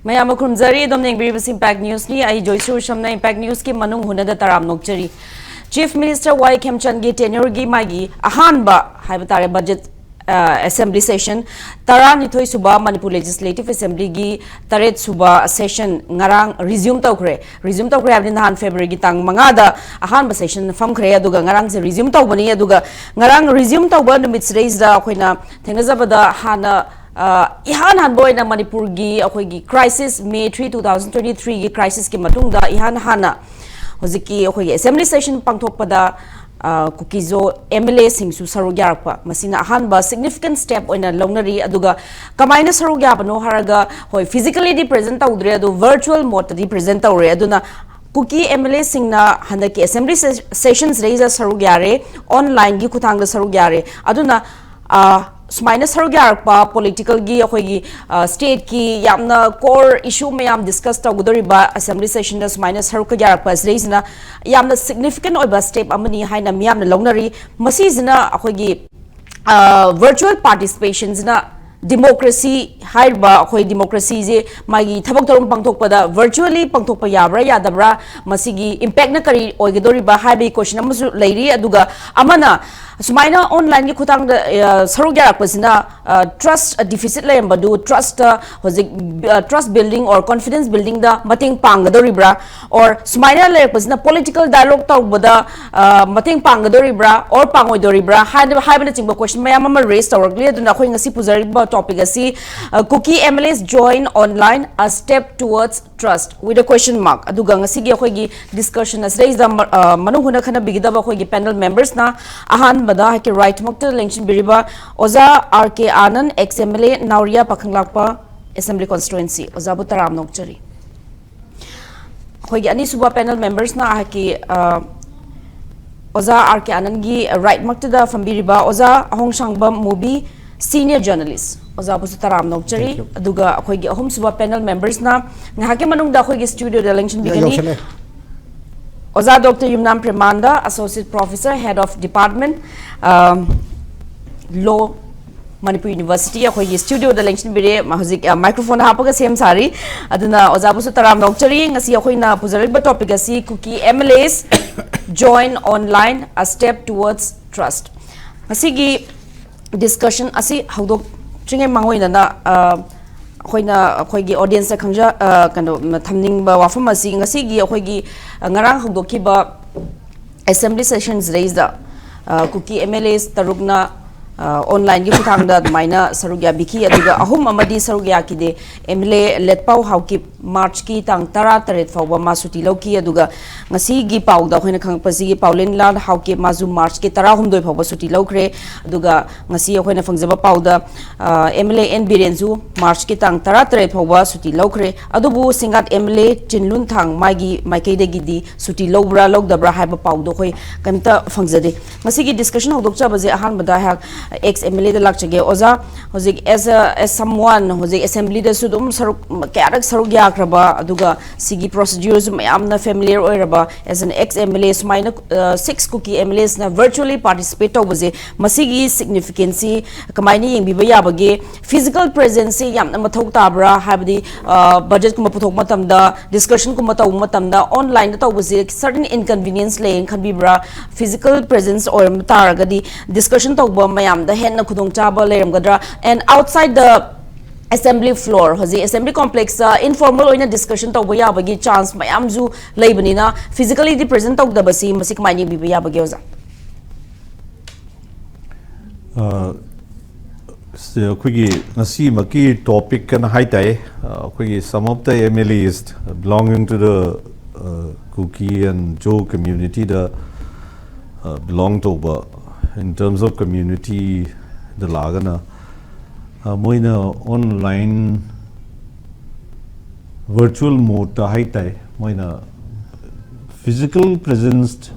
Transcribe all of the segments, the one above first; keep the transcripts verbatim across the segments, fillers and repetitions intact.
ꯃꯌꯥꯝ ꯑꯃ ꯈꯨꯔꯨꯝꯖꯔꯤ꯫ ꯑꯗꯣꯝꯅ ꯌꯦꯡꯕꯤꯔꯤꯕꯁꯤ Impact Newsꯅꯤ꯫ ꯑꯩ ꯖꯣꯏꯁꯨ ꯁꯝꯅ Impact Newsꯀꯤ ꯃꯅꯨꯡ ꯍꯨꯅꯗ ꯇꯔꯥꯝ ꯅꯣꯛꯆꯔꯤ꯫ Chief Minister ꯋꯥꯏ ꯈꯦꯝꯆꯟꯒꯤ tenureꯒꯤ ꯃꯥꯒꯤ ꯑꯍꯥꯟꯕ ꯍꯥꯏꯕ ꯇꯥꯔꯦ budget, ꯑ, assembly session, ꯇꯔꯥꯅꯤꯊꯣꯏ ꯁꯨꯕ Manipur Legislative Assemblyꯒꯤ ꯇꯔꯦꯠ ꯁꯨꯕ session ꯉꯔꯥꯡ resume ꯇꯧꯈ꯭ꯔꯦ꯫ Resume ꯇꯧꯈ꯭ꯔꯦ ꯍꯥꯏꯕꯗꯤ ꯅꯍꯥꯟ Februaryꯒꯤ ꯇꯥꯡ ꯃꯉꯥꯗ ꯑꯍꯥꯟꯕ session ꯐꯝꯈ꯭ꯔꯦ, ꯑꯗꯨꯒ ꯉꯔꯥꯡꯁꯦ resume ꯇꯧꯕꯅꯤ꯫ ꯑꯗꯨꯒ ꯉꯔꯥꯡ resume ꯇꯧꯕ ꯅꯨꯃꯤꯠꯁꯤꯗꯩꯁꯤꯗ ꯑꯩꯈꯣꯏꯅ ꯊꯦꯡꯅꯖꯕꯗ ꯍꯥꯟꯅ, ꯑ, ꯏꯍꯥꯟ ꯍꯥꯟꯕ ꯑꯣꯏꯅ ꯃꯅꯤꯄꯨꯔꯒꯤ ꯑꯩꯈꯣꯏꯒꯤ crisis, May three, two thousand twenty threeꯒꯤ crisisꯀꯤ ꯃꯇꯨꯡꯗ ꯏꯍꯥꯟ ꯍꯥꯟꯅ ꯍꯧꯖꯤꯛꯀꯤ ꯑꯩꯈꯣꯏꯒꯤ assembly session ꯄꯥꯡꯊꯣꯛꯄꯗ, ꯑ, ꯀꯨꯀꯤꯖꯣ MLAꯁꯤꯡꯁꯨ ꯁꯔꯨꯛ ꯌꯥꯔꯛꯄ, ꯃꯁꯤꯅ ꯑꯍꯥꯟꯕ significant step ꯑꯣꯏꯅ ꯂꯧꯅꯔꯤ꯫ ꯑꯗꯨꯒ ꯀꯃꯥꯏꯅ ꯁꯔꯨꯛ ꯌꯥꯕꯅꯣ ꯍꯥꯏꯔꯒ, ꯍꯣꯏ, physicallyꯗꯤ present ꯇꯧꯗ꯭ꯔꯦ, ꯑꯗꯨ virtual modeꯇꯗꯤ present ꯇꯧꯔꯦ꯫ ꯑꯗꯨꯅ ꯀꯨꯀꯤ MLAꯁꯤꯡꯅ ꯍꯟꯗꯛꯀꯤ assembly sessionꯁꯤꯗꯩꯗ ꯁꯔꯨꯛ ꯌꯥꯔꯦ, onlineꯒꯤ ꯈꯨꯠꯊꯥꯡꯗ ꯁꯔꯨꯛ ꯌꯥꯔꯦ꯫ ꯑꯗꯨꯅ, ꯑ, ꯁꯨꯃꯥꯏꯅ ꯁꯔꯨꯛ ꯌꯥꯔꯛꯄ politicalꯒꯤ ꯑꯩꯈꯣꯏꯒꯤ, ꯑ, stateꯀꯤ ꯌꯥꯝꯅ core issue ꯃꯌꯥꯝ discuss ꯇꯧꯒꯗꯧꯔꯤꯕ assembly sessionꯗ ꯁꯨꯃꯥꯏꯅ ꯁꯔꯨꯛ ꯌꯥꯔꯛꯄ ꯑꯁꯤꯗꯩꯁꯤꯅ ꯌꯥꯝꯅ significant ꯑꯣꯏꯕ step ꯑꯃꯅꯤ ꯍꯥꯏꯅ ꯃꯤꯌꯥꯝꯅ ꯂꯧꯅꯔꯤ꯫ ꯃꯁꯤꯁꯤꯅ ꯑꯩꯈꯣꯏꯒꯤ, ꯑ, virtual participationꯁꯤꯅ democracy ꯍꯥꯏꯔꯤꯕ ꯑꯩꯈꯣꯏ democracyꯁꯦ ꯃꯥꯒꯤ ꯊꯕꯛ ꯊꯧꯔꯝ ꯄꯥꯡꯊꯣꯛꯄꯗ virtually ꯄꯥꯡꯊꯣꯛꯄ ꯌꯥꯕ꯭ꯔꯥ ꯌꯥꯗꯕ꯭ꯔꯥ, ꯃꯁꯤꯒꯤ impactꯅ ꯀꯔꯤ ꯑꯣꯏꯒꯗꯧꯔꯤꯕ ꯍꯥꯏꯕꯒꯤ question ꯑꯃꯁꯨ ꯂꯩꯔꯤ꯫ ꯑꯗꯨꯒ ꯑꯃꯅ ꯁꯨꯃꯥꯏꯅ onlineꯒꯤ ꯈꯨꯠꯊꯥꯡꯗ, ꯑ, ꯁꯔꯨꯛ ꯌꯥꯔꯛꯄꯁꯤꯅ, ꯑ, trust deficit ꯂꯩꯔꯝꯕꯗꯨ trustꯇ ꯍꯧꯖꯤꯛ, ꯑ, trust building or confidence buildingꯗ ꯃꯇꯦꯡ ꯄꯥꯡꯒꯗꯧꯔꯤꯕ꯭ꯔꯥ? Or ꯁꯨꯃꯥꯏꯅ ꯂꯩꯔꯛꯄꯁꯤꯅ political dialogue ꯇꯧꯕꯗ, ꯑ, ꯃꯇꯦꯡ ꯄꯥꯡꯒꯗꯧꯔꯤꯕ꯭ꯔꯥ or ꯄꯥꯡꯉꯣꯏꯗꯧꯔꯤꯕ꯭ꯔꯥ ꯍꯥꯏꯅ, ꯍꯥꯏꯕꯅꯆꯤꯡꯕ question ꯃꯌꯥꯝ ꯑꯃ raise ꯇꯧꯔꯛꯂꯤ꯫ ꯑꯗꯨꯅ ꯑꯩꯈꯣꯏ ꯉꯁꯤ ꯄꯨꯖꯔꯤꯕ topic ꯑꯁꯤ, ꯑ, Kuki MLAs join online, a step towards trust with a question mark꯫ ꯑꯗꯨꯒ ꯉꯁꯤꯒꯤ ꯑꯩꯈꯣꯏꯒꯤ discussion ꯑꯁꯤꯗꯩꯁꯤꯗ ꯃ-, ꯑ, ꯃꯅꯨꯡ ꯍꯨꯠꯅ ꯈꯟꯅꯕꯤꯒꯗꯕ ꯑꯩꯈꯣꯏꯒꯤ panel membersꯅ ꯑꯍꯥꯟꯕꯗ ꯑꯩꯍꯥꯛꯀꯤ rightꯃꯛꯇ ꯂꯦꯡꯁꯤꯟꯕꯤꯔꯤꯕ ꯑꯣꯖꯥ R K Anand, ex MLA, Naoria Pakhanglakpa Assembly Constituency꯫ ꯑꯣꯖꯥꯕꯨ ꯇꯔꯥꯝꯅ ꯑꯣꯛꯆꯔꯤ꯫ ꯑꯩꯈꯣꯏꯒꯤ ꯑꯅꯤꯁꯨꯕ panel membersꯅ ꯑꯩꯍꯥꯛꯀꯤ, ꯑ, ꯑꯣꯖꯥ R K Anandꯒꯤ rightꯃꯛꯇꯨꯗ ꯐꯝꯕꯤꯔꯤꯕ ꯑꯣꯖꯥ ꯑꯍꯣꯡꯁꯥꯡꯕꯝ ꯃꯨꯕꯤ, senior journalist꯫ ꯑꯣꯖꯥꯕꯨꯁꯨ ꯇꯔꯥꯝꯅ ꯑꯣꯛꯆꯔꯤ꯫ Thank you꯫ ꯑꯗꯨꯒ ꯑꯩꯈꯣꯏꯒꯤ ꯑꯍꯨꯝꯁꯨꯕ panel membersꯅ ꯉꯥꯏꯍꯥꯛꯀꯤ ꯃꯅꯨꯡꯗ ꯑꯩꯈꯣꯏꯒꯤ studioꯗ ꯂꯦꯡꯁꯤꯟꯕꯤꯒꯅꯤ꯫ ꯌꯧꯁꯜꯂꯦ꯫ ꯑꯣꯖꯥ Doctor Yumnam Premananda, Associate Professor, Head of Department, uh, Law, Manipur university ꯑꯩꯈꯣꯏꯒꯤ ꯁ꯭ꯇꯨꯗꯤꯑꯣꯗ ꯂꯦꯡꯁꯤꯟꯕꯤꯔꯦ꯫ ꯃꯥ ꯍꯧꯖꯤꯛ, ꯑ, ꯃꯥꯏꯀ꯭ꯔꯣꯐꯣꯟ ꯍꯥꯞꯄꯒ ꯁꯦꯝ ꯁꯥꯔꯤ꯫ ꯑꯗꯨꯅ ꯑꯣꯖꯥꯕꯨꯁꯨ ꯇꯔꯥꯝꯅ ꯑꯣꯛꯆꯔꯤ꯫ ꯉꯁꯤ ꯑꯩꯈꯣꯏꯅ ꯄꯨꯖꯔꯛꯂꯤꯕ ꯇꯣꯄꯤꯛ ꯑꯁꯤ Kuki M L As join online, a step towards trust꯫ ꯉꯁꯤꯒꯤ ꯗꯤꯁꯀꯁꯟ ꯑꯁꯤ ꯍꯧꯗꯣꯛꯇ꯭ꯔꯤꯉꯩ ꯃꯥꯡꯑꯣꯏꯅꯅ, ꯑ, ꯑꯩꯈꯣꯏꯅ ꯑꯩꯈꯣꯏꯒꯤ ꯑꯣꯗꯤꯌꯦꯟꯁꯇ ꯈꯪꯖ-, ꯑ, ꯀꯩꯅꯣ, ꯊꯝꯅꯤꯡꯕ ꯋꯥꯐꯝ ꯑꯁꯤ ꯉꯁꯤꯒꯤ ꯑꯩꯈꯣꯏꯒꯤ, ꯑ, ꯉꯔꯥꯡ ꯍꯧꯗꯣꯛꯈꯤꯕ ꯑꯦꯁꯦꯝꯕ꯭ꯂꯤ ꯁꯦꯁꯟꯁꯤꯗꯩꯁꯤꯗ, ꯑ, ꯀꯨꯀꯤ M L As ꯇꯔꯨꯛꯅ, ꯑ, ꯑꯣꯟꯂꯥꯏꯟꯒꯤ ꯈꯨꯠꯊꯥꯡꯗ ꯑꯗꯨꯃꯥꯏꯅ ꯁꯔꯨꯛ ꯌꯥꯕꯤꯈꯤ꯫ ꯑꯗꯨꯒ ꯑꯍꯨꯝ ꯑꯃꯗꯤ ꯁꯔꯨꯛ ꯌꯥꯈꯤꯗꯦ꯫ M L A ꯂꯦꯠꯄꯥꯎ ꯍꯥꯎꯀꯤꯞ ꯃꯥꯔꯆꯀꯤ ꯇꯥꯡ ꯇꯔꯥ ꯇꯔꯦꯠ ꯐꯥꯎꯕ ꯃꯥ ꯁꯨꯇꯤ ꯂꯧꯈꯤ꯫ ꯑꯗꯨꯒ ꯉꯁꯤꯒꯤ ꯄꯥꯎꯗ ꯑꯩꯈꯣꯏꯅ ꯈꯪꯉꯛꯄꯁꯤꯒꯤ ꯄꯥꯎꯂꯦꯟꯂꯥꯜ ꯍꯥꯎꯀꯤꯞ ꯃꯥꯁꯨ ꯃꯥꯔꯆꯀꯤ ꯇꯔꯥꯍꯨꯝꯗꯣꯏ ꯐꯥꯎꯕ ꯁꯨꯇꯤ ꯂꯧꯈ꯭ꯔꯦ꯫ ꯑꯗꯨꯒ ꯉꯁꯤ ꯑꯩꯈꯣꯏꯅ ꯐꯪꯖꯕ ꯄꯥꯎꯗ, ꯑ, M L A N ꯕꯤꯔꯦꯟꯁꯨ ꯃꯥꯔꯆꯀꯤ ꯇꯥꯡ ꯇꯔꯥ ꯇꯔꯦꯠ ꯐꯥꯎꯕ ꯁꯨꯇꯤ ꯂꯧꯈ꯭ꯔꯦ꯫ ꯑꯗꯨꯕꯨ ꯁꯤꯡꯒꯥꯠ M L A ꯆꯤꯟꯂꯨꯟꯊꯥꯡ ꯃꯥꯒꯤ ꯃꯥꯏꯀꯩꯗꯒꯤꯗꯤ ꯁꯨꯇꯤ ꯂꯧꯕ꯭ꯔꯥ ꯂꯧꯗꯕ꯭ꯔꯥ ꯍꯥꯏꯕ ꯄꯥꯎꯗꯣ ꯑꯩꯈꯣꯏ ꯀꯩꯝꯇ ꯐꯪꯖꯗꯦ꯫ ꯉꯁꯤꯒꯤ ꯗꯤꯁꯀꯁꯟ ꯍꯧꯗꯣꯛꯆꯕꯁꯦ ꯑꯍꯥꯟꯕꯗ ꯑꯩꯍꯥꯛ ꯑꯦꯛꯁ M L A ꯗ ꯂꯥꯛꯆꯒꯦ꯫ ꯑꯣꯖꯥ, ꯍꯧꯖꯤꯛ as a, as someone, ꯍꯧꯖꯤꯛ ꯑꯦꯁꯦꯝꯕ꯭ꯂꯤꯗꯁꯨ ꯑꯗꯨꯝ ꯁꯔꯨꯛ, ꯀꯌꯥꯔꯛ ꯁꯔꯨꯛ ꯌꯥꯈ꯭ꯔꯕ, ꯑꯗꯨꯒ ꯁꯤꯒꯤ ꯄ꯭ꯔꯣꯁꯤꯗ꯭ꯌꯨꯔꯁꯨ ꯃꯌꯥꯝꯅ ꯐꯦꯃꯤꯂꯤꯌꯔ ꯑꯣꯏꯔꯕ, as an ex M L A, ꯁꯨꯃꯥꯏꯅ, ꯑ, ꯁꯤꯛꯁ ꯀꯨꯀꯤ M L As ꯅ virtually participate ꯇꯧꯕꯁꯦ, ꯃꯁꯤꯒꯤ ꯁꯤꯒꯅꯤꯐꯤꯀꯦꯟꯁꯤ ꯀꯃꯥꯏꯅ ꯌꯦꯡꯕꯤꯕ ꯌꯥꯕꯒꯦ? ꯐꯤꯖꯤꯀꯦꯜ ꯄ꯭ꯔꯦꯖꯦꯟꯁꯁꯤ ꯌꯥꯝꯅ ꯃꯊꯧ ꯇꯥꯕ꯭ꯔꯥ? ꯍꯥꯏꯕꯗꯤ, ꯑ, ꯕꯖꯦꯠꯀꯨꯝꯕ ꯄꯨꯊꯣꯛꯄ ꯃꯇꯝꯗ, ꯗꯤꯁꯀꯁꯟꯒꯨꯝꯕ ꯇꯧꯕ ꯃꯇꯝꯗ, ꯑꯣꯟꯂꯥꯏꯟꯗ ꯇꯧꯕꯁꯦ certain inconvenience ꯂꯩꯌꯦꯅ ꯈꯟꯕꯤꯕ꯭ꯔꯥ? ꯐꯤꯖꯤꯀꯦꯜ ꯄ꯭ꯔꯦꯖꯦꯟꯁ ꯑꯣꯏꯔꯝꯕ ꯇꯥꯔꯒꯗꯤ ꯗꯤꯁꯀꯁꯟ ꯇꯧꯕ ꯃꯌꯥꯝꯗ ꯍꯦꯟꯅ ꯈꯨꯗꯣꯡꯆꯥꯕ ꯂꯩꯔꯝꯒꯗ꯭ꯔꯥ? And outside the assembly floor, ꯍꯧꯖꯤꯛ ꯑꯦꯁꯦꯝꯕ꯭ꯂꯤ ꯀꯣꯝꯄ꯭ꯂꯦꯛꯁꯇ ꯏꯟꯐꯣꯔꯃꯦꯜ ꯑꯣꯏꯅ ꯗꯤꯁꯀꯁꯟ ꯇꯧꯕ ꯌꯥꯕꯒꯤ ꯆꯥꯟꯁ ꯃꯌꯥꯝꯁꯨ ꯂꯩꯕꯅꯤꯅ, ꯐꯤꯖꯤꯀꯦꯂꯤꯗꯤ ꯄ꯭ꯔꯦꯖꯦꯟ ꯇꯧꯗꯕꯁꯤ ꯃꯁꯤ ꯀꯃꯥꯏꯅ ꯌꯦꯡꯕꯤꯕ ꯌꯥꯕꯒꯦ, ꯑꯣꯖꯥ? ꯑ, ꯁꯤ ꯑꯩꯈꯣꯏꯒꯤ ꯉꯁꯤꯃꯛꯀꯤ ꯇꯣꯄꯤꯛ ꯑꯅ ꯍꯥꯏ ꯇꯥꯏ꯫ ꯑ, ꯑꯩꯈꯣꯏꯒꯤ some of the M L As belonging to the, uh, Kuki and Zo community ꯗ, ꯑ, ꯕꯤꯂꯣꯡ ꯇꯧꯕ, in terms of community ꯗ ꯂꯥꯛꯑꯒꯅ, ꯑ, ꯃꯣꯏꯅ ꯑꯣꯟꯂꯥꯏꯟ ꯚꯔꯆꯨꯋꯦꯜ ꯃꯣꯗꯇ ꯍꯥꯏ ꯇꯥꯏ, ꯃꯣꯏꯅ physical presence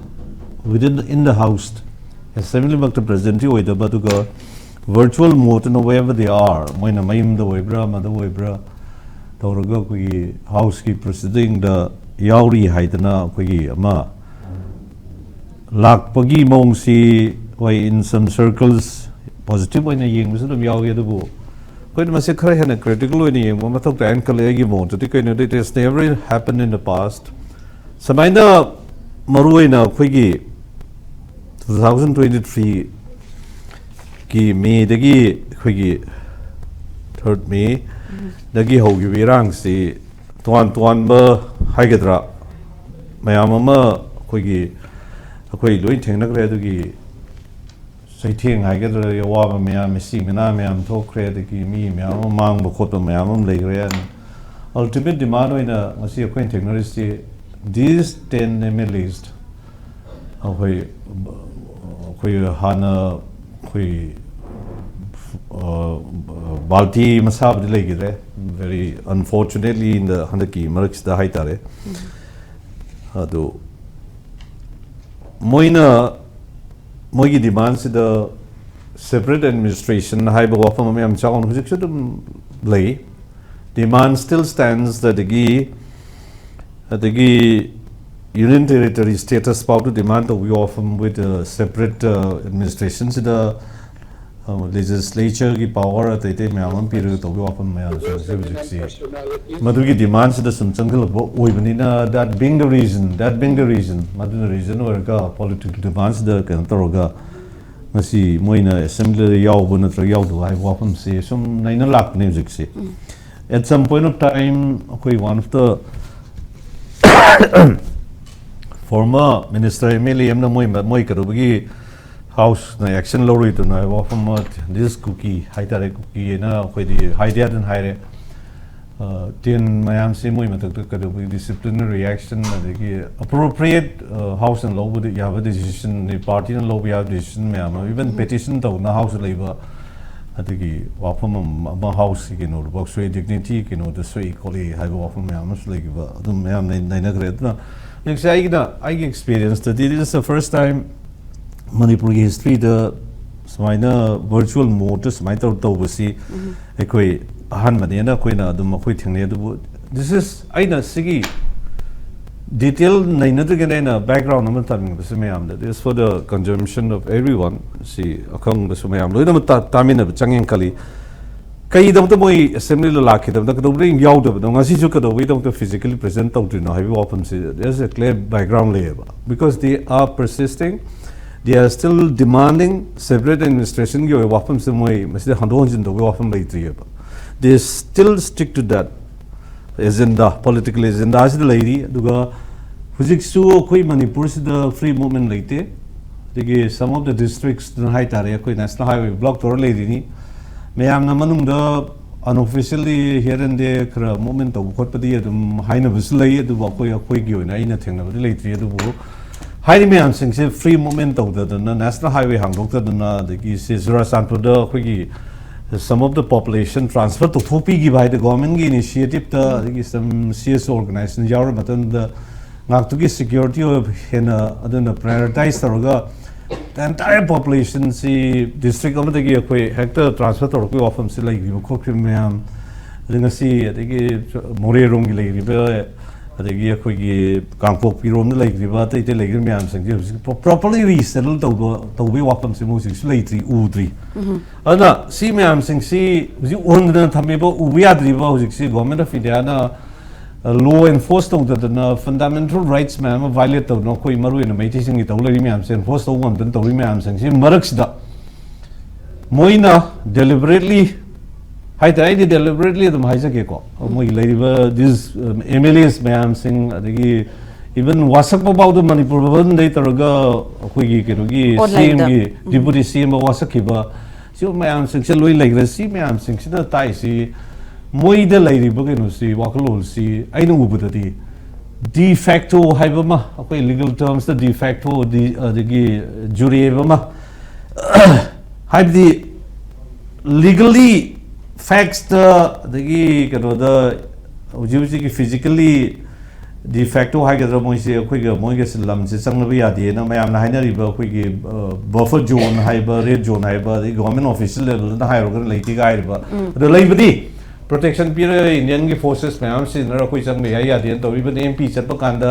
within the, in the house, ꯑꯦꯁꯦꯝꯕ꯭ꯂꯤꯃꯛꯇ ꯄ꯭ꯔꯦꯖꯦꯟꯇꯤ ꯑꯣꯏꯗꯕ, ꯑꯗꯨꯒ ꯚꯔꯆꯨꯋꯦꯜ ꯃꯣꯗꯇꯅ wherever they are, ꯃꯣꯏꯅ ꯃꯌꯨꯝꯗ ꯑꯣꯏꯕ꯭ꯔꯥ ꯑꯃꯗ ꯑꯣꯏꯕ꯭ꯔꯥ ꯇꯧꯔꯒ ꯑꯩꯈꯣꯏꯒꯤ ꯍꯥꯎꯁꯀꯤ ꯄ꯭ꯔꯣꯁꯤꯗꯤꯡꯗ ꯌꯥꯎꯔꯤ ꯍꯥꯏꯗꯅ ꯑꯩꯈꯣꯏꯒꯤ ꯑꯃ ꯂꯥꯛꯄꯒꯤ ꯃꯑꯣꯡꯁꯤ, ꯍꯣꯏ, in some circles ꯄꯥꯎ ꯄꯣꯖꯤꯇꯤꯚ ꯑꯣꯏꯅ ꯌꯦꯡꯕꯁꯨ ꯑꯗꯨꯝ ꯌꯥꯎꯏ꯫ ꯑꯗꯨꯕꯨ ꯑꯩꯈꯣꯏꯅ ꯃꯁꯤ ꯈꯔ ꯍꯦꯟꯅ ꯀ꯭ꯔꯤꯇꯤꯀꯦꯜ ꯑꯣꯏꯅ ꯌꯦꯡꯕ ꯃꯊꯧ ꯇꯥꯏꯅ ꯈꯜꯂꯦ ꯑꯩꯒꯤ ꯃꯣꯠꯇꯗꯤ꯫ ꯀꯩꯅꯣꯗꯤ, it has never happened in the past꯫ ꯁꯨꯃꯥꯏꯅ ꯃꯔꯨꯑꯣꯏꯅ ꯑꯩꯈꯣꯏꯒꯤ two thousand twenty-threeꯒꯤ ꯃꯦꯗꯒꯤ, ꯑꯩꯈꯣꯏꯒꯤ third ꯃꯦꯗꯒꯤ ꯍꯧꯈꯤꯕ ꯏꯔꯥꯡꯁꯤ ꯇꯣꯉꯥꯟ ꯇꯣꯉꯥꯟꯕ ꯍꯥꯏꯒꯗ꯭ꯔꯥ, ꯃꯌꯥꯝ ꯑꯃ ꯑꯩꯈꯣꯏꯒꯤ, ꯑꯩꯈꯣꯏ ꯂꯣꯏ ꯊꯦꯡꯅꯈ꯭ꯔꯦ꯫ ꯑꯗꯨꯒꯤ ꯆꯩꯊꯦꯡ ꯍꯥꯏꯒꯗ꯭ꯔꯥ, ꯑꯋꯥꯕ ꯃꯌꯥꯝ, ꯃꯤꯆꯤ ꯃꯤꯅꯥ ꯃꯌꯥꯝ ꯊꯣꯛꯈ꯭ꯔꯦ, ꯑꯗꯒꯤ ꯃꯤ ꯃꯌꯥꯝ ꯑꯃ ꯃꯥꯡꯕ ꯈꯣꯠꯄ ꯃꯌꯥꯝ ꯑꯃ ꯂꯩꯈ꯭ꯔꯦ꯫ ꯑꯜꯇꯤꯃꯦꯠ ꯗꯤꯃꯥꯟ ꯑꯣꯏꯅ ꯉꯁꯤ ꯑꯩꯈꯣꯏꯅ ꯊꯦꯡꯅꯔꯤꯁꯤ, these ten M L As, ꯑꯩꯈꯣꯏ, ꯑꯩꯈꯣꯏ ꯍꯥꯟꯅ ꯑꯩꯈꯣꯏ, ꯑ, ꯕꯥꯜꯇꯤ ꯃꯁꯥꯕꯨꯗꯤ ꯂꯩꯈꯤꯗ꯭ꯔꯦ, very unfortunately, in the, ꯍꯟꯗꯛꯀꯤ ꯃꯔꯛꯁꯤꯗ ꯍꯥꯏꯇꯥꯔꯦ꯫ ꯑꯗꯨ ꯃꯣꯏꯅ, ꯃꯣꯏꯒꯤ ꯗꯤꯃꯥꯟꯁꯤꯗ separate administration ꯍꯥꯏꯕ ꯋꯥꯐꯝ ꯑꯃ ꯌꯥꯝ ꯆꯥꯎꯅ ꯍꯧꯖꯤꯛꯁꯨ ꯑꯗꯨꯝ ꯂꯩ꯫ Demand still stands, ꯑꯗꯒꯤ, ꯑꯗꯒꯤ Union Territory status ꯐꯥꯎꯗ demand ꯇꯧꯕꯒꯤ ꯋꯥꯐꯝ, with, uh, separate, uh, administrationꯁꯤꯗ, uh, legislatureꯒꯤ power ꯑꯇꯩ ꯑꯇꯩ ꯃꯌꯥꯝ ꯑꯃ ꯄꯤꯔꯒ ꯇꯧꯕꯒꯤ ꯋꯥꯐꯝ ꯃꯌꯥꯝꯁꯦ ꯍꯧꯖꯤꯛ ꯍꯧꯖꯤꯛꯁꯤ ꯃꯗꯨꯒꯤ ꯗꯤꯃꯥꯟꯁꯤꯗ ꯁꯨꯝ ꯆꯪꯁꯤꯜꯂꯛꯄ ꯑꯣꯏꯕꯅꯤꯅ, that being the reason, that being the reason, ꯃꯗꯨꯅ reason ꯑꯣꯏꯔꯒ political demandꯁꯤꯗ ꯀꯩꯅꯣ ꯇꯧꯔꯒ ꯉꯁꯤ ꯃꯣꯏꯅ assemblyꯗ ꯌꯥꯎꯕ ꯅꯠꯇ꯭ꯔꯒ ꯌꯥꯎꯗꯕ ꯍꯥꯏꯕ ꯋꯥꯐꯝꯁꯦ ꯁꯨꯝ ꯅꯩꯅ ꯂꯥꯛꯄꯅꯦ ꯍꯧꯖꯤꯛꯁꯦ꯫ At some point of time, ꯑꯩꯈꯣꯏ one of the former minister, M L A ꯑꯃꯅ ꯃꯣꯏ, ꯃꯣꯏ ꯀꯩꯗꯧꯕꯒꯤ Houseꯅ action ꯂꯧꯔꯣꯏꯗꯣꯏꯅꯣ ꯍꯥꯏꯕ ꯋꯥꯐꯝ ꯑꯃ, this ꯀꯨꯀꯤ ꯍꯥꯏꯇꯥꯔꯦ, ꯀꯨꯀꯤ ꯍꯥꯏꯅ ꯑꯩꯈꯣꯏꯗꯤ ꯍꯥꯏꯗꯤ ꯑꯗꯨꯝ ꯍꯥꯏꯔꯦ꯫ ꯑ, ten ꯃꯌꯥꯝꯁꯤ ꯃꯣꯏ ꯃꯊꯛꯇ ꯀꯩꯗꯧꯕꯒꯤ disciplinary action, ꯑꯗꯒꯤ appropriate, ꯑ, Houseꯅ ꯂꯧꯕꯗ ꯌꯥꯕ decision, partyꯅ ꯂꯧꯕ ꯌꯥꯕ decision ꯃꯌꯥꯝ ꯑꯃ, even petition ꯇꯧꯅ Houseꯇ ꯂꯩꯕ, ꯑꯗꯒꯤ ꯋꯥꯐꯝ ꯑꯃ, ꯑꯃ Houseꯀꯤ ꯀꯩꯅꯣꯗꯐꯥꯎ ꯁꯣꯛꯏ, dignity ꯀꯩꯅꯣꯗ ꯁꯣꯛꯏ ꯈꯣꯠꯂꯤ ꯍꯥꯏꯕ ꯋꯥꯐꯝ ꯃꯌꯥꯝ ꯑꯃꯁꯨ ꯂꯩꯈꯤꯕ, ꯑꯗꯨꯝ ꯃꯌꯥꯝ ꯅꯩ-, ꯅꯩꯅꯈ꯭ꯔꯦ꯫ ꯑꯗꯨꯅ ꯍꯧꯖꯤꯛꯁꯦ ꯑꯩꯒꯤꯅ, ꯑꯩꯒꯤ experienceꯇꯗꯤ, this is the first time ꯃꯅꯤꯄꯨꯔꯒꯤ historyꯗ ꯁꯨꯃꯥꯏꯅ virtual modeꯇ ꯁꯨꯃꯥꯏꯅ ꯇꯧ-, ꯇꯧꯕꯁꯤ ꯑꯩꯈꯣꯏ ꯑꯍꯥꯟꯕꯅꯦꯅ ꯑꯩꯈꯣꯏꯅ ꯑꯗꯨꯝ ꯑꯩꯈꯣꯏ ꯊꯦꯡꯅꯩ꯫ ꯑꯗꯨꯕꯨ this is, ꯑꯩꯅ ꯁꯤꯒꯤ ꯗꯤꯇꯦꯜ ꯅꯩꯅꯗ꯭ꯔꯤꯉꯩꯗ ꯑꯩꯅ ꯕꯦꯛꯒ꯭ꯔꯥꯎꯟ ꯑꯃ ꯇꯝꯅꯤꯡꯕꯁꯦ ꯃꯌꯥꯝꯗ, this for the consumption of everyone, ꯁꯤ ꯑꯈꯪꯕꯁꯨ ꯃꯌꯥꯝ ꯂꯣꯏꯅꯃꯛ ꯇꯥ- ꯇꯥꯃꯤꯟꯅꯕ ꯆꯪꯉꯦꯅ ꯈꯜꯂꯤ꯫ ꯀꯩꯗꯃꯛꯇ ꯃꯣꯏ ꯑꯦꯁꯦꯝꯕ꯭ꯂꯤꯗ ꯂꯥꯛꯈꯤꯗꯕꯗ ꯀꯩꯗꯧꯕꯗ ꯌꯥꯎꯗꯕꯅꯣ, ꯉꯁꯤꯁꯨ ꯀꯩꯗꯧꯕꯒꯤꯗꯃꯛꯇ physically present ꯇꯧꯗ꯭ꯔꯤꯅꯣ ꯍꯥꯏꯕꯒꯤ ꯋꯥꯐꯝꯁꯤ, there's a clear background ꯂꯩꯌꯦꯕ, because they are persisting, they are still demanding separate administrationꯒꯤ ꯑꯣꯏꯕ ꯋꯥꯐꯝꯁꯤ ꯃꯣꯏ ꯃꯁꯤꯗ ꯍꯟꯗꯣꯛ ꯍꯟꯖꯤꯟ ꯇꯧꯕꯒꯤ ꯋꯥꯐꯝ ꯂꯩꯇ꯭ꯔꯤꯑꯕ, they still stick to that agenda, political agendaꯁꯤꯗ ꯂꯩꯔꯤ꯫ ꯑꯗꯨꯒ ꯍꯧꯖꯤꯛꯁꯨ ꯑꯩꯈꯣꯏ ꯃꯅꯤꯄꯨꯔꯁꯤꯗ free movement ꯂꯩꯇꯦ꯫ ꯑꯗꯒꯤ some of the districtsꯇꯅ ꯍꯥꯏꯇꯥꯔꯦ, ꯑꯩꯈꯣꯏ national highway block ꯇꯧꯔ ꯂꯩꯔꯤꯅꯤ꯫ ꯃꯌꯥꯝꯅ ꯃꯅꯨꯡꯗ unofficially here and there ꯈꯔ movement ꯇꯧꯕ ꯈꯣꯠꯄꯗꯤ ꯑꯗꯨꯝ ꯍꯥꯏꯅꯕꯁꯨ ꯂꯩ, ꯑꯗꯨꯕꯨ ꯑꯩꯈꯣꯏ ꯑꯩꯈꯣꯏꯒꯤ ꯑꯣꯏꯅ ꯑꯩꯅ ꯊꯦꯡꯅꯕꯗꯤ ꯂꯩꯇ꯭ꯔꯤ꯫ ꯑꯗꯨꯕꯨ ꯍꯥꯏꯔꯤꯕ ꯃꯌꯥꯝꯁꯤꯡꯁꯦ free movement ꯇꯧꯗꯗꯅ, national highway ꯍꯥꯡꯗꯣꯛꯇꯗꯅ, ꯑꯗꯒꯤ ꯁꯤ ꯆꯨꯔꯥꯆꯥꯟꯄꯨꯔꯗ ꯑꯩꯈꯣꯏꯒꯤ some of the population transfer ꯇꯧꯊꯣꯛꯄꯤꯈꯤꯕ ꯍꯥꯏꯗꯤ governmentꯀꯤ initiativeꯇ, ꯑꯗꯒꯤ some C S O organization ꯌꯥꯎꯔ ꯃꯇꯝꯗ ꯉꯥꯛꯇꯨꯒꯤ security ꯑꯣꯏꯕ ꯍꯦꯟꯅ ꯑꯗꯨꯅ prioritize ꯇꯧꯔꯒ entire populationꯁꯤ district ꯑꯃꯗꯒꯤ ꯑꯩꯈꯣꯏ ꯍꯦꯛꯇ transfer ꯇꯧꯔꯛꯄꯒꯤ ꯋꯥꯐꯝꯁꯤ ꯂꯩꯈ꯭ꯔꯤꯕ ꯈꯣꯠꯈ꯭ꯔꯤꯕ ꯃꯌꯥꯝ, ꯑꯗꯩ ꯉꯁꯤ ꯑꯗꯒꯤ ꯃꯣꯔꯦꯔꯣꯝꯒꯤ ꯂꯩꯔꯤꯕ, ꯑꯗꯒꯤ ꯑꯩꯈꯣꯏꯒꯤ ꯀꯥꯡꯄꯣꯛꯄꯤꯔꯣꯝꯗ ꯂꯩꯈ꯭ꯔꯤꯕ, ꯑꯇꯩ ꯑꯇꯩ ꯂꯩꯈ꯭ꯔꯤꯕ ꯃꯌꯥꯝꯁꯤꯡꯁꯦ ꯍꯧꯖꯤꯛ properly resettle ꯇꯧꯕ, ꯇꯧꯕꯒꯤ ꯋꯥꯐꯝꯁꯤ ꯃꯣꯏ ꯍꯧꯖꯤꯛꯁꯨ ꯂꯩꯇ꯭ꯔꯤ, ꯎꯗ꯭ꯔꯤ꯫ ꯑꯗꯨꯅ ꯁꯤ ꯃꯌꯥꯝꯁꯤꯡꯁꯤ ꯍꯧꯖꯤꯛ ꯎꯍꯟꯗꯅ ꯊꯝꯃꯤꯕ, ꯎꯕ ꯌꯥꯗ꯭ꯔꯤꯕ ꯍꯧꯖꯤꯛꯁꯤ Government of Indiaꯅ law enforce ꯇꯧꯗꯗꯅ, fundamental rights ꯃꯌꯥꯝ ꯑꯃ violate ꯇꯧꯗꯅ, ꯑꯩꯈꯣꯏ ꯃꯔꯨ ꯑꯣꯏꯅ ꯃꯩꯇꯩꯁꯤꯡꯒꯤ ꯇꯧ ꯂꯩꯔꯤ ꯃꯌꯥꯝꯁꯦ enforce ꯇꯧꯕ ꯉꯝꯗꯅ ꯇꯧꯔꯤ ꯃꯌꯥꯝꯁꯤꯡꯁꯤ ꯃꯔꯛꯁꯤꯗ ꯃꯣꯏꯅ deliberately ꯍꯥꯏꯇꯥꯔꯦ, ꯑꯩꯗꯤ deliberately ꯑꯗꯨꯝ ꯍꯥꯏꯖꯒꯦꯀꯣ, ꯃꯣꯏꯒꯤ ꯂꯩꯔꯤꯕ these, um, M L As ꯃꯌꯥꯝꯁꯤꯡ, ꯑꯗꯒꯤ even ꯋꯥꯁꯛꯄ ꯐꯥꯎꯗ ꯃꯅꯤꯄꯨꯔ ꯚꯕꯟꯗꯩ ꯇꯧꯔꯒ ꯑꯩꯈꯣꯏꯒꯤ ꯀꯩꯅꯣꯒꯤ Onlineꯗ꯫ CMꯒꯤ ꯎꯝ꯫ Deputy CM ꯐꯥꯎ ꯋꯥꯁꯛꯈꯤꯕ, ꯁꯤ ꯃꯌꯥꯝꯁꯤꯡꯁꯦ ꯂꯣꯏ ꯂꯩꯈ꯭ꯔꯦ꯫ ꯁꯤ ꯃꯌꯥꯝꯁꯤꯡꯁꯤꯅ ꯇꯥꯛꯏꯁꯤ, ꯃꯣꯏꯗ ꯂꯩꯔꯤꯕ ꯀꯩꯅꯣꯁꯤ, ꯋꯥꯈꯜꯂꯣꯟꯁꯤ ꯑꯩꯅ ꯎꯕꯗꯗꯤ de facto ꯍꯥꯏꯕ ꯑꯃ, ꯑꯩꯈꯣꯏ legal termsꯇ de facto, de, ꯑꯗꯒꯤ jure ꯍꯥꯏꯕ ꯑꯃ, ꯍꯥꯏꯕꯗꯤ legally factsꯇ, ꯑꯗꯒꯤ ꯀꯩꯅꯣꯗ, ꯍꯧꯖꯤꯛ ꯍꯧꯖꯤꯛꯀꯤ physically de facto ꯍꯥꯏꯒꯗ꯭ꯔꯥ, ꯃꯣꯏꯁꯦ ꯑꯩꯈꯣꯏꯒ ꯃꯣꯏꯒꯁꯦ ꯂꯝꯁꯦ ꯆꯪꯅꯕ ꯌꯥꯗꯦꯅ ꯃꯌꯥꯝꯅ ꯍꯥꯏꯅꯔꯤꯕ ꯑꯩꯈꯣꯏꯒꯤ, ꯑ, buffer zone ꯍꯥꯏꯕ, red zone ꯍꯥꯏꯕ, ꯑꯗꯒꯤ government official levelꯗ ꯍꯥꯏꯔꯨꯔꯒꯅ ꯂꯩꯇꯦ ꯀꯥꯏꯔꯤꯕ꯫ ꯎꯝ꯫ ꯑꯗꯣ ꯂꯩꯕꯗꯤ ꯄ꯭ꯔꯣꯇꯦꯛꯁꯟ ꯄꯤꯔꯒ ꯏꯟꯗꯤꯌꯟꯒꯤ ꯐꯣꯔꯁꯦꯁ ꯃꯌꯥꯝ ꯁꯤꯖꯤꯟꯅꯔꯒ ꯑꯩꯈꯣꯏ ꯆꯪꯕ ꯌꯥꯏ ꯌꯥꯗꯦꯅ ꯇꯧꯔꯤꯕꯅꯤ꯫ ꯑꯦꯝ ꯄꯤ ꯆꯠꯄ ꯀꯥꯟꯗ,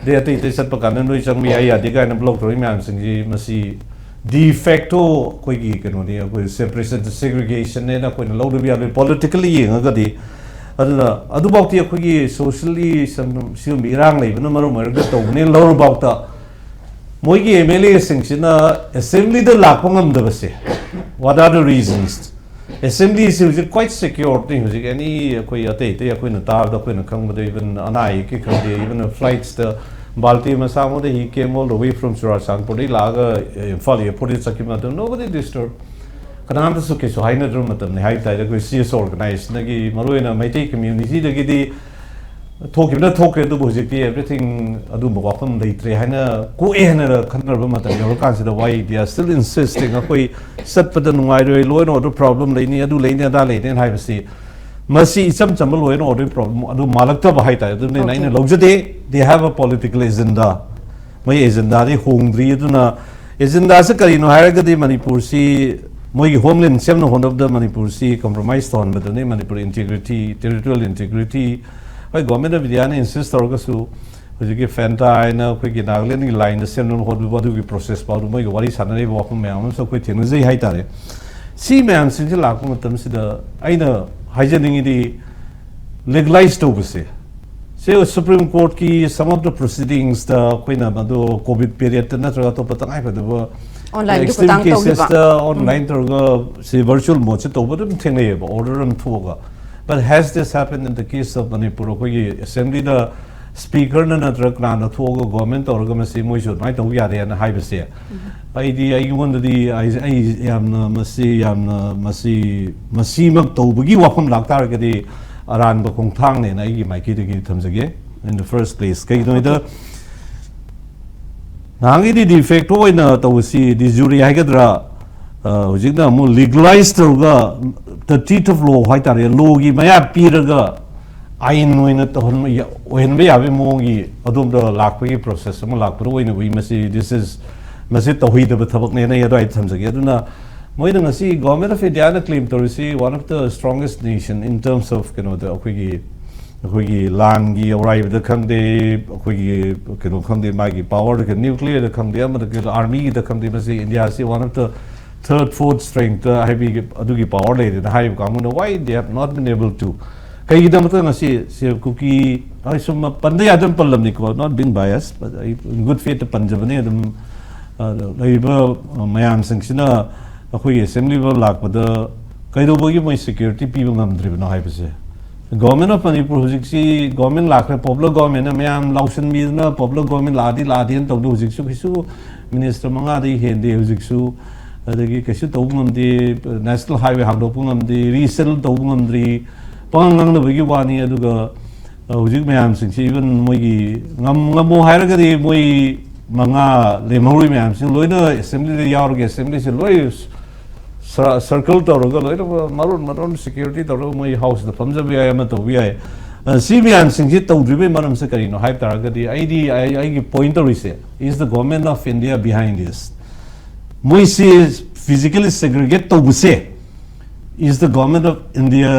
ꯑꯗꯩ ꯑꯇꯩ ꯑꯇꯩ ꯆꯠꯄ ꯀꯥꯟꯗ ꯅꯣꯏ ꯆꯪꯕ ꯌꯥꯏ ꯌꯥꯗꯦ ꯀꯥꯏꯅ ꯕ꯭ꯂꯣꯛ ꯇꯧꯔꯤ ꯃꯌꯥꯝꯁꯤꯡꯁꯤ, ꯃꯁꯤ ꯗꯤ ꯐꯦꯛꯇꯣ ꯑꯩꯈꯣꯏꯒꯤ ꯀꯩꯅꯣꯅꯤ, ꯑꯩꯈꯣꯏ ꯁꯦꯄꯔꯦꯁꯟ ꯁꯦꯒ꯭ꯔꯤꯒꯦꯁꯟꯅꯦꯅ ꯑꯩꯈꯣꯏꯅ ꯂꯧꯗꯕ ꯌꯥꯗꯦ, ꯄꯣꯂꯤꯇꯤꯀꯦꯜꯂꯤ ꯌꯦꯡꯉꯒꯗꯤ꯫ ꯑꯗꯨꯅ ꯑꯗꯨꯐꯥꯎꯗꯤ ꯑꯩꯈꯣꯏꯒꯤ ꯁꯣꯁꯤꯌꯦꯜꯂꯤ ꯁꯤꯒꯨꯝꯕ ꯏꯔꯥꯡ ꯂꯩꯕꯅ ꯃꯔꯝ ꯑꯣꯏꯔꯒ ꯇꯧꯕꯅꯦꯅ ꯂꯧꯔꯐꯥꯎꯗ, ꯃꯣꯏꯒꯤ ꯑꯦꯝ ꯑꯦꯜ ꯑꯦꯁꯤꯡꯁꯤꯅ ꯑꯦꯁꯦꯝꯕ꯭ꯂꯤꯗ ꯂꯥꯛꯄ ꯉꯝꯗꯕꯁꯦ, what are the reasons? ꯑꯦꯁꯦꯝꯕ꯭ꯂꯤꯁꯤ ꯍꯧꯖꯤꯛ ꯀ꯭ꯋꯥꯏꯠ ꯁꯦꯀ꯭ꯌꯣꯔꯅꯤ ꯍꯧꯖꯤꯛ꯫ ꯑꯦꯅꯤ ꯑꯩꯈꯣꯏ ꯑꯇꯩ ꯑꯇꯩ ꯑꯩꯈꯣꯏꯅ ꯇꯥꯕꯗ, ꯑꯩꯈꯣꯏꯅ ꯈꯪꯕꯗ, ꯏꯚꯟ ꯑꯅꯥ ꯑꯌꯦꯛꯀꯤ ꯈꯪꯗꯦ, ꯏꯚꯟ ꯐ꯭ꯂꯥꯏꯠꯁꯇ ꯕꯥꯜꯇꯤ ꯃꯆꯥ ꯑꯃꯗ he came all the way from ꯆꯨꯔꯥꯆꯥꯟꯄꯨꯔꯗꯒꯤ ꯂꯥꯛꯑꯒ ꯏꯝꯐꯥꯜ ꯑꯦꯌꯔꯄꯣꯔꯠꯇ ꯆꯠꯈꯤꯕ ꯃꯇꯝꯗ nobody disturb, ꯀꯅꯥꯝꯇꯁꯨ ꯀꯩꯁꯨ ꯍꯥꯏꯅꯗ꯭ꯔꯕ ꯃꯇꯝꯅꯤ ꯍꯥꯏ ꯇꯥꯔꯦ꯫ ꯑꯩꯈꯣꯏ ꯁꯤ ꯑꯦꯁ ꯑꯣꯔꯒꯅꯥꯏꯖꯦꯁꯟꯗꯒꯤ, ꯃꯔꯨꯑꯣꯏꯅ ꯃꯩꯇꯩ ꯀꯝꯃ꯭ꯌꯨꯅꯤꯇꯤꯗꯒꯤꯗꯤ ꯊꯣꯛꯈꯤꯕꯅ ꯊꯣꯛꯈ꯭ꯔꯦ, ꯑꯗꯨꯕꯨ ꯍꯧꯖꯤꯛꯇꯤ ꯑꯦꯚ꯭ꯔꯤꯊꯤꯡ, ꯑꯗꯨꯝꯕ ꯋꯥꯐꯝ ꯂꯩꯇ꯭ꯔꯦ ꯍꯥꯏꯅ ꯀꯣꯛꯑꯦ ꯍꯥꯏꯅ ꯈꯟꯅꯔꯕ ꯃꯇꯝ ꯌꯧꯔꯀꯥꯟꯁꯤꯗ, why they are still insisting ꯑꯩꯈꯣꯏ ꯆꯠꯄꯗ ꯅꯨꯡꯉꯥꯏꯔꯣꯏ, law and order problem ꯂꯩꯅꯤ, ꯑꯗꯨ ꯂꯩꯅꯤ, ꯑꯗꯥ ꯂꯩꯅꯤ ꯍꯥꯏꯕꯁꯤ, ꯃꯁꯤ ꯏꯆꯝ ꯆꯝꯕ law and order problem ꯑꯗꯨ ꯃꯥꯜꯂꯛꯇꯕ ꯍꯥꯏꯇꯥꯔꯦ꯫ ꯑꯗꯨꯅꯤꯅ ꯑꯩꯅ Okay. ꯂꯧꯖꯗꯦ, they have a political agenda꯫ ꯃꯣꯏ ꯑꯦꯖꯦꯟꯗꯥꯗꯤ ꯍꯣꯡꯗ꯭ꯔꯤ꯫ ꯑꯗꯨꯅ ꯑꯦꯖꯦꯟꯗꯥꯁꯦ ꯀꯔꯤꯅꯣ ꯍꯥꯏꯔꯒꯗꯤ, ꯃꯅꯤꯄꯨꯔꯁꯤ ꯃꯣꯏꯒꯤ ꯍꯣꯝꯂꯦꯟ ꯁꯦꯝꯅ ꯍꯣꯠꯅꯕꯗ ꯃꯅꯤꯄꯨꯔꯁꯤ compromise ꯇꯧꯍꯟꯕꯗꯨꯅꯤ꯫ Manipur integrity, territorial integrity, ꯍꯣꯏ, ꯒꯣꯔꯃꯦꯟ ꯑꯣꯐ ꯏꯟꯗꯤꯌꯥꯅ ꯏꯟꯁꯤꯁ ꯇꯧꯔꯒꯁꯨ, ꯍꯧꯖꯤꯛꯀꯤ ꯐꯦꯟꯇꯥ ꯍꯥꯏꯅ ꯑꯩꯈꯣꯏꯒꯤ ꯅꯥꯒꯥꯂꯦꯟꯒꯤ ꯂꯥꯏꯟꯗ ꯁꯦꯝꯅꯕ ꯍꯣꯠꯅꯕ ꯑꯗꯨꯒꯤ ꯄ꯭ꯔꯣꯁꯦꯁ ꯐꯥꯎꯗ ꯃꯣꯏꯒ ꯋꯥꯔꯤ ꯁꯥꯟꯅꯔꯤꯕ ꯋꯥꯐꯝ ꯃꯌꯥꯝ ꯑꯃꯁꯨ ꯑꯩꯈꯣꯏ ꯊꯦꯡꯅꯖꯩ ꯍꯥꯏꯇꯥꯔꯦ꯫ ꯁꯤ ꯃꯌꯥꯝꯁꯤꯡꯁꯤ ꯂꯥꯛꯄ ꯃꯇꯝꯁꯤꯗ ꯑꯩꯅ ꯍꯥꯏꯖꯅꯤꯡꯉꯤꯗꯤ, ꯂꯤꯒꯂꯥꯏꯁ ꯇꯧꯕꯁꯦ, ꯁꯤ ꯁꯨꯄ꯭ꯔꯤꯝ ꯀꯣꯔꯠꯀꯤ some of the proceedingsꯇ ꯑꯩꯈꯣꯏꯅ ꯃꯗꯨ ꯀꯣꯚꯤꯗ ꯄꯤꯔꯤꯌꯗꯇ ꯅꯠꯇ꯭ꯔꯒ ꯑꯇꯣꯞꯄ ꯇꯉꯥꯏꯐꯗꯕ ꯑꯣꯟꯂꯥꯏꯟꯒꯤ extreme ꯈꯨꯠꯊꯥꯡ ꯇꯧꯈꯤꯕ꯫ Casesꯇ ꯑꯣꯟꯂꯥꯏꯟ ꯇꯧꯔꯒ ꯁꯤ ꯚꯔꯆꯨꯋꯦꯜ ꯃꯣꯗꯁꯦ ꯇꯧꯕ ꯑꯗꯨꯝ ꯊꯦꯡꯅꯩꯌꯦꯕ, ꯑꯣꯔꯗꯔ ꯑꯃ ꯊꯣꯛꯑꯒ꯫ But has this happened in the case of Manipur? ꯑꯩꯈꯣꯏꯒꯤ ꯑꯦꯁꯦꯝꯕ꯭ꯂꯤꯗ ꯁ꯭ꯄꯤꯀꯔꯅ ꯅꯠꯇ꯭ꯔꯒ ꯀꯅꯥꯅ ꯊꯣꯛꯑꯒ ꯒꯣꯔꯃꯦꯟ ꯇꯧꯔꯒ ꯃꯁꯤ ꯃꯣꯏꯁꯨ ꯑꯗꯨꯃꯥꯏꯅ ꯇꯧꯕ ꯌꯥꯔꯦꯅ ꯍꯥꯏꯕꯁꯦ, ꯑꯩꯗꯤ, ꯑꯩꯉꯣꯟꯗꯗꯤ ꯑꯩ, ꯑꯩ ꯌꯥꯝꯅ ꯃꯁꯤ, ꯌꯥꯝꯅ ꯃꯁꯤ, ꯃꯁꯤꯃꯛ ꯇꯧꯕꯒꯤ ꯋꯥꯐꯝ ꯂꯥꯛꯇꯥꯔꯒꯗꯤ ꯑꯔꯥꯟꯕ ꯈꯣꯡꯊꯥꯡꯅꯦꯅ ꯑꯩꯒꯤ ꯃꯥꯏꯀꯩꯗꯒꯤ ꯊꯝꯖꯒꯦ꯫ In the first place, ꯀꯩꯒꯤꯅꯣ ꯍꯥꯏꯗ, ꯅꯍꯥꯟꯒꯤꯗꯤ ꯗꯤ ꯐꯦꯛꯇꯣ ꯑꯣꯏꯅ ꯇꯧꯕꯁꯤ, ꯗꯤ ꯖꯨꯔꯤ ꯍꯥꯏꯒꯗ꯭ꯔꯥ, ꯑ, ꯍꯧꯖꯤꯛꯅ ꯑꯃꯨꯛ ꯂꯤꯒꯂꯥꯏꯁ ꯇꯧꯔꯒ, the teeth of law ꯍꯥꯏꯇꯥꯔꯦ, ꯂꯣꯒꯤ ꯃꯌꯥ ꯄꯤꯔꯒ ꯑꯥꯏꯟ ꯑꯣꯏꯅ ꯇꯧꯍꯟꯕ ꯌꯥ-, ꯑꯣꯏꯍꯟꯕ ꯌꯥꯕꯒꯤ ꯃꯑꯣꯡꯒꯤ ꯑꯗꯣꯝꯗ ꯂꯥꯛꯄꯒꯤ ꯄ꯭ꯔꯣꯁꯦꯁ ꯑꯃ ꯂꯥꯛꯄꯗ ꯑꯣꯏꯅ ꯎꯏ꯫ ꯃꯁꯤ, this is, ꯃꯁꯤ ꯇꯧꯍꯩꯗꯕ ꯊꯕꯛꯅꯦꯅ ꯑꯩ ꯑꯗꯨꯋꯥꯏꯗ ꯊꯝꯖꯒꯦ꯫ ꯑꯗꯨꯅ ꯃꯣꯏꯅ ꯉꯁꯤ Government of Indiaꯅ claim ꯇꯧꯔꯤꯁꯤ one of the strongest nation in terms of ꯀꯩꯅꯣꯗ ꯑꯩꯈꯣꯏꯒꯤ ꯑꯩꯈꯣꯏꯒꯤ ꯂꯥꯟꯒꯤ ꯑꯔꯥꯏꯕꯗ ꯈꯪꯗꯦ, ꯑꯩꯈꯣꯏꯒꯤ ꯀꯩꯅꯣ ꯈꯪꯗꯦ, ꯃꯥꯒꯤ powerꯗ, nuclearꯗ ꯈꯪꯗꯦ, ꯑꯃꯗ ꯀꯩꯅꯣ armyꯒꯤꯗ ꯈꯪꯗꯦ, ꯃꯁꯤ Indiaꯁꯤ one of the third, fourth strength ꯍꯥꯏꯕꯒꯤ ꯑꯗꯨꯒꯤ power ꯂꯩꯔꯦꯅ ꯍꯥꯏꯔꯤꯕ ꯀꯥꯡꯕꯨꯅ why they have not been able to, ꯀꯩꯒꯤꯗꯃꯛꯇ ꯉꯁꯤ ꯁꯤ ꯀꯨꯀꯤ ꯑꯩ ꯁꯨꯝ ꯄꯟꯕ ꯌꯥꯗꯕ ꯄꯜꯂꯝꯅꯤꯀꯣ, not being biased, but ꯑꯩ good faithꯇ ꯄꯟꯖꯕꯅꯤ꯫ ꯑꯗꯨꯝ ꯑ, ꯂꯩꯔꯤꯕ ꯃꯌꯥꯝꯁꯤꯡꯁꯤꯅ ꯑꯩꯈꯣꯏꯒꯤ assembly ꯐꯥꯎ ꯂꯥꯛꯄꯗ ꯀꯩꯗꯧꯕꯒꯤ ꯃꯣꯏ security ꯄꯤꯕ ꯉꯝꯗ꯭ꯔꯤꯕꯅꯣ ꯍꯥꯏꯕꯁꯦ꯫ Government of Manipur ꯍꯧꯖꯤꯛꯁꯤ government ꯂꯥꯛꯈ꯭ꯔꯦ, popular governmentꯅ ꯃꯌꯥꯝ ꯂꯥꯎꯁꯟꯕꯤꯗꯅ popular government ꯂꯥꯛꯑꯗꯤ ꯂꯥꯛꯑꯗꯤꯅ ꯇꯧꯗꯣ, ꯍꯧꯖꯤꯛꯁꯨ ꯀꯩꯁꯨ minister ꯃꯉꯥꯗꯒꯤ ꯍꯦꯟꯗꯦ ꯍꯧꯖꯤꯛꯁꯨ꯫ ꯑꯗꯒꯤ ꯀꯩꯁꯨ ꯇꯧꯕ ꯉꯝꯗꯦ, national highway ꯍꯥꯡꯗꯣꯛꯄ ꯉꯝꯗꯦ, resettle ꯇꯧꯕ ꯉꯝꯗ꯭ꯔꯤ, ꯄꯉꯥꯡ ꯉꯥꯡꯅꯕꯒꯤ ꯋꯥꯅꯤ꯫ ꯑꯗꯨꯒ ꯑ, ꯍꯧꯖꯤꯛ ꯃꯌꯥꯝꯁꯤꯡꯁꯤ even ꯃꯣꯏꯒꯤ ꯉꯝ-, ꯉꯝꯃꯣ ꯍꯥꯏꯔꯒꯗꯤ ꯃꯣꯏ ꯃꯉꯥ ꯂꯦꯝꯍꯧꯔꯤ ꯃꯌꯥꯝꯁꯤ ꯂꯣꯏꯅ assemblyꯗ ꯌꯥꯎꯔꯒ assemblyꯁꯤ ꯂꯣꯏ ꯁꯔ-, circle ꯇꯧꯔꯒ ꯂꯣꯏꯅ ꯃꯔꯣꯟ ꯃꯔꯣꯟ security ꯇꯧꯔꯒ ꯃꯣꯏ houseꯇ ꯐꯝꯖꯕ ꯌꯥꯏ, ꯑꯃ ꯇꯧꯕ ꯌꯥꯏ꯫ ꯑ, ꯁꯤ ꯃꯌꯥꯝꯁꯤꯡꯁꯤ ꯇꯧꯗ꯭ꯔꯤꯕꯒꯤ ꯃꯔꯝꯁꯦ ꯀꯔꯤꯅꯣ ꯍꯥꯏꯕ ꯇꯥꯔꯒꯗꯤ ꯑꯩꯗꯤ ꯑꯩ-, ꯑꯩꯒꯤ point ꯇꯧꯔꯤꯁꯦ is the Government of India behind this. ꯃꯣꯏꯁꯤ physically segregate ꯇꯧꯕꯁꯦ is the Government of India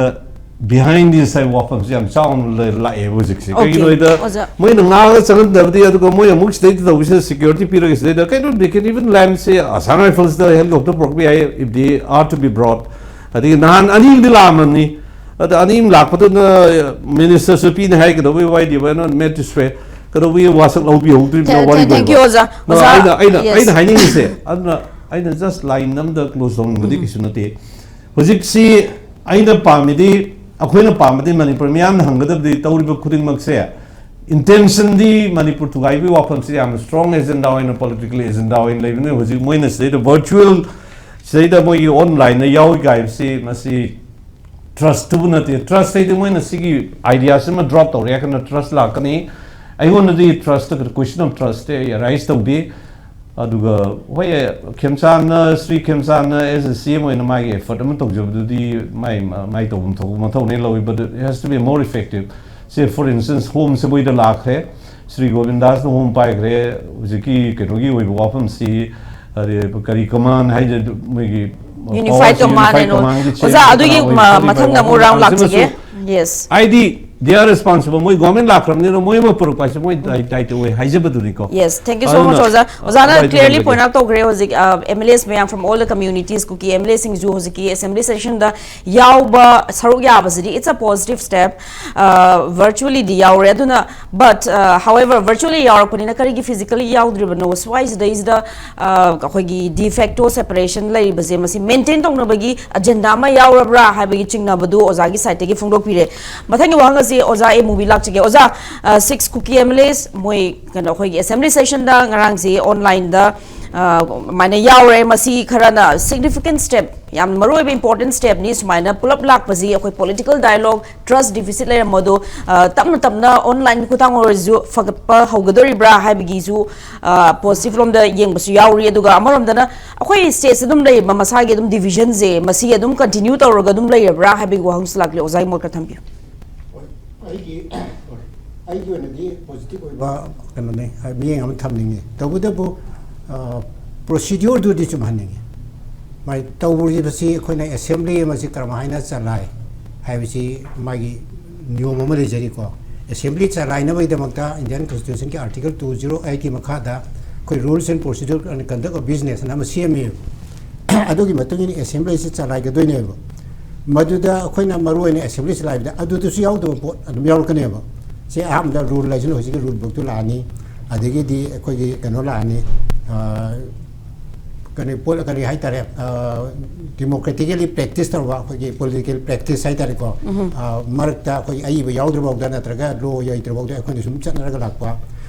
behind this ꯍꯥꯏꯕ ꯋꯥꯐꯝꯁꯦ ꯌꯥꯝ ꯆꯥꯎꯅ ꯂꯩ-, ꯂꯥꯛꯑꯦꯕ ꯍꯧꯖꯤꯛꯁꯦ꯫ Okay, ꯀꯩꯒꯤꯅꯣ ꯍꯥꯏꯗ ꯑꯣꯖꯥ꯫ ꯃꯣꯏꯅ ꯉꯥꯡꯉꯒ ꯆꯪꯍꯟꯗꯕꯗꯤ, ꯑꯗꯨꯒ ꯃꯣꯏ ꯑꯃꯨꯛ ꯁꯤꯗꯩꯗ ꯇꯧꯕꯁꯤꯅ security ꯄꯤꯔꯒ ꯁꯤꯗꯩꯗ ꯀꯩꯅꯣ they can even land say Assam Riflesꯇ helicopter ꯄꯨꯔꯛꯄ ꯌꯥꯏ if they are to be brought꯫ ꯑꯗꯒꯤ ꯅꯍꯥꯟ ꯑꯅꯤꯗꯤ ꯂꯥꯛꯑꯝꯃꯅꯤ, ꯑꯗ ꯑꯅꯤ ꯑꯃ ꯂꯥꯛꯄꯗꯨꯅ ministerꯁꯨ ꯄꯤꯅꯤ ꯍꯥꯏ, ꯀꯩꯗꯧꯕꯩ why they were not made to swear? ꯀꯩꯗꯧꯕꯒꯤ ꯋꯥꯁꯛ ꯂꯧꯕꯤꯍꯧꯗ꯭ꯔꯤꯕꯅꯣ ꯊꯦ-, ꯊꯦ-, ꯋꯥꯔꯤꯕꯣ? Thank you, ꯑꯣꯖꯥ꯫ No, ꯑꯣꯖꯥ, ꯑꯩꯅ, ꯑꯩꯅ, yes꯫ ꯑꯩꯅ ꯍꯥꯏꯅꯤꯡꯉꯤꯁꯦ, ꯑꯗꯨꯅ ꯑꯩꯅ just line ꯑꯃꯗ close ꯇꯧꯅꯤꯡꯕꯗꯤ ꯎꯝ꯫ ꯀꯩꯁꯨ ꯅꯠꯇꯦ꯫ ꯍꯧꯖꯤꯛꯁꯤ ꯑꯩꯅ ꯄꯥꯝꯃꯤꯗꯤ, ꯑꯩꯈꯣꯏꯅ ꯄꯥꯝꯃꯤꯗꯤ ꯃꯅꯤꯄꯨꯔ ꯃꯤꯌꯥꯝꯅ ꯍꯪꯒꯗꯕꯗꯤ ꯇꯧꯔꯤꯕ ꯈꯨꯗꯤꯡꯃꯛꯁꯦ intentionꯗꯤ ꯃꯅꯤꯄꯨꯔ ꯊꯨꯒꯥꯏꯕꯒꯤ ꯋꯥꯐꯝꯁꯦ ꯌꯥꯝꯅ strong agenda ꯑꯣꯏꯅ, political agenda ꯑꯣꯏꯅ ꯂꯩꯕꯅꯤ꯫ ꯍꯧꯖꯤꯛ ꯃꯣꯏꯅ ꯁꯤꯗꯩꯗ virtual ꯁꯤꯗꯩꯗ ꯃꯣꯏꯒꯤ onlineꯗ ꯌꯥꯎꯏ ꯀꯥꯏꯕꯁꯤ ꯃꯁꯤ trustꯇꯨꯕꯨ ꯅꯠꯇꯦ꯫ Trust ꯍꯥꯏꯗꯤ ꯃꯣꯏꯅ ꯁꯤꯒꯤ ideaꯁꯤꯃ drop ꯇꯧꯔꯦ ꯍꯥꯏꯔꯒꯅ trust ꯂꯥꯛꯀꯅꯤ꯫ ꯑꯩꯉꯣꯟꯗꯗꯤ trust, question of trust ꯑꯩ arise ꯇꯧꯗꯦ꯫ ꯑꯗꯨꯒ ꯍꯣꯏ, ꯈꯦꯝꯆꯥꯟꯅ, ꯁ꯭ꯔꯤ ꯈꯦꯝꯆꯥꯟꯅ as a CM ꯑꯣꯏꯅ ꯃꯥꯒꯤ effort ꯑꯃ ꯇꯧꯖꯕꯗꯨꯗꯤ ꯃꯥꯏ, ꯃꯥꯏ ꯇꯧꯐꯝ ꯊꯣꯛꯄ ꯃꯊꯧꯅꯦ ꯂꯧꯏ, but it has to be more effective꯫ Say, for instance, ꯍꯣꯝꯁꯦ ꯃꯣꯏꯗ ꯂꯥꯛꯈ꯭ꯔꯦ, ꯁ꯭ꯔꯤ ꯒꯣꯕꯤꯟꯗꯥꯁꯅ ꯍꯣꯝ ꯄꯥꯏꯈ꯭ꯔꯦ, ꯍꯧꯖꯤꯛꯀꯤ ꯀꯩꯅꯣꯒꯤ ꯑꯣꯏꯕ ꯋꯥꯐꯝꯁꯤ, ꯑꯗꯩ ꯀꯔꯤ command ꯍꯥꯏꯁꯦ, ꯃꯣꯏꯒꯤ Unified Command and all. ꯑꯣꯖꯥ, ꯑꯗꯨꯒꯤ ꯃ-, ꯃꯊꯪꯗ ꯑꯃꯨꯛ round ꯂꯥꯛꯆꯒꯦ꯫ Yes. ꯍꯥꯏꯗꯤ, they are responsible. ꯃꯣꯏ government ꯂꯥꯛꯈ꯭ꯔꯕꯅꯤꯅ ꯃꯣꯏ ꯑꯃ ꯄꯨꯔꯛꯄ ꯍꯥꯏꯁꯦ ꯃꯣꯏ ꯗꯥꯏ-, ꯗꯥꯏꯇ ꯑꯣꯏ ꯍꯥꯏꯖꯕꯗꯨꯅꯤꯀꯣ꯫ Yes, thank you so much, ꯑꯗꯨꯅ ꯑꯣꯖꯥ꯫ ꯑꯣꯖꯥꯅ ꯑꯗꯨꯃꯥꯏꯅ clearly ꯇꯧꯖꯒꯦ꯫ Point out ꯇꯧꯈ꯭ꯔꯦ ꯍꯧꯖꯤꯛ, ꯑ, M L As ꯃꯌꯥꯝ from all the communities, Kuki M L A ꯁꯤꯡꯁꯨ ꯍꯧꯖꯤꯛꯀꯤ assembly session ꯗ ꯌꯥꯎꯕ, ꯁꯔꯨꯛ ꯌꯥꯕꯁꯤꯗꯤ it's a positive step꯫ ꯑ, virtually ꯗꯤ ꯌꯥꯎꯔꯦ꯫ ꯑꯗꯨꯅ, but, ꯑ, however, virtually ꯌꯥꯎꯔꯛꯄꯅꯤꯅ ꯀꯔꯤꯒꯤ physically ꯌꯥꯎꯗ꯭ꯔꯤꯕꯅꯣ? ꯁ꯭ꯋꯥꯏꯁꯤꯗꯩꯁꯤꯗ, ꯑ, ꯑꯩꯈꯣꯏꯒꯤ de facto separation ꯂꯩꯔꯤꯕꯁꯦ, ꯃꯁꯤ maintain ꯇꯧꯅꯕꯒꯤ agenda ꯑꯃ ꯌꯥꯎꯔꯕ꯭ꯔꯥ ꯍꯥꯏꯕꯒꯤ ꯆꯤꯡꯅꯕꯗꯨ ꯑꯣꯖꯥꯒꯤ side ꯇꯒꯤ ꯐꯣꯡꯗꯣꯛꯄꯤꯔꯦ꯫ ꯃꯊꯪꯒꯤ ꯋꯥꯍꯪ ꯑꯁꯤ ꯑꯣꯖꯥ ꯑꯦ ꯃꯨꯕꯤ ꯂꯥꯛꯆꯒꯦ꯫ ꯑꯣꯖꯥ, ꯑ, six ꯀꯨꯀꯤ M L As ꯃꯣꯏ, ꯀꯩꯅꯣ, ꯑꯩꯈꯣꯏꯒꯤ assembly session ꯗ ꯉꯔꯥꯡꯁꯤ online ꯗ, ꯑ, ꯑꯗꯨꯃꯥꯏꯅ ꯌꯥꯎꯔꯦ꯫ ꯃꯁꯤ ꯈꯔꯅ significant step, ꯌꯥꯝ ꯃꯔꯨꯑꯣꯏꯕ important step ꯅꯤ꯫ ꯁꯨꯃꯥꯏꯅ ꯄꯨꯂꯞ ꯂꯥꯛꯄꯁꯤ ꯑꯩꯈꯣꯏ political dialogue, trust deficit ꯂꯩꯔꯝꯕꯗꯣ, ꯑ, ꯇꯞꯅ ꯇꯞꯅ online ꯈꯨꯠꯊꯥꯡ ꯑꯣꯏꯔꯁꯨ ꯐꯒꯠꯄ ꯍꯧꯒꯗꯧꯔꯤꯕ꯭ꯔꯥ ꯍꯥꯏꯕꯒꯤꯁꯨ, ꯑ, positive ꯂꯣꯝꯗ ꯌꯦꯡꯕꯁꯨ ꯌꯥꯎꯔꯤ꯫ ꯑꯗꯨꯒ ꯑꯃꯔꯣꯝꯗꯅ ꯑꯩꯈꯣꯏ state ꯁꯤꯗ ꯑꯗꯨꯝ ꯂꯩꯔꯤꯕ ꯃꯁꯥꯒꯤ ꯑꯗꯨꯝ division ꯁꯦ, ꯃꯁꯤ ꯑꯗꯨꯝ continue ꯇꯧꯔꯒ ꯑꯗꯨꯝ ꯂꯩꯔꯕ꯭ꯔꯥ ꯍꯥꯏꯕꯒꯤ ꯋꯥꯍꯪꯁꯨ ꯂꯥꯛꯂꯤ꯫ ꯑꯣꯖꯥꯒꯤ ꯃꯣꯠ ꯈꯔ ꯊꯝꯕꯤꯌꯨ꯫ ꯍꯣꯏ, ꯑꯩꯒꯤ, ꯑꯩꯒꯤ ꯑꯣꯏꯅꯗꯤ positive ꯑꯣꯏꯕ ꯀꯩꯅꯣꯅꯤ, ꯍꯥꯏ, ꯃꯤꯠꯌꯦꯡ ꯑꯃ ꯊꯝꯅꯤꯡꯉꯤ꯫ ꯇꯧꯕꯇꯕꯨ, ꯑ, procedure ꯗꯨꯗꯤ ꯆꯨꯝꯍꯟꯅꯤꯡꯉꯤ꯫ ꯃꯥꯏ ꯇꯧꯔꯤꯕꯁꯤ ꯑꯩꯈꯣꯏꯅ assembly ꯑꯃꯁꯤ ꯀꯔꯝꯍꯥꯏꯅ ꯆꯂꯥꯏ ꯍꯥꯏꯕꯁꯤ ꯃꯥꯒꯤ ꯅꯤꯌꯣꯝ ꯑꯃ ꯂꯩꯖꯔꯤꯀꯣ꯫ Assembly ꯆꯂꯥꯏꯅꯕꯒꯤꯗꯃꯛꯇ Indian Constitution ꯒꯤ Article two zero eight ꯀꯤ ꯃꯈꯥꯗ ꯑꯩꯈꯣꯏ Rules and Procedure and Conduct of Business ꯑꯅ ꯑꯃ ꯁꯦꯝꯃꯤꯕ꯫ ꯑꯗꯨꯒꯤ ꯃꯇꯨꯡ ꯏꯟꯅ assembly ꯁꯤ ꯆꯂꯥꯏꯒꯗꯣꯏꯅꯦꯕ꯫ ꯃꯗꯨꯗ ꯑꯩꯈꯣꯏꯅ ꯃꯔꯨ ꯑꯣꯏꯅ assembly ꯆꯂꯥꯏꯕꯗ ꯑꯗꯨꯗꯁꯨ ꯌꯥꯎꯗꯕ ꯄꯣꯠ ꯑꯗꯨꯝ ꯌꯥꯎꯔꯛꯀꯅꯦꯕ꯫ ꯁꯤ ꯑꯍꯥꯟꯕꯗ rule ꯍꯥꯏꯁꯤꯅ ꯍꯧꯖꯤꯛꯀꯤ rule book ꯇꯨ ꯂꯥꯛꯑꯅꯤ, ꯑꯗꯒꯤꯗꯤ ꯑꯩꯈꯣꯏꯒꯤ ꯀꯩꯅꯣ ꯂꯥꯛꯑꯅꯤ, ꯑ, ꯀꯔꯤ ꯄꯣꯠ, ꯀꯔꯤ ꯍꯥꯏꯇꯥꯔꯦ, ꯑ, democratically practice ꯇꯧꯕ ꯑꯩꯈꯣꯏꯒꯤ political practice ꯍꯥꯏꯇꯥꯔꯦꯀꯣ꯫ ꯑ, ꯃꯔꯛꯇ ꯑꯩꯈꯣꯏ ꯑꯏꯕ ꯌꯥꯎꯗ꯭ꯔꯐꯥꯎꯗ ꯅꯠꯇ꯭ꯔꯒ law ꯌꯩꯗ꯭ꯔꯐꯥꯎꯗ ꯑꯩꯈꯣꯏꯅ ꯁꯨꯝ ꯆꯠꯅꯔꯒ ꯂꯥꯛꯄ꯫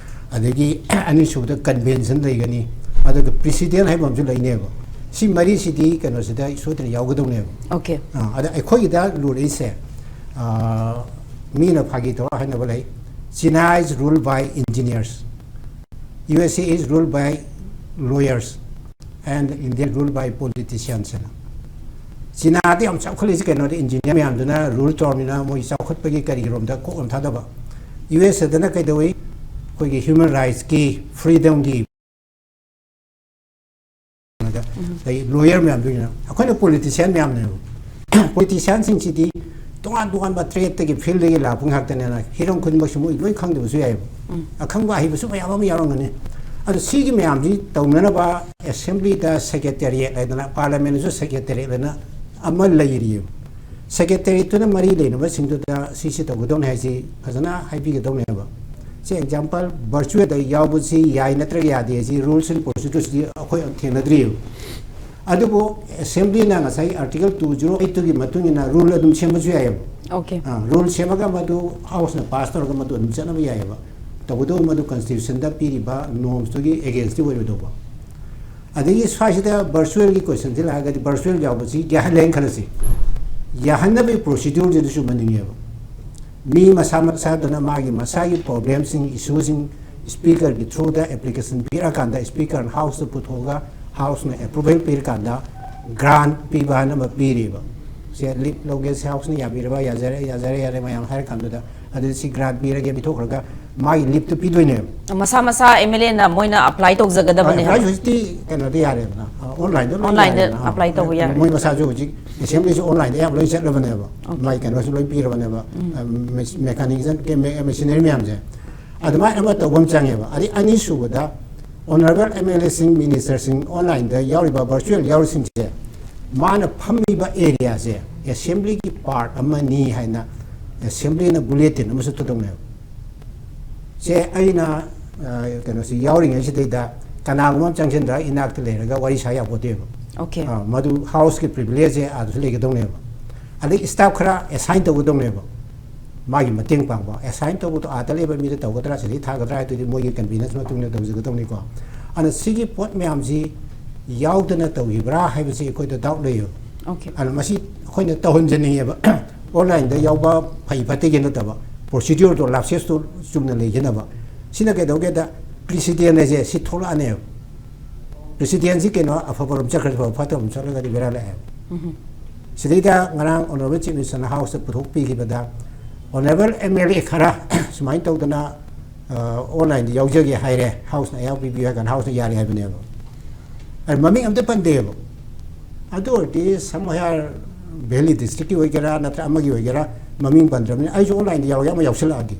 ꯑꯗꯒꯤ ꯑꯅꯤꯁꯨꯕꯗ convention ꯂꯩꯒꯅꯤ, ꯑꯗꯨꯒ precedent ꯍꯥꯏꯕ ꯑꯃꯁꯨ ꯂꯩꯅꯦꯕ꯫ ꯁꯤ ꯃꯔꯤꯁꯤꯗꯤ ꯀꯩꯅꯣꯁꯤꯗ ꯁꯣꯏꯗꯅ ꯌꯥꯎꯒꯗꯧꯅꯦꯕ꯫ Okay. ꯑ, ꯑꯗ ꯑꯩꯈꯣꯏꯒꯤꯗ ꯂꯨꯔꯛꯏꯁꯦ, ꯑ, ꯃꯤꯅ ꯐꯥꯒꯤ ꯇꯧꯔ ꯍꯥꯏꯅꯕ ꯂꯩ, "China is ruled by engineers, U S A is ruled by lawyers, and India is ruled by politicians" ꯍꯥꯏꯅ꯫ ꯆꯤꯅꯥꯗ ꯌꯥꯝ ꯆꯥꯎꯈꯠꯂꯤꯁꯤ ꯀꯩꯅꯣꯗ, engineer ꯃꯌꯥꯝꯗꯨꯅ rule ꯇꯧꯔꯕꯅꯤꯅ ꯃꯣꯏ ꯆꯥꯎꯈꯠꯄꯒꯤ ꯀꯔꯤꯒꯤꯔꯣꯝꯗ ꯀꯣꯛ ꯑꯃ ꯊꯥꯗꯕ꯫ U S A ꯗꯅ ꯀꯩꯗꯧꯏ? ꯑꯩꯈꯣꯏꯒꯤ human rights ꯀꯤ, freedom ꯒꯤ ꯑꯗꯩ ꯂꯣꯌꯔ ꯃꯌꯥꯝꯗꯨꯒꯤꯅ ꯑꯩꯈꯣꯏꯅ ꯄꯣꯂꯤꯇꯤꯁꯤꯌꯥꯟ ꯃꯌꯥꯝꯅꯦꯕ꯫ ꯄꯣꯂꯤꯇꯤꯁꯤꯌꯥꯟꯁꯤꯡꯁꯤꯗꯤ ꯇꯣꯉꯥꯟ ꯇꯣꯉꯥꯟꯕ ꯇ꯭ꯔꯦꯠꯇꯒꯤ ꯐꯤꯜꯗꯒꯤ ꯂꯥꯛꯄ ꯉꯥꯛꯇꯅꯦꯅ ꯍꯤꯔꯝ ꯈꯨꯗꯤꯡꯃꯛꯁꯨ ꯃꯣꯏ ꯂꯣꯏ ꯈꯪꯗꯕꯁꯨ ꯌꯥꯏꯑꯕ꯫ ꯑꯈꯪꯕ ꯑꯍꯩꯕꯁꯨ ꯃꯌꯥꯝ ꯑꯃ ꯌꯥꯎꯔꯝꯒꯅꯤ꯫ ꯑꯗꯣ ꯁꯤꯒꯤ ꯃꯌꯥꯝꯁꯤ ꯇꯧꯅꯅꯕ ꯑꯦꯁꯦꯝꯕ꯭ꯂꯤꯗ ꯁꯦꯀ꯭ꯔꯦꯇꯦꯔꯤꯌꯦꯠ ꯍꯥꯏꯗꯅ, ꯄꯥꯔꯂꯤꯌꯥꯃꯦꯟꯗꯁꯨ ꯁꯦꯀ꯭ꯔꯦꯇꯦꯔꯤꯌꯦꯠ ꯍꯥꯏꯅ ꯑꯃ ꯂꯩꯔꯤꯑꯕ꯫ ꯁꯦꯀ꯭ꯔꯦꯇꯦꯔꯤꯌꯦꯠꯇꯨꯅ ꯃꯔꯤ ꯂꯩꯅꯕꯁꯤꯡꯗꯨꯗ ꯁꯤꯁꯤ ꯇꯧꯒꯗꯧꯅꯦ ꯍꯥꯏꯁꯤ ꯐꯖꯅ ꯍꯥꯏꯕꯤꯒꯗꯧꯅꯦꯕ꯫ ꯁꯤ ꯑꯦꯛꯖꯥꯝꯄꯜ, ꯚꯔꯆꯨꯋꯦꯜꯗ ꯌꯥꯎꯕꯁꯤ ꯌꯥꯏ ꯅꯠꯇ꯭ꯔꯒ ꯌꯥꯗꯦ ꯍꯥꯏꯁꯤ ꯔꯨꯜꯁ ꯑꯦꯟ ꯄ꯭ꯔꯣꯁꯤꯗꯨꯔꯁꯇꯤ ꯑꯩꯈꯣꯏ ꯊꯦꯡꯅꯗ꯭ꯔꯤꯑꯕ꯫ ꯑꯗꯨꯕꯨ ꯑꯦꯁꯦꯝꯕ꯭ꯂꯤꯅ ꯉꯁꯥꯏ ꯑꯥꯔꯇꯤꯀꯜ ꯇꯨ ꯖꯤꯔꯣ ꯑꯩꯠꯇꯨꯒꯤ ꯃꯇꯨꯡ ꯏꯟꯅ ꯔꯨꯜ ꯑꯗꯨꯝ ꯁꯦꯝꯕꯁꯨ ꯌꯥꯏꯑꯕ꯫ ꯑꯣꯀꯦ꯫ ꯔꯨꯜ ꯁꯦꯝꯃꯒ ꯃꯗꯨ ꯍꯥꯎꯁꯅ ꯄꯥꯁ ꯇꯧꯔꯒ ꯃꯗꯨ ꯑꯗꯨꯝ ꯆꯠꯅꯕ ꯌꯥꯏꯑꯕ꯫ ꯇꯧꯕꯇꯕꯨ ꯃꯗꯨ ꯀꯟꯁꯇꯤꯇ꯭ꯌꯨꯁꯟꯗ ꯄꯤꯔꯤꯕ ꯅꯣꯔꯝꯁꯇꯨꯒꯤ ꯑꯦꯒꯦꯟꯁꯇꯤ ꯑꯣꯏꯔꯣꯏꯗꯧꯕ꯫ ꯑꯗꯒꯤ ꯁ꯭ꯋꯥꯏꯁꯤꯗ ꯚꯔꯆꯨꯋꯦꯜꯒꯤ ꯀꯣꯏꯁꯟꯁꯤ ꯂꯥꯛꯑꯒꯗꯤ ꯚꯔꯆꯨꯋꯦꯜ ꯌꯥꯎꯕꯁꯤ ꯌꯥꯍꯜꯂꯦꯅ ꯈꯜꯂꯁꯤ꯫ ꯌꯥꯍꯟꯅꯕꯒꯤ ꯄ꯭ꯔꯣꯁꯤꯗ꯭ꯌꯨꯔꯁꯤꯗꯁꯨ ꯃꯅꯤꯡꯉꯦꯕ꯫ ꯃꯤ ꯃꯁꯥ ꯃꯁꯥꯗꯨꯅ ꯃꯥꯒꯤ ꯃꯁꯥꯒꯤ ꯄ꯭ꯔꯣꯕ꯭ꯂꯦꯝꯁꯤꯡ, ꯏꯁꯨꯁꯤꯡ ꯁ꯭ꯄꯤꯀꯔꯒꯤ ꯊ꯭ꯔꯨꯗ ꯑꯦꯄ꯭ꯂꯤꯀꯦꯁꯟ ꯄꯤꯔꯀꯥꯟꯗ ꯁ꯭ꯄꯤꯀꯔꯅ ꯍꯥꯎꯁꯇ ꯄꯨꯊꯣꯛꯑꯒ ꯍꯥꯎꯁꯅ ꯑꯦꯄ꯭ꯔꯨꯚꯦꯜ ꯄꯤꯔꯀꯥꯟꯗ ꯒ꯭ꯔꯥꯟ ꯄꯤꯕ ꯍꯥꯏꯅ ꯑꯃ ꯄꯤꯔꯤꯕ꯫ ꯁꯦ ꯂꯤꯞ ꯂꯧꯒꯦ, ꯁꯤ ꯍꯥꯎꯁꯅ ꯌꯥꯕꯤꯔꯕ, ꯌꯥꯖꯔꯦ, ꯌꯥꯖꯔꯦ, ꯌꯥꯔꯦ ꯃꯌꯥꯝ ꯍꯥꯏꯔ ꯀꯥꯟꯗꯨꯗ ꯑꯗꯨ ꯁꯤ ꯒ꯭ꯔꯥꯟ ꯄꯤꯔꯒꯦ ꯄꯤꯊꯣꯛꯈ꯭ꯔꯒ ꯃꯥꯒꯤ ꯂꯤꯞꯇꯨ ꯄꯤꯗꯣꯏꯅꯦꯕ꯫ ꯃꯁꯥ ꯃꯁꯥ ꯑꯦꯝ ꯑꯦꯜ ꯑꯦꯅ ꯃꯣꯏꯅ ꯑꯄ꯭ꯂꯥꯏ ꯇꯧꯖꯒꯗꯕꯅꯦ ꯑꯦꯄ꯭ꯂꯥꯏ ꯍꯥꯏꯕ? ꯍꯧꯖꯤꯛꯇꯤ ꯀꯩꯅꯣꯗ ꯌꯥꯔꯦꯗꯅ, ꯑꯣꯟꯂꯥꯏꯟꯗ ꯂꯣꯏ ꯑꯣꯟꯂꯥꯏꯟꯗ ꯌꯥꯔꯦꯗꯅ꯫ ꯑꯦꯄ꯭ꯂꯥꯏ ꯇꯧꯕ ꯌꯥꯔꯦ꯫ ꯃꯣꯏ ꯃꯁꯥꯁꯨ ꯍꯧꯖꯤꯛ ꯑꯦꯁꯦꯝꯕ꯭ꯂꯤꯁꯨ ꯑꯣꯟꯂꯥꯏꯟꯗ ꯑꯌꯥꯝꯕ ꯂꯣꯏ ꯆꯠꯂꯕꯅꯦꯕ꯫ ꯑꯣꯀꯦ꯫ ꯃꯥꯒꯤ ꯀꯩꯅꯣꯁꯨ ꯂꯣꯏ ꯄꯤꯔꯕꯅꯦꯕ꯫ ꯃꯦꯀꯥꯅꯤꯛ, ꯃꯦꯁꯤꯅꯔꯤ ꯃꯌꯥꯝꯁꯦ꯫ ꯑꯗꯨꯃꯥꯏꯅ ꯑꯃ ꯇꯧꯕ ꯑꯃ ꯆꯪꯉꯦꯕ꯫ ꯑꯗꯩ ꯑꯅꯤꯁꯨꯕꯗ ꯑꯣꯅꯔꯦꯕꯜ ꯑꯦꯝ ꯑꯦꯜ ꯑꯦꯁꯤꯡ, ꯃꯤꯅꯤꯁꯇꯔꯁꯤꯡ ꯑꯣꯟꯂꯥꯏꯟꯗ ꯌꯥꯎꯔꯤꯕ, ꯚꯔꯆꯨꯋꯦꯜ ꯌꯥꯎꯔꯤꯁꯤꯡꯁꯦ, ꯃꯥꯅ ꯐꯝꯃꯤꯕ ꯑꯦꯔꯤꯌꯥꯁꯦ ꯑꯦꯁꯦꯝꯕ꯭ꯂꯤꯒꯤ ꯄꯥꯔꯠ ꯑꯃꯅꯤ ꯍꯥꯏꯅ ꯑꯦꯁꯦꯝꯕ꯭ꯂꯤꯅ ꯕꯨꯂꯦꯇꯤꯟ ꯑꯃꯁꯨ ꯊꯥꯗꯣꯛꯅꯦꯕ꯫ ꯁꯦ ꯑꯩꯅ, ꯑ, ꯀꯩꯅꯣꯁꯤ ꯌꯥꯎꯔꯤꯉꯩꯁꯤꯗꯩꯗ ꯀꯅꯥꯒꯨꯝꯕ ꯑꯃ ꯆꯪꯁꯤꯟꯗ ꯏꯅꯥꯛꯇ ꯂꯩꯔꯒ ꯋꯥꯔꯤ ꯁꯥ ꯌꯥꯄꯣꯠꯇꯦꯕ꯫ ꯑꯣꯀꯦ꯫ ꯑ, ꯃꯗꯨ ꯍꯥꯎꯁꯀꯤ ꯄ꯭ꯔꯤꯚꯤꯂꯦꯖꯁꯦ ꯑꯥꯗꯁꯨ ꯂꯩꯒꯗꯧꯅꯦꯕ꯫ ꯑꯗꯩ ꯁ꯭ꯇꯥꯐ ꯈꯔ ꯑꯦꯁꯥꯏꯟ ꯇꯧꯒꯗꯧꯅꯦꯕ꯫ ꯃꯥꯒꯤ ꯃꯇꯦꯡ ꯄꯥꯡꯕ꯫ ꯑꯦꯁꯥꯏꯟ ꯇꯧꯕꯗꯣ ꯑꯥꯗ ꯂꯩꯕ ꯃꯤꯗ ꯇꯧꯒꯗ꯭ꯔꯥ, ꯁꯤꯗꯩ ꯊꯥꯒꯗ꯭ꯔꯥ ꯍꯥꯏꯗꯨꯗꯤ ꯃꯣꯏꯒꯤ ꯀꯟꯚꯤꯅꯦꯟꯁ ꯃꯇꯨꯡ ꯏꯟꯅ ꯇꯧꯖꯒꯗꯧꯅꯤꯀꯣ꯫ ꯑꯗꯨꯅ ꯁꯤꯒꯤ ꯄꯣꯠ ꯃꯌꯥꯝꯁꯤ ꯌꯥꯎꯗꯅ ꯇꯧꯈꯤꯕ꯭ꯔꯥ ꯍꯥꯏꯕꯁꯤ ꯑꯩꯈꯣꯏꯗ ꯗꯥꯎꯠ ꯂꯩꯌꯦꯕ꯫ ꯑꯣꯀꯦ꯫ ꯑꯗꯨꯅ ꯃꯁꯤ ꯑꯩꯈꯣꯏꯅ ꯇꯧꯍꯟꯖꯅꯤꯡꯉꯦꯕ꯫ ꯑꯣꯟꯂꯥꯏꯟꯗ ꯌꯥꯎꯕ ꯐꯩ ꯐꯠꯇꯦꯒꯤ ꯅꯠꯇꯕ, ꯄ꯭ꯔꯣꯁꯤꯗ꯭ꯌꯨꯔꯗꯣ, ꯂꯥꯞꯁꯦꯁꯇꯣ ꯆꯨꯝꯅ ꯂꯩꯖꯅꯕ꯫ ꯁꯤꯅ ꯀꯩꯗꯧꯒꯦꯗ, ꯄ꯭ꯔꯤꯁꯤꯗꯦꯟ ꯍꯥꯏꯁꯦ ꯁꯤ ꯊꯣꯛꯂꯛꯑꯅꯦꯕ꯫ ꯄ꯭ꯔꯤꯁꯤꯗꯦꯟꯁꯤ ꯀꯩꯅꯣ, ꯑꯐꯕꯔꯣꯝ ꯆꯠꯈ꯭ꯔꯗꯤ ꯐꯕ, ꯐꯠꯇꯕꯔꯣꯝ ꯆꯠꯂꯒꯗꯤ ꯕꯦꯔꯥ ꯂꯥꯛꯑꯦꯕ꯫ ꯁꯤꯗꯩꯗ ꯉꯔꯥꯡ ꯑꯣꯅꯔꯦꯕꯜ ꯆꯤꯐ ꯃꯤꯅꯤꯁꯇꯔꯅ ꯍꯥꯎꯁꯇ ꯄꯨꯊꯣꯛꯄꯤꯈꯤꯕꯗ, ꯑꯣꯅꯔꯦꯕꯜ ꯑꯦꯝ ꯑꯦꯜ ꯑꯦ ꯈꯔ ꯁꯨꯃꯥꯏꯅ ꯇꯧꯗꯅ, ꯑ, ꯑꯣꯟꯂꯥꯏꯟꯗ ꯌꯥꯎꯖꯒꯦ ꯍꯥꯏꯔꯦ, ꯍꯥꯎꯁꯅ ꯑꯌꯥꯎ ꯄꯤꯕꯤꯌꯨ ꯍꯥꯏ ꯀꯥꯟꯗ ꯍꯥꯎꯁꯅ ꯌꯥꯔꯦ ꯍꯥꯏꯕꯅꯦꯕ꯫ ꯑꯩ ꯃꯃꯤꯡ ꯑꯝꯇ ꯄꯟꯗꯦꯕ꯫ ꯑꯗꯨ ꯑꯣꯏꯔꯗꯤ ꯁꯝꯍꯌꯥꯔ ꯚꯦꯂꯤ ꯗꯤꯁꯇ꯭ꯔꯤꯛꯀꯤ ꯑꯣꯏꯒꯦꯔꯥ ꯅꯠꯇ꯭ꯔ ꯑꯃꯒꯤ ꯑꯣꯏꯒꯦꯔꯥ, ꯃꯃꯤꯡ ꯄꯟꯗ꯭ꯔꯕꯅꯤꯅ ꯑꯩꯁꯨ ꯑꯣꯟꯂꯥꯏꯟꯗ ꯌꯥꯎꯔꯒꯦ, ꯑꯃ ꯌꯥꯎꯁꯜꯂꯛꯑꯗꯤ꯫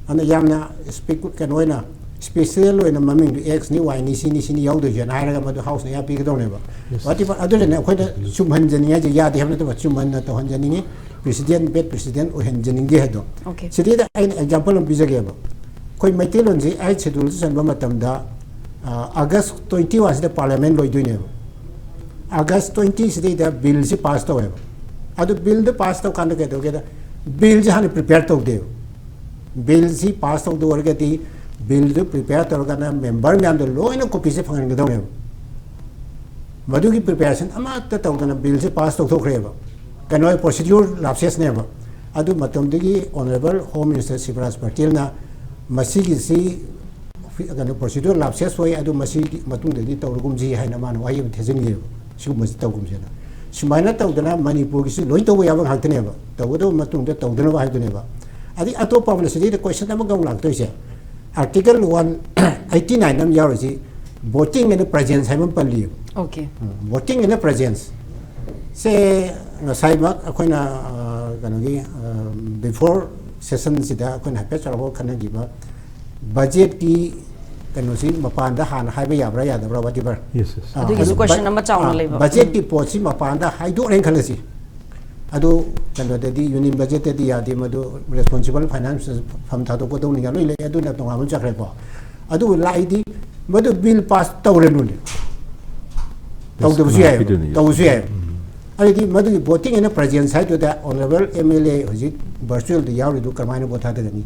ꯑꯗꯨꯅ ꯌꯥꯝꯅ ꯁ꯭ꯄꯤꯛ-, ꯀꯩꯅꯣ ꯑꯣꯏꯅ, ꯁ꯭ꯄꯦꯁꯤꯌꯦꯜ ꯑꯣꯏꯅ ꯃꯃꯤꯡꯗꯨ ꯑꯦꯛꯁꯅꯤ, ꯋꯥꯏꯅꯤ, ꯁꯤꯅꯤ, ꯁꯤꯅꯤ ꯌꯥꯎꯗꯣꯏꯁꯦꯅ ꯍꯥꯏꯔꯒ ꯃꯗꯨ ꯍꯥꯎꯁꯅ ꯑꯌꯥ ꯄꯤꯒꯗꯧꯅꯦꯕ꯫ Yes. Whatever, ꯑꯗꯨꯅꯅꯦ ꯑꯩꯈꯣꯏꯅ ꯆꯨꯝꯍꯟꯖꯅꯤꯡꯉꯥꯏꯁꯦ, ꯌꯥꯗꯦ ꯍꯥꯏꯕ ꯅꯠꯇꯕ, ꯆꯨꯝꯍꯟꯅ ꯇꯧꯍꯟꯖꯅꯤꯡꯉꯤ꯫ ꯄ꯭ꯔꯦꯁꯤꯗꯦꯟ, ꯕꯦꯗ ꯄ꯭ꯔꯦꯁꯤꯗꯦꯟ ꯑꯣꯏꯍꯟꯖꯅꯤꯡꯗꯦ ꯍꯥꯏꯗꯣ꯫ Okay. ꯁꯤꯗꯩꯗ ꯑꯩꯅ ꯑꯦꯛꯖꯥꯝꯄꯜ ꯑꯃ ꯄꯤꯖꯒꯦꯕ꯫ ꯑꯩꯈꯣꯏ ꯃꯩꯇꯩꯂꯣꯟꯁꯤ ꯑꯩꯠ ꯁꯦꯗꯨꯜꯗ ꯆꯟꯕ ꯃꯇꯝꯗ, ꯑ, ꯑꯥꯒꯁ ꯇ꯭ꯋꯦꯟꯇꯤ ꯋꯥꯟꯁꯤꯗ ꯄꯥꯔꯂꯤꯌꯥꯃꯦꯟ ꯂꯣꯏꯗꯣꯏꯅꯦꯕ꯫ ꯑꯥꯒꯁ ꯇ꯭ꯋꯦꯟꯇꯤ ꯁꯤꯗꯩꯗ ꯕꯤꯜꯁꯤ ꯄꯥꯁ ꯇꯧꯋꯦꯕ꯫ ꯑꯗꯨ ꯕꯤꯜꯗꯨ ꯄꯥꯁ ꯇꯧꯀꯥꯟꯗ ꯀꯩꯗꯧꯒꯦꯗ, ꯕꯤꯜꯁꯤ ꯍꯥꯟꯅ ꯄ꯭ꯔꯤꯄꯦꯌꯔ ꯇꯧꯗꯦꯕ꯫ ꯕꯤꯜꯁꯤ ꯄꯥꯁ ꯇꯧꯗ ꯑꯣꯏꯔꯒꯗꯤ ꯕꯤꯜꯗꯨ ꯄ꯭ꯔꯤꯄꯦꯌꯔ ꯇꯧꯔꯀꯥꯟꯗ ꯃꯦꯝꯕꯔ ꯃꯌꯥꯝꯗ ꯂꯣꯏꯅ ꯀꯣꯄꯤꯁꯦ ꯐꯪꯍꯟꯒꯗꯧꯅꯦꯕ꯫ ꯃꯗꯨꯒꯤ ꯄ꯭ꯔꯤꯄꯦꯔꯦꯁꯟ ꯑꯃꯠꯇ ꯇꯧꯗꯅ ꯕꯤꯜꯁꯦ ꯄꯥꯁ ꯇꯧꯊꯣꯛꯈ꯭ꯔꯦꯕ꯫ ꯀꯩꯅꯣ, ꯄ꯭ꯔꯣꯁꯤꯗ꯭ꯌꯨꯔ ꯂꯥꯞꯁꯦꯁꯅꯦꯕ꯫ ꯑꯗꯨ ꯃꯇꯝꯗꯨꯒꯤ ꯑꯣꯅꯔꯦꯕꯜ ꯍꯣꯝ ꯃꯤꯅꯤꯁꯇꯔ ꯁꯤꯕꯔꯥꯖ ꯄꯇꯦꯜꯅ ꯃꯁꯤꯒꯤꯁꯤ ꯀꯩꯅꯣ, ꯄ꯭ꯔꯣꯁꯤꯗ꯭ꯌꯨꯔ ꯂꯥꯞꯁꯦꯁ ꯑꯣꯏ, ꯑꯗꯨ ꯃꯁꯤꯒꯤ ꯃꯇꯨꯡꯗꯗꯤ ꯇꯧꯔꯒꯨꯝꯁꯤ ꯍꯥꯏꯅ ꯃꯥꯅ ꯋꯥꯍꯩ ꯑꯃ ꯊꯦꯖꯤꯟꯈꯤꯑꯕ꯫ ꯁꯤꯒꯨꯝꯕꯁꯤ ꯇꯧꯒꯨꯝꯁꯦꯅ꯫ ꯁꯨꯃꯥꯏꯅ ꯇꯧꯗꯅ ꯃꯅꯤꯄꯨꯔꯒꯤꯁꯨ ꯂꯣꯏ ꯇꯧꯕ ꯌꯥꯕ ꯉꯥꯛꯇꯅꯦꯕ, ꯇꯧꯒꯗꯧꯕ ꯃꯇꯨꯡꯗ ꯇꯧꯗꯅꯕ ꯍꯥꯏꯗꯨꯅꯦꯕ꯫ ꯑꯗꯩ ꯑꯇꯣꯞꯄ ꯑꯃꯅ ꯁꯤꯗꯩꯗ ꯀꯣꯏꯁꯟ ꯑꯃꯒ ꯑꯃꯨꯛ ꯂꯥꯛꯇꯣꯏꯁꯦ, ꯑꯥꯔꯇꯤꯀꯜ ꯋꯥꯟ ꯑꯩꯠꯇꯤ ꯅꯥꯏꯟ ꯑꯃ ꯌꯥꯎꯔꯤꯁꯤ, ꯚꯣꯇꯤꯡ ꯑꯦꯟ ꯄ꯭ꯔꯖꯦꯟꯁ ꯍꯥꯏꯕ ꯑꯃ ꯄꯜꯂꯤꯌꯦꯕ꯫ Okay. Um, voting and presence ꯁꯦ ꯉꯁꯥꯏꯃꯛ ꯑꯩꯈꯣꯏꯅ, ꯑ, ꯀꯩꯅꯣꯒꯤ, ꯑ, ꯕꯤꯐꯣꯔ ꯁꯦꯁꯟꯁꯤꯗ ꯑꯩꯈꯣꯏꯅ ꯍꯥꯏꯐꯦꯠ ꯆꯥꯎꯔꯥꯛꯄ ꯈꯟꯅꯈꯤꯕ ꯕꯖꯦꯠꯀꯤ ꯀꯩꯅꯣꯁꯤ ꯃꯄꯥꯟꯗ ꯍꯥꯟꯅ ꯍꯥꯏꯕ ꯌꯥꯕ꯭ꯔꯥ ꯌꯥꯗꯕ꯭ꯔꯥ, whatever꯫ Yes, yes. ꯑ, ꯑꯗꯨꯒꯤꯁꯨ ꯑꯗꯨ question ꯕ-, ꯑꯃ ꯆꯥꯎꯅ ꯑ, ꯂꯩꯕ꯫ ꯕꯖꯦꯠꯀꯤ ꯄꯣꯠꯁꯤ ꯃꯄꯥꯟꯗ ꯍꯥꯏꯗꯣꯛꯑꯦꯅ ꯈꯜꯂꯁꯤ꯫ ꯑꯗꯨ ꯀꯩꯅꯣꯗꯗꯤ, ꯌꯨꯅꯤꯌꯟ ꯕꯖꯦꯠꯇꯗꯤ ꯌꯥꯗꯦ, ꯃꯗꯨ ꯔꯦꯁꯄꯣꯟꯁꯤꯕꯜ ꯐꯥꯏꯅꯥꯟꯁ ꯐꯝ ꯊꯥꯗꯣꯛꯀꯗꯧꯅꯤꯅ ꯂꯣꯏ ꯂꯩ, ꯑꯗꯨꯅ ꯇꯣꯉꯥꯟꯕ ꯑꯃ ꯆꯠꯈ꯭ꯔꯦꯀꯣ꯫ ꯑꯗꯨꯕꯨ ꯂꯥꯛꯏꯗꯤ ꯃꯗꯨ ꯕꯤꯜ ꯄꯥꯁ ꯇꯧꯔꯅꯨꯅꯦ꯫ ꯇꯧꯗꯕꯁꯨ ꯌꯥꯏ, ꯍꯥꯞꯄꯤꯗꯣꯏꯅꯤ꯫ ꯇꯧꯕꯁꯨ ꯌꯥꯏ꯫ ꯎꯝ. ꯑꯗꯨꯗꯤ ꯃꯗꯨꯒꯤ ꯚꯣꯇꯤꯡ ꯑꯦꯟ ꯄ꯭ꯔꯖꯦꯟꯁ ꯍꯥꯏꯗꯨꯗ ꯑꯣꯅꯔꯦꯕꯜ ꯑꯦꯝ ꯑꯦꯜ ꯑꯦ ꯍꯧꯖꯤꯛ ꯚꯔꯆꯨꯋꯦꯜꯗ ꯌꯥꯎꯔꯤꯗꯨ ꯀꯔꯝꯍꯥꯏꯅ ꯚꯣꯠ ꯊꯥꯗꯒꯅꯤ?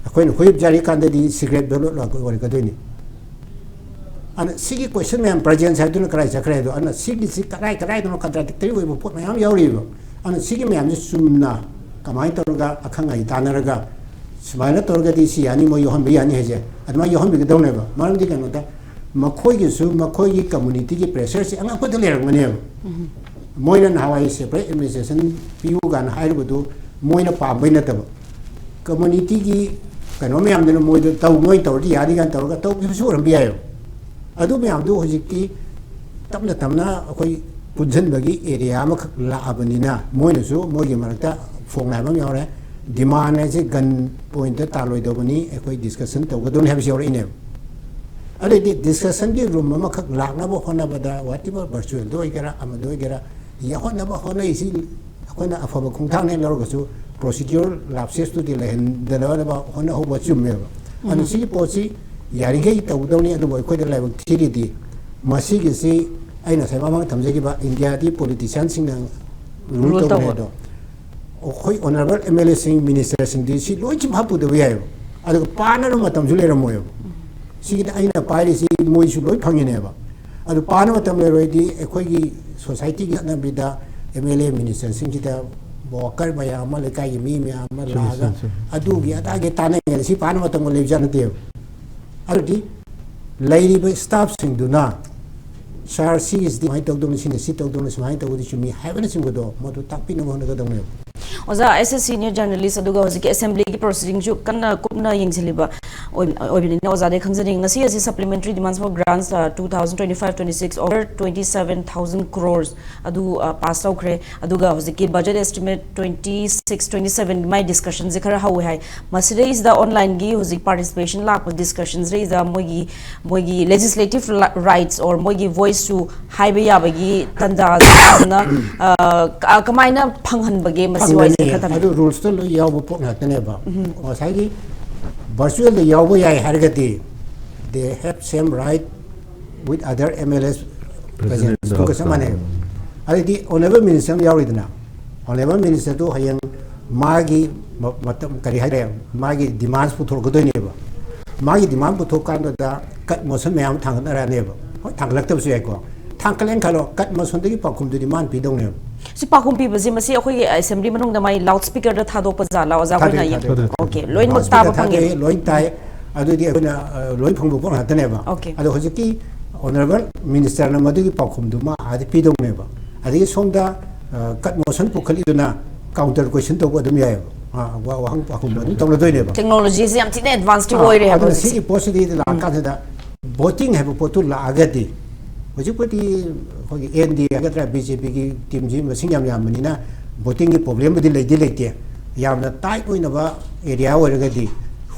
ꯑꯩꯈꯣꯏꯅ ꯍꯨꯏꯞ ꯌꯥꯔꯤꯀꯥꯟꯗꯗꯤ ꯁꯤꯀ꯭ꯔꯦꯠ ꯕꯦꯂꯣꯠ ꯑꯣꯏꯔꯛꯀꯗꯣꯏꯅꯤ꯫ ꯑꯗꯨꯅ ꯁꯤꯒꯤ ꯀꯣꯏꯁꯟ ꯃꯌꯥꯝ, ꯄ꯭ꯔꯖꯦꯟꯁ ꯍꯥꯏꯗꯨꯅ ꯀꯗꯥꯏ ꯆꯠꯈ꯭ꯔꯦ ꯍꯥꯏꯗꯣ, ꯑꯗꯨꯅ ꯁꯤꯒꯤꯁꯤ ꯀꯗꯥꯏ ꯀꯗꯥꯏꯗꯅꯣ ꯀꯟꯇ꯭ꯔꯥꯗꯤꯛꯇꯔꯤ ꯑꯣꯏꯕ ꯄꯣꯠ ꯃꯌꯥꯝ ꯌꯥꯎꯔꯤꯕ꯫ ꯑꯗꯨꯅ ꯁꯤꯒꯤ ꯃꯌꯥꯝꯁꯤ ꯆꯨꯝꯅ ꯀꯃꯥꯏꯅ ꯇꯧꯔꯒ ꯑꯈꯪ ꯑꯍꯩ ꯇꯥꯟꯅꯔꯒ ꯁꯨꯃꯥꯏꯅ ꯇꯧꯔꯒꯗꯤ ꯁꯤ ꯌꯥꯅꯤ, ꯃꯣꯏ ꯌꯥꯎꯍꯟꯕ ꯌꯥꯅꯤ ꯍꯥꯏꯁꯦ ꯑꯗꯨꯃꯥꯏꯅ ꯌꯥꯎꯍꯟꯕꯤꯒꯗꯧꯅꯦꯕ꯫ ꯃꯔꯝꯗꯤ ꯀꯩꯅꯣꯗ ꯃꯈꯣꯏꯒꯤꯁꯨ ꯃꯈꯣꯏꯒꯤ ꯀꯝꯃꯨꯅꯤꯇꯤꯒꯤ ꯄ꯭ꯔꯦꯁꯔꯁꯤ ꯑꯉꯛꯄꯗ ꯂꯩꯔꯝꯒꯅꯦꯕ꯫ ꯃꯣꯏꯅ ꯅꯍꯥꯟꯋꯥꯏ ꯁꯦꯄꯔꯦꯠ ꯑꯦꯗꯃꯤꯅꯤꯁꯇ꯭ꯔꯦꯁꯟ ꯄꯤꯌꯨ ꯀꯥꯏꯅ ꯍꯥꯏꯔꯨꯕꯗꯨ ꯃꯣꯏꯅ ꯄꯥꯝꯕꯩ ꯅꯠꯇꯕ, ꯀꯝꯃꯨꯅꯤꯇꯤꯒꯤ ꯀꯩꯅꯣ ꯃꯌꯥꯝꯗꯨꯅ ꯃꯣꯏꯗ ꯇꯧ, ꯃꯣꯏ ꯇꯧꯔꯗꯤ ꯌꯥꯅꯤ ꯀꯥꯏꯅ ꯇꯧꯔꯒ ꯇꯧꯈꯤꯕꯁꯨ ꯑꯣꯏꯔꯝꯕ ꯌꯥꯏꯑꯕ꯫ ꯑꯗꯨ ꯃꯌꯥꯝꯗꯨ ꯍꯧꯖꯤꯛꯇꯤ ꯇꯞꯅ ꯇꯞꯅ ꯑꯩꯈꯣꯏ ꯄꯨꯟꯁꯤꯟꯕꯒꯤ ꯑꯦꯔꯤꯌꯥ ꯑꯃꯈꯛ ꯂꯥꯛꯑꯕꯅꯤꯅ, ꯃꯣꯏꯅꯁꯨ ꯃꯣꯏꯒꯤ ꯃꯔꯛꯇ ꯐꯣꯡꯅꯥꯏꯕ ꯑꯃ ꯌꯥꯎꯔꯦ꯫ ꯗꯤꯃꯥꯟ ꯍꯥꯏꯁꯦ ꯒꯟ ꯄꯣꯏꯟꯇ ꯇꯥꯜꯂꯣꯏꯗꯧꯕꯅꯤ, ꯑꯩꯈꯣꯏ ꯗꯤꯁꯀꯁꯟ ꯇꯧꯒꯗꯧꯅꯤ ꯍꯥꯏꯕꯁꯤ ꯌꯥꯎꯔꯛꯏꯅꯦꯕ꯫ ꯑꯗꯩꯗꯤ ꯗꯤꯁꯀꯁꯟꯒꯤ ꯔꯨꯝ ꯑꯃꯈꯛ ꯂꯥꯛꯅꯕ ꯍꯣꯠꯅꯕꯗ, whatever, ꯚꯔꯆꯨꯋꯦꯜꯗ ꯑꯣꯏꯒꯦꯔꯥ, ꯑꯃꯗ ꯑꯣꯏꯒꯦꯔꯥ, ꯍꯣꯠꯅꯕ ꯍꯣꯠꯅꯔꯤꯁꯤ ꯑꯩꯈꯣꯏꯅ ꯑꯐꯕ ꯈꯣꯡꯊꯥꯡꯅꯦ ꯂꯧꯔꯒꯁꯨ, ꯄ꯭ꯔꯣꯁꯤꯗ꯭ꯌꯨꯔ ꯂꯥꯞꯁꯦꯁꯇꯨꯗꯤ ꯂꯩꯍꯟꯗꯅꯕ ꯍꯣꯠꯅꯍꯧꯕ ꯆꯨꯝꯃꯦꯕ꯫ ꯑꯗꯨꯅ ꯁꯤꯒꯤ ꯄꯣꯠꯁꯤ ꯌꯥꯔꯤꯈꯩ ꯇꯧꯒꯗꯧꯅꯤ, ꯑꯗꯨꯕꯨ ꯑꯩꯈꯣꯏꯗ ꯂꯥꯏꯕꯛ ꯊꯤꯔꯤꯗꯤ, ꯃꯁꯤꯒꯤꯁꯤ ꯑꯩꯅ ꯉꯁꯥꯏ ꯃꯃꯥꯡ ꯊꯝꯖꯈꯤꯕ ꯏꯟꯗꯤꯌꯥꯗꯤ ꯄꯣꯂꯤꯇꯤꯁꯤꯌꯥꯟꯁꯤꯡꯅ ꯔꯨꯜ ꯔꯨꯜ ꯇꯧꯕꯅꯦ ꯇꯧꯕ꯫ ꯑꯗꯣ, ꯑꯩꯈꯣꯏ ꯑꯣꯅꯔꯦꯕꯜ ꯑꯦꯝ ꯑꯦꯜ ꯑꯦꯁꯤꯡ, ꯃꯤꯅꯤꯁꯇꯔꯁꯤꯡꯗꯤ ꯁꯤ ꯂꯣꯏ ꯆꯤꯝꯐꯥ ꯄꯨꯗꯕ ꯌꯥꯏꯑꯕ꯫ ꯑꯗꯨꯒ ꯄꯥꯅꯕ ꯃꯇꯝꯁꯨ ꯂꯩꯔꯝꯃꯣꯏꯕ꯫ ꯁꯤꯒꯤꯗꯤ ꯑꯩꯅ ꯄꯥꯏꯔꯤꯁꯤ ꯃꯣꯏꯁꯨ ꯂꯣꯏ ꯐꯪꯉꯤꯅꯦꯕ꯫ ꯑꯗꯨ ꯄꯥꯅꯕ ꯃꯇꯝ ꯂꯩꯔꯣꯏꯗꯤ, ꯑꯩꯈꯣꯏꯒꯤ ꯁꯣꯁꯥꯏꯇꯤꯒꯤ ꯆꯠꯅꯕꯤꯗ ꯑꯦꯝ ꯑꯦꯜ ꯑꯦ, ꯃꯤꯅꯤꯁꯇꯔꯁꯤꯡꯁꯤꯗ ꯋꯥꯀꯔ ꯃꯌꯥꯝ ꯑꯃ, ꯂꯩꯀꯥꯏꯒꯤ ꯃꯤ ꯃꯌꯥꯝ ꯑꯃ ꯆꯨꯝꯃꯤ, ꯂꯥꯛꯑꯒ ꯆꯨꯝꯃꯤ, ꯆꯨꯝꯃꯤ꯫ ꯑꯗꯨꯒꯤ ꯑꯗꯥꯒꯤ ꯇꯥꯟꯅꯉꯩꯗ ꯁꯤ ꯄꯥꯅꯕ ꯃꯇꯝꯒ ꯂꯩꯕꯖꯥꯠ ꯅꯠꯇꯦꯕ꯫ ꯑꯗꯨꯗꯤ ꯂꯩꯔꯤꯕ ꯁ꯭ꯇꯥꯐꯁꯤꯡꯗꯨꯅ, "ꯁꯥꯔ, ꯁꯤꯒꯤꯁꯤꯗꯤ ꯁꯨꯃꯥꯏꯅ ꯇꯧꯗꯧꯅꯤ, ꯁꯤꯅ ꯁꯤ ꯇꯧꯗꯧꯅꯤ, ꯁꯨꯃꯥꯏꯅ ꯇꯧꯕꯗꯤ ꯆꯨꯝꯃꯤ" ꯍꯥꯏꯕꯅꯆꯤꯡꯕꯗꯣ ꯃꯗꯨ ꯇꯥꯛꯄꯤꯅꯕ ꯍꯣꯠꯅꯒꯗꯧꯅꯦꯕ꯫ ꯑꯣꯖꯥ, as a senior journalist, ꯑꯗꯨꯒ ꯍꯧꯖꯤꯛꯀꯤ ꯑꯦꯁꯦꯝꯕ꯭ꯂꯤꯒꯤ ꯄ꯭ꯔꯣꯁꯤꯗꯤꯡꯁꯨ ꯀꯟꯅ ꯀꯨꯞꯅ ꯌꯦꯡꯁꯤꯜꯂꯤꯕ ꯑꯣꯏ-, ꯑꯣꯏꯕꯅꯤꯅ, ꯑꯣꯖꯥꯗꯒꯤ ꯈꯪꯖꯅꯤꯡꯉꯤ, ꯉꯁꯤ ꯑꯁꯤ supplementary demands for grants, uh, two thousand twenty-five twenty-six over twenty-seven thousand crores ꯑꯗꯨ, uh, pass ꯇꯧꯈ꯭ꯔꯦ꯫ ꯑꯗꯨꯒ ꯍꯧꯖꯤꯛꯀꯤ budget estimate twenty-six twenty-seven ꯃꯥꯏ ꯗꯤꯁꯀꯁꯟꯁꯦ ꯈꯔ ꯍꯧꯋꯦ ꯍꯥꯏ꯫ ꯃꯁꯤꯗꯩꯁꯤꯗ ꯑꯣꯟꯂꯥꯏꯟꯒꯤ ꯍꯧꯖꯤꯛ ꯄꯥꯔꯇꯤꯁꯤꯄꯦꯁꯟ ꯂꯥꯛꯄ ꯗꯤꯁꯀꯁꯟꯁꯤꯗꯩꯁꯤꯗ ꯃꯣꯏꯒꯤ, ꯃꯣꯏꯒꯤ legislative ri-, rights or ꯃꯣꯏꯒꯤ ꯚꯣꯏꯁꯁꯨ ꯍꯥꯏꯕ ꯌꯥꯕꯒꯤ ꯇꯥꯟꯖꯥꯁꯤꯅ, ꯑ, ꯀ-, ꯀꯃꯥꯏꯅ ꯐꯪꯍꯟꯕꯒꯦ ꯃꯁꯤ ꯋꯥꯔꯤꯁꯦ ꯐꯪꯒꯅꯤ꯫ ꯈꯔ ꯊꯝꯕꯤꯌꯨ꯫ ꯑꯗꯨ ꯔꯨꯜꯁꯇ ꯂꯣꯏ ꯌꯥꯎꯕ ꯄꯣꯠ ꯉꯥꯛꯇꯅꯦꯕ꯫ ꯉꯁꯥꯏꯒꯤ ꯚꯔꯆꯨꯋꯦꯜꯗ ꯌꯥꯎꯕ ꯌꯥꯏ ꯍꯥꯏꯔꯒꯗꯤ, they have same right with other M L As present. President ꯁ꯭ꯀꯨꯜꯒ ꯆꯞ ꯃꯥꯟꯅꯩ꯫ ꯑꯗꯩꯗꯤ ꯑꯣꯅꯔꯦꯕꯜ ꯃꯤꯅꯤꯁꯇꯔ ꯑꯃ ꯌꯥꯎꯔꯤꯗꯅ, ꯑꯣꯅꯔꯦꯕꯜ ꯃꯤꯅꯤꯁꯇꯔꯗꯨ ꯍꯌꯦꯡ ꯃꯥꯒꯤ ꯃ-, ꯃꯇꯝ, ꯀꯔꯤ ꯍꯥꯏꯇꯥꯔꯦ, ꯃꯥꯒꯤ ꯗꯤꯃꯥꯟꯁ ꯄꯨꯊꯣꯔꯛꯀꯗꯣꯏꯅꯦꯕ꯫ ꯃꯥꯒꯤ ꯗꯤꯃꯥꯟ ꯄꯨꯊꯣꯛꯀꯥꯟꯗꯨꯗ ꯀꯠ ꯃꯣꯁꯟ ꯃꯌꯥꯝ ꯊꯥꯡꯒꯠꯅꯔꯛꯑꯅꯦꯕ꯫ ꯍꯣꯏ, ꯊꯥꯡꯒꯠꯂꯛꯇꯕꯁꯨ ꯌꯥꯏꯀꯣ꯫ ꯊꯥꯡꯒꯠꯂꯦꯅ ꯈꯜꯂꯣ, ꯀꯠ ꯃꯣꯁꯟꯗꯨꯒꯤ ꯄꯥꯎꯈꯨꯝꯗꯨꯗꯤ ꯃꯥꯅ ꯄꯤꯗꯧꯅꯦꯕ꯫ ꯁꯤ ꯄꯥꯎꯈꯨꯝ ꯄꯤꯕꯁꯦ ꯃꯁꯤ ꯑꯩꯈꯣꯏꯒꯤ ꯑꯦꯁꯦꯝꯕ꯭ꯂꯤ ꯃꯅꯨꯡꯗ ꯃꯥꯏ ꯂꯥꯎꯠ ꯁ꯭ꯄꯤꯀꯔꯗ ꯊꯥꯗꯣꯛꯄ ꯖꯥꯠꯂꯥ, ꯑꯣꯖꯥ? ꯊꯥꯗꯣꯛꯑꯦ, ꯑꯩꯈꯣꯏꯅ ꯊꯥꯗꯣꯛꯑꯦ꯫ ꯑꯣꯀꯦ, ꯂꯣꯏꯅꯃꯛ ꯂꯥꯎꯠ ꯁ꯭ꯄꯤꯀꯔ ꯇꯥꯕ ꯊꯥꯗꯣꯛꯑꯦ, ꯐꯪꯉꯦ꯫ ꯂꯣꯏ ꯇꯥꯏ꯫ ꯑꯗꯨꯗꯤ ꯑꯩꯈꯣꯏꯅ, ꯑ, ꯂꯣꯏ ꯐꯪꯕ ꯄꯣꯠ ꯉꯥꯛꯇꯅꯦꯕ꯫ ꯑꯣꯀꯦ꯫ ꯑꯗꯣ ꯍꯧꯖꯤꯛꯀꯤ ꯑꯣꯅꯔꯦꯕꯜ ꯃꯤꯅꯤꯁꯇꯔꯅ ꯃꯗꯨꯒꯤ ꯄꯥꯎꯈꯨꯝꯗꯨ ꯃꯥ ꯑꯥꯗ ꯄꯤꯗꯧꯅꯦꯕ꯫ ꯑꯗꯒꯤ ꯁꯣꯝꯗ, ꯑ, ꯀꯠ ꯃꯣꯁꯟ ꯄꯨꯈꯠꯂꯤꯗꯨꯅ ꯀꯥꯎꯟꯇꯔ ꯀꯣꯏꯁꯟ ꯇꯧꯕ ꯑꯗꯨꯝ ꯌꯥꯏꯑꯕ꯫ ꯑ, ꯋꯥ-, ꯋꯥꯍꯪ ꯄꯥꯎꯈꯨꯝ ꯑꯗꯨꯝ ꯇꯧꯅꯗꯣꯏꯅꯦꯕ꯫ ꯇꯦꯛꯅꯣꯂꯣꯖꯤꯁꯦ ꯌꯥꯝ ꯊꯤꯅ ꯑꯦꯗꯚꯥꯟꯁꯇꯤ ꯑ, ꯑꯣꯏꯔꯦ ꯍꯥꯏꯕ ꯑꯗꯨꯅ ꯍꯧꯖꯤꯛꯁꯦ꯫ ꯁꯤꯒꯤ ꯄꯣꯠꯁꯤꯗꯤ ꯂꯥꯛꯀꯥꯟꯁꯤꯗ ꯚꯣꯇꯤꯡ ꯍꯥꯏꯕ ꯄꯣꯠꯇꯨ ꯂꯥꯛꯑꯒꯗꯤ, ꯍꯧꯖꯤꯛꯄꯨꯗꯤ ꯑꯩꯈꯣꯏꯒꯤ ꯑꯦꯟ ꯗꯤ ꯑꯦ ꯍꯥꯏꯒꯗ꯭ꯔꯥ, ꯕꯤ ꯖꯦ ꯄꯤꯒꯤ ꯇꯤꯝꯁꯤ ꯃꯁꯤꯡ ꯌꯥꯝ ꯌꯥꯝꯕꯅꯤꯅ ꯚꯣꯇꯤꯡꯒꯤ ꯄ꯭ꯔꯣꯕ꯭ꯂꯦꯝꯕꯨꯗꯤ ꯂꯩꯗꯤ ꯂꯩꯇꯦ꯫ ꯌꯥꯝꯅ ꯇꯥꯏꯠ ꯑꯣꯏꯅꯕ ꯑꯦꯔꯤꯌꯥ ꯑꯣꯏꯔꯒꯗꯤ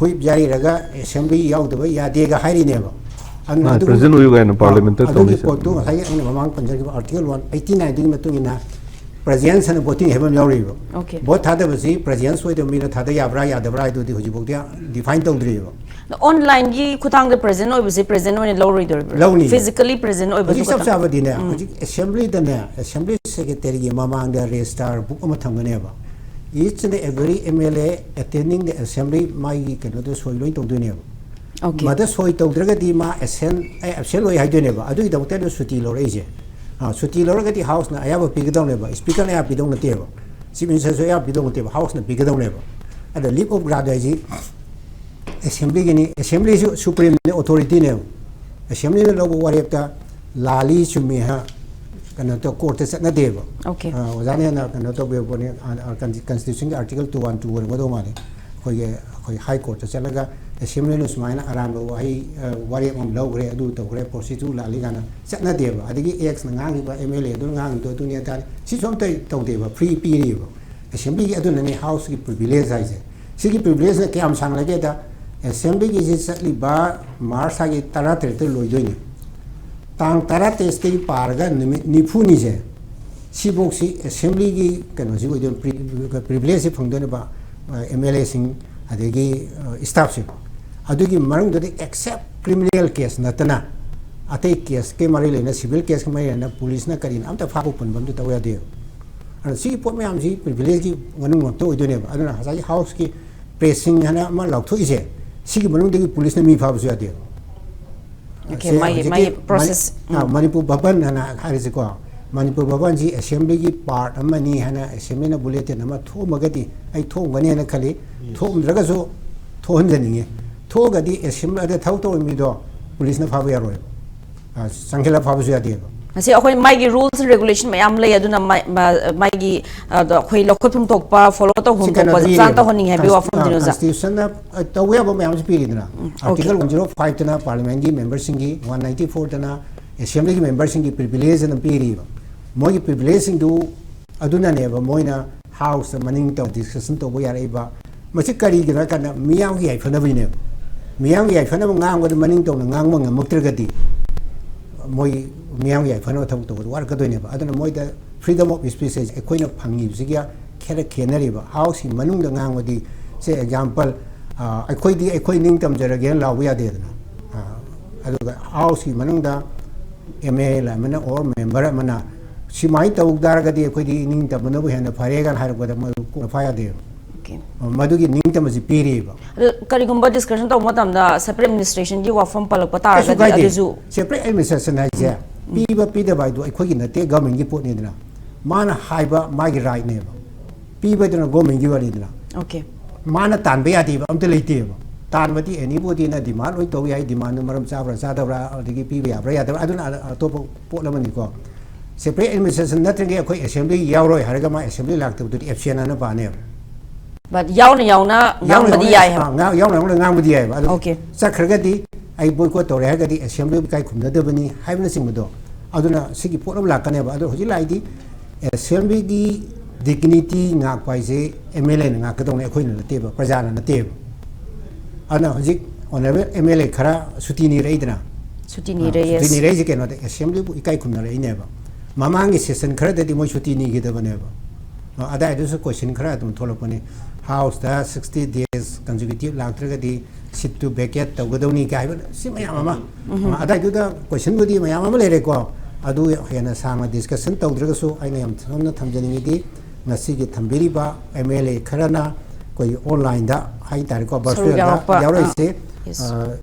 ꯍꯨꯏꯞ ꯌꯥꯏꯔꯒ ꯑꯦꯁꯦꯝꯕ꯭ꯂꯤ ꯌꯥꯎꯗꯕ ꯌꯥꯗꯦꯒ ꯍꯥꯏꯔꯤꯅꯦꯕ꯫ ꯑꯗꯨꯅ ꯑꯥ, ꯑꯗꯨꯒꯤ president ꯑꯣꯏꯌꯨ ꯀꯥꯏꯅ ꯑꯥ, parliamentꯇ ꯑꯗꯨꯒꯤ ꯇꯧꯔꯤꯁꯦ꯫ ꯄꯣꯠꯇꯨ ꯉꯁꯥꯏꯒꯤ ꯑꯩꯅ ꯃꯃꯥꯡ ꯄꯟꯖꯈꯤꯕ article one eighty nineꯗꯨꯒꯤ ꯃꯇꯨꯡ ꯏꯟꯅ presence and voting ꯍꯥꯏꯕ ꯑꯃ ꯌꯥꯎꯔꯤꯕ꯫ Okay. ꯚꯣꯠ ꯊꯥꯗꯕꯁꯤ presence ꯑꯣꯏꯗꯕ ꯃꯤꯅ ꯊꯥꯗ ꯌꯥꯕ꯭ꯔꯥ ꯌꯥꯗꯕ꯭ꯔꯥ ꯍꯥꯏꯗꯨꯗꯤ ꯍꯧꯖꯤꯛꯐꯥꯎꯗꯤ define ꯇꯧꯗ꯭ꯔꯤꯕ꯫ ꯑꯣꯟꯂꯥꯏꯟꯒꯤ ꯈꯨꯊꯥꯡꯗ present ꯑꯣꯏꯕꯁꯦ present ꯑꯣꯏꯅ ꯂꯧꯔꯣꯏꯗꯧꯔꯤꯕ꯭ꯔꯥ? ꯂꯧꯅꯤ꯫ Physically present ꯑꯣꯏꯕꯒꯤ ꯍꯧꯖꯤꯛ ꯆꯞ ꯈꯨꯊꯥꯡ? ꯆꯥꯕꯗꯤꯅꯦ, ꯍꯧꯖꯤꯛ assemblyꯗꯅꯦ, assembly secretaryꯒꯤ ꯃꯃꯥꯡꯗ registrar book ꯑꯃ ꯊꯝꯒꯅꯦꯕ꯫ Each and every M L A attending the assembly ꯃꯥꯒꯤ ꯀꯩꯅꯣꯗ ꯁꯣꯏ ꯂꯣꯏ ꯇꯧꯗꯣꯏꯅꯦꯕ꯫ Okay. ꯃꯗ ꯁꯣꯏ ꯇꯧꯗ꯭ꯔꯒꯗꯤ ꯃꯥ absent ꯑꯩ absent ꯑꯣꯏ ꯍꯥꯏꯗꯣꯏꯅꯦꯕ꯫ ꯑꯗꯨꯒꯤꯗꯃꯛꯇ ꯑꯩꯅ ꯁꯨꯇꯤ ꯂꯧꯔꯛꯏꯁꯦ꯫ ꯑꯥ, ꯁꯨꯇꯤ ꯂꯧꯔꯒꯗꯤ Houseꯅ ꯑꯌꯥꯕ ꯄꯤꯒꯗꯧꯅꯦꯕ, Speakerꯅ ꯑꯌꯥꯕ ꯄꯤꯗꯧ ꯅꯠꯇꯦꯕ, Chief Ministerꯁꯨ ꯑꯌꯥꯕ ꯄꯤꯗꯧ ꯅꯠꯇꯦꯕ, Houseꯅ ꯄꯤꯒꯗꯧꯅꯦꯕ꯫ ꯑꯗ leave of grant ꯍꯥꯏꯁꯤ assemblyꯒꯤꯅꯤ, assemblyꯁꯨ supreme authorityꯅꯦꯕ꯫ Assemblyꯅ ꯂꯧꯕ ꯋꯥꯔꯦꯞꯇ ꯂꯥꯜꯂꯤ ꯆꯨꯝꯃꯤ ꯍꯥ, ꯀꯩꯅꯣ ꯇꯧ, courtꯇ ꯆꯠꯅꯗꯦꯕ꯫ Okay. ꯑꯥ, ꯑꯣꯖꯥꯅ ꯍꯦꯟꯅ ꯀꯩꯅꯣ ꯇꯧꯕꯤꯔꯛꯄꯅꯦ, ꯑꯥ, ꯑꯥ, consti-, constitutionꯒꯤ article two one two ꯑꯣꯏꯔꯝꯒꯗꯧ ꯃꯥꯜꯂꯦ꯫ ꯑꯩꯈꯣꯏꯒꯤ, ꯑꯩꯈꯣꯏ high courtꯇ ꯆꯠꯂꯒ assemblyꯅ ꯁꯨꯃꯥꯏꯅ ꯑꯔꯥꯟꯕ ꯋꯥꯍꯩ, ꯑ, ꯋꯥꯔꯦꯞ ꯑꯃ ꯂꯧꯈ꯭ꯔꯦ, ꯑꯗꯨ ꯇꯧꯈ꯭ꯔꯦ, procedure ꯂꯥꯜꯂꯤ ꯀꯥꯏꯅ ꯆꯠꯅꯗꯦꯕ꯫ ꯑꯗꯒꯤ Xꯅ ꯉꯥꯡꯉꯤꯕ, MLAꯗꯨꯅ ꯉꯥꯡꯉꯤꯗꯣ ꯑꯗꯨꯅꯤ ꯑꯗꯥꯅꯤ, ꯁꯤꯁꯨ ꯑꯝꯇ ꯇꯧꯗꯦꯕ, free ꯄꯤꯔꯤꯕ꯫ Assemblyꯒꯤ ꯑꯗꯨꯅꯅꯦ Houseꯀꯤ privilegeꯍꯥꯏꯁꯦ꯫ ꯁꯤꯒꯤ privilegeꯅ ꯀꯌꯥꯝ ꯁꯥꯡꯂꯒꯦꯗ, assemblyꯒꯤꯁꯤ ꯆꯠꯂꯤꯕ March ꯊꯥꯒꯤ ꯇꯔꯥꯇꯔꯦꯠꯇ ꯂꯣꯏꯗꯣꯏꯅꯤ꯫ ꯇꯥꯡ ꯇꯔꯥꯇꯔꯦꯠꯇꯒꯤ ꯄꯥꯔꯒ ꯅꯨꯃꯤꯠ ꯅꯤꯐꯨꯅꯤꯁꯦ, ꯁꯤꯐꯧꯁꯤ assemblyꯒꯤ ꯀꯩꯅꯣꯁꯤ ꯑꯣꯏꯗꯣꯏꯅꯤ, pri-, privilegeꯁꯤ ꯐꯪꯗꯣꯏꯅꯦꯕ, MLAꯁꯤꯡ ꯑꯗꯒꯤ staffꯁꯤꯡ꯫ ꯑꯗꯨꯒꯤ ꯃꯅꯨꯡꯗꯗꯤ except criminal case ꯅꯠꯇꯅ ꯑꯇꯩ caseꯀꯤ ꯃꯔꯤ ꯂꯩꯅ, civil caseꯀꯤ ꯃꯔꯤ ꯂꯩꯅ policeꯅ ꯀꯔꯤꯅ ꯑꯝꯇ ꯐꯥꯕ ꯄꯨꯟꯕ ꯑꯝꯇ ꯇꯧ ꯌꯥꯗꯦꯕ꯫ ꯑꯗꯨꯅ ꯁꯤꯒꯤ ꯄꯣꯠ ꯃꯌꯥꯝꯁꯤ privilegeꯀꯤ ꯃꯅꯨꯡ ꯉꯥꯛꯇ ꯑꯣꯏꯗꯣꯏꯅꯦꯕ꯫ ꯑꯗꯨꯅ ꯉꯁꯥꯏꯒꯤ Houseꯀꯤ pressing ꯍꯥꯏꯅ ꯑꯃ ꯂꯥꯎꯊꯣꯛꯏꯁꯦ, ꯁꯤꯒꯤ ꯃꯅꯨꯡꯗꯒꯤ policeꯅ ꯃꯤ ꯐꯥꯕꯁꯨ ꯌꯥꯗꯦꯕ꯫ Okay, ꯁꯦ ꯃꯥꯒꯤ, ꯍꯧꯖꯤꯛꯀꯤ ꯃꯥꯒꯤ ꯃꯅꯤ-, process, ꯑꯥ, ꯎꯝ꯫ ꯃꯅꯤꯄꯨꯔ ꯚꯕꯟ ꯍꯥꯏꯅ ꯍꯥꯏꯔꯤꯁꯤꯀꯣ, ꯃꯅꯤꯄꯨꯔ ꯚꯕꯟꯁꯤ assemblyꯒꯤ part ꯑꯃꯅꯤ ꯍꯥꯏꯅ assemblyꯅ bulletin ꯑꯃ ꯊꯣꯛꯑꯝꯃꯒꯗꯤ, ꯑꯩ ꯊꯣꯛꯑꯝꯒꯅꯤ ꯍꯥꯏꯅ ꯈꯜꯂꯤ, ꯊꯣꯛꯑꯝꯗ꯭ꯔꯒꯁꯨ ꯊꯣꯛꯍꯟꯖꯅꯤꯡꯉꯤ꯫ ꯊꯣꯛꯑꯒꯗꯤ assemblyꯗ ꯊꯕꯛ ꯇꯧꯔꯤꯕ ꯃꯤꯗꯣ policeꯅ ꯐꯥꯕ ꯌꯥꯔꯣꯏꯕ, ꯑꯥ, ꯆꯪꯁꯤꯜꯂꯒ ꯐꯥꯕꯁꯨ ꯌꯥꯗꯦꯕ꯫ ꯃꯁꯤ ꯑꯩꯈꯣꯏ ꯃꯥꯒꯤ rules and regulation ꯃꯌꯥꯝ ꯂꯩ, ꯑꯗꯨꯅ ꯃꯥ-, ꯃꯥ-, ꯃꯥꯒꯤ, ꯑꯗꯣ ꯑꯩꯈꯣꯏ ꯂꯧꯈꯠꯐꯝ ꯊꯣꯛꯄ, follow ꯇꯧꯐꯝ ꯁꯤ ꯀꯩꯅꯣ ꯊꯣꯛꯄ ꯆꯞ ꯆꯥꯅ ꯄꯤꯔꯤꯕ꯫ ꯇꯧꯍꯟꯅꯤꯡꯉꯦ ꯍꯥꯏꯕꯒꯤ ꯀꯟꯁ-, ꯋꯥꯐꯝꯗꯨꯅꯤ, ꯑ, ꯑꯣꯖꯥ꯫ Constitution ꯅ, ꯑ, ꯇꯧꯕ ꯌꯥꯕ ꯃꯌꯥꯝꯁꯨ ꯄꯤꯔꯤꯗꯅ꯫ ꯎꯝ, Article okay. One zero five ꯇꯅ Parliament ꯀꯤ member ꯁꯤꯡꯒꯤ, one ninety four ꯇꯅ Assembly ꯒꯤ member ꯁꯤꯡꯒꯤ privilege ꯑꯗꯨꯝ ꯄꯤꯔꯤꯕ꯫ ꯃꯣꯏꯒꯤ privilege ꯁꯤꯡꯗꯨ ꯑꯗꯨꯅꯅꯦꯕ ꯃꯣꯏꯅ House ꯇ ꯃꯅꯤꯡ ꯇꯧ discussion ꯇꯧꯕ ꯌꯥꯔꯛꯏꯕ꯫ ꯃꯁꯤ ꯀꯔꯤꯒꯤꯅꯣ ꯍꯥꯏ ꯀꯥꯟꯗ ꯃꯤꯌꯥꯝꯒꯤ ꯌꯥꯏꯐꯅꯕꯒꯤꯅꯦꯕ꯫ ꯃꯤꯌꯥꯝꯒꯤ ꯌꯥꯏꯐꯅꯕ ꯉꯥꯡꯕꯗ ꯃꯅꯤꯡ ꯇꯧꯅ ꯉꯥꯡꯕ ꯉꯝꯃꯛꯇ꯭ꯔꯒꯗꯤ ꯃꯣꯏ ꯃꯤꯌꯥꯝꯒꯤ ꯌꯥꯏꯐꯅꯕ ꯊꯕꯛ ꯇꯧꯕꯗ ꯋꯥꯔꯛꯀꯗꯣꯏꯅꯦꯕ꯫ ꯑꯗꯨꯅ ꯃꯣꯏꯗ freedom of speech ꯍꯥꯏꯁꯦ ꯑꯩꯈꯣꯏꯅ ꯐꯪꯉꯤꯕꯁꯤꯒ ꯈꯔ ꯈꯦꯠꯅꯔꯤꯕ꯫ House ꯀꯤ ꯃꯅꯨꯡꯗ ꯉꯥꯡꯕꯗꯤ, say example, ꯑ, ꯑꯩꯈꯣꯏꯗꯤ ꯑꯩꯈꯣꯏ ꯅꯤꯡ ꯇꯝꯖꯔꯒꯦꯅ ꯂꯥꯎꯕ ꯌꯥꯗꯦꯗꯅ꯫ ꯑ, ꯑꯗꯨꯒ House ꯀꯤ ꯃꯅꯨꯡꯗ M L A ꯑꯃꯅ or member ꯑꯃꯅ ꯁꯨꯃꯥꯏꯅ ꯇꯧ ꯇꯥꯔꯒꯗꯤ ꯑꯩꯈꯣꯏꯗꯤ ꯅꯤꯡ ꯇꯝꯕꯅꯕꯨ ꯍꯦꯟꯅ ꯐꯔꯦ ꯀꯥꯏꯅ ꯍꯥꯏꯔꯛꯄꯗ ꯃꯣꯏ ꯀꯣꯛꯅ ꯐꯥ ꯌꯥꯗꯦꯕ꯫ Okay. ꯃꯗꯨꯒꯤ ꯅꯤꯡꯇꯝꯕꯁꯤ ꯄꯤꯔꯤꯕ꯫ ꯑꯗꯨ ꯀꯔꯤꯒꯨꯝꯕ discussion ꯇꯧꯕ ꯃꯇꯝꯗ separate administration ꯒꯤ ꯋꯥꯐꯝ ꯄꯜꯂꯛꯄ ꯀꯩꯁꯨ ꯇꯥꯔꯒꯗꯤ ꯀꯥꯏꯗꯦ꯫ ꯑꯗꯨꯁꯨ Separate administration ꯍꯥꯏꯁꯦ ꯄꯤꯕ ꯄꯤꯗꯕ ꯍꯥꯏꯗꯣ ꯑꯩꯈꯣꯏꯒꯤ ꯅꯠꯇꯦ, government ꯀꯤ ꯄꯣꯠꯅꯤꯗꯅ꯫ ꯃꯥꯅ ꯍꯥꯏꯕ ꯃꯥꯒꯤ right ꯅꯦꯕ꯫ ꯄꯤꯕꯗꯨꯅ government ꯀꯤ ꯋꯥꯔꯤꯗꯅ꯫ Okay. ꯃꯥꯅ ꯇꯥꯟꯕ ꯌꯥꯗꯦꯕ, ꯑꯝꯇ ꯂꯩꯇꯦꯕ꯫ ꯇꯥꯟꯕꯗꯤ anybody ꯅ demand ꯂꯣꯏ ꯇꯧ ꯌꯥꯏ, demand ꯗꯨ ꯃꯔꯝ ꯆꯥꯕ꯭ꯔꯥ ꯆꯥꯗꯕ꯭ꯔꯥ, ꯑꯗꯒꯤ ꯄꯤꯕ ꯌꯥꯕ꯭ꯔꯥ ꯌꯥꯗꯕ꯭ꯔꯥ, ꯑꯗꯨꯅ ꯑ-, ꯑꯇꯣꯞꯄ ꯄꯣꯠ ꯑꯃꯅꯤꯀꯣ꯫ Separate administration ꯅꯠꯇ꯭ꯔꯤꯉꯩ ꯑꯩꯈꯣꯏ assembly ꯌꯥꯎꯔꯣꯏ ꯍꯥꯏꯔꯒ ꯃꯥ assembly ꯂꯥꯛꯇꯕꯗꯨꯗꯤ absent ꯑꯅ ꯄꯥꯅꯦꯕ꯫ But ꯌꯥꯎꯅ ꯌꯥꯎꯅ ꯌꯥꯎꯅ ꯉꯥꯡꯕꯗꯤ ꯌꯥꯎꯅ, ꯌꯥꯏ ꯍꯥꯏꯕ꯫ ꯑꯥ, ꯉꯥ-, ꯌꯥꯎꯅ ꯌꯥꯎꯅ ꯉꯥꯡꯕꯗꯤ ꯌꯥꯏꯕ꯫ ꯑꯗꯨ Okay. ꯆꯠꯈ꯭ꯔꯒꯗꯤ ꯑꯩ boycott ꯇꯧꯔꯦ ꯍꯥꯏꯔꯒꯗꯤ assembly ꯕꯨ ꯏꯀꯥꯏ ꯈꯨꯝꯅꯗꯕꯅꯤ ꯍꯥꯏꯕꯅꯆꯤꯡꯕꯗꯣ꯫ ꯑꯗꯨꯅ ꯁꯤꯒꯤ ꯄꯣꯠ ꯑꯃ ꯂꯥꯛꯀꯅꯦꯕ꯫ ꯑꯗꯣ ꯍꯧꯖꯤꯛ ꯂꯥꯛꯏꯗꯤ assembly ꯒꯤ dignity ꯉꯥꯛꯄ ꯍꯥꯏꯁꯦ M L A ꯅ ꯉꯥꯛꯀꯗꯧꯅꯦ, ꯑꯩꯈꯣꯏꯅ ꯅꯠꯇꯦꯕ, ꯄ꯭ꯔꯖꯥꯅ ꯅꯠꯇꯦꯕ꯫ ꯑꯗꯨꯅ ꯍꯧꯖꯤꯛ honourable M L A ꯈꯔ ꯁꯨꯇꯤ ꯅꯤꯔꯛꯏꯗꯅ꯫ ꯁꯨꯇꯤ ꯑꯥ, ꯅꯤꯔꯛꯑꯦ, ꯁꯨꯇꯤ yes. ꯅꯤꯔꯛꯏꯁꯦ ꯀꯩꯅꯣꯗ, assembly ꯕꯨ ꯏꯀꯥꯏ ꯈꯨꯝꯅꯔꯛꯏꯅꯦꯕ꯫ ꯃꯃꯥꯡꯒꯤ session ꯈꯔꯗꯗꯤ ꯃꯣꯏ ꯁꯨꯇꯤ ꯅꯤꯈꯤꯗꯕꯅꯦꯕ꯫ ꯑ, ꯑꯗꯥꯏꯗꯨꯁꯨ question ꯈꯔ ꯑꯗꯨꯝ ꯊꯣꯛꯂꯛꯄꯅꯤ꯫ House ꯇ sixty days consecutive ꯂꯥꯛꯇ꯭ꯔꯒꯗꯤ seat two vacate ꯇꯧꯒꯗꯧꯅꯤ ꯀꯥꯏ ꯍꯥꯏꯕ, ꯁꯤ ꯃꯌꯥꯝ ꯑꯃ꯫ ꯎꯝ꯫ ꯑ, ꯑꯗꯥꯏꯗꯨꯗ question ꯕꯨꯗꯤ ꯃꯌꯥꯝ ꯑꯃ ꯂꯩꯔꯦꯀꯣ꯫ ꯑꯗꯨ ꯍꯦꯟꯅ ꯁꯥꯡꯅ discussion ꯇꯧꯗ꯭ꯔꯒꯁꯨ ꯑꯩꯅ ꯌꯥꯝ ꯁꯝꯅ ꯊꯝꯖꯅꯤꯡꯉꯤꯗꯤ ꯉꯁꯤꯒꯤ ꯊꯝꯕꯤꯔꯤꯕ M L A ꯈꯔꯅ ꯑꯩꯈꯣꯏ online ꯗ ꯍꯥꯏ ꯇꯥꯔꯦꯀꯣ, ꯁꯔꯨꯛ virtual ꯗ ꯌꯥꯎꯔꯛꯄ, ꯌꯥꯎꯔꯛꯏꯁꯦ, ꯑꯥ, yes. ꯑ,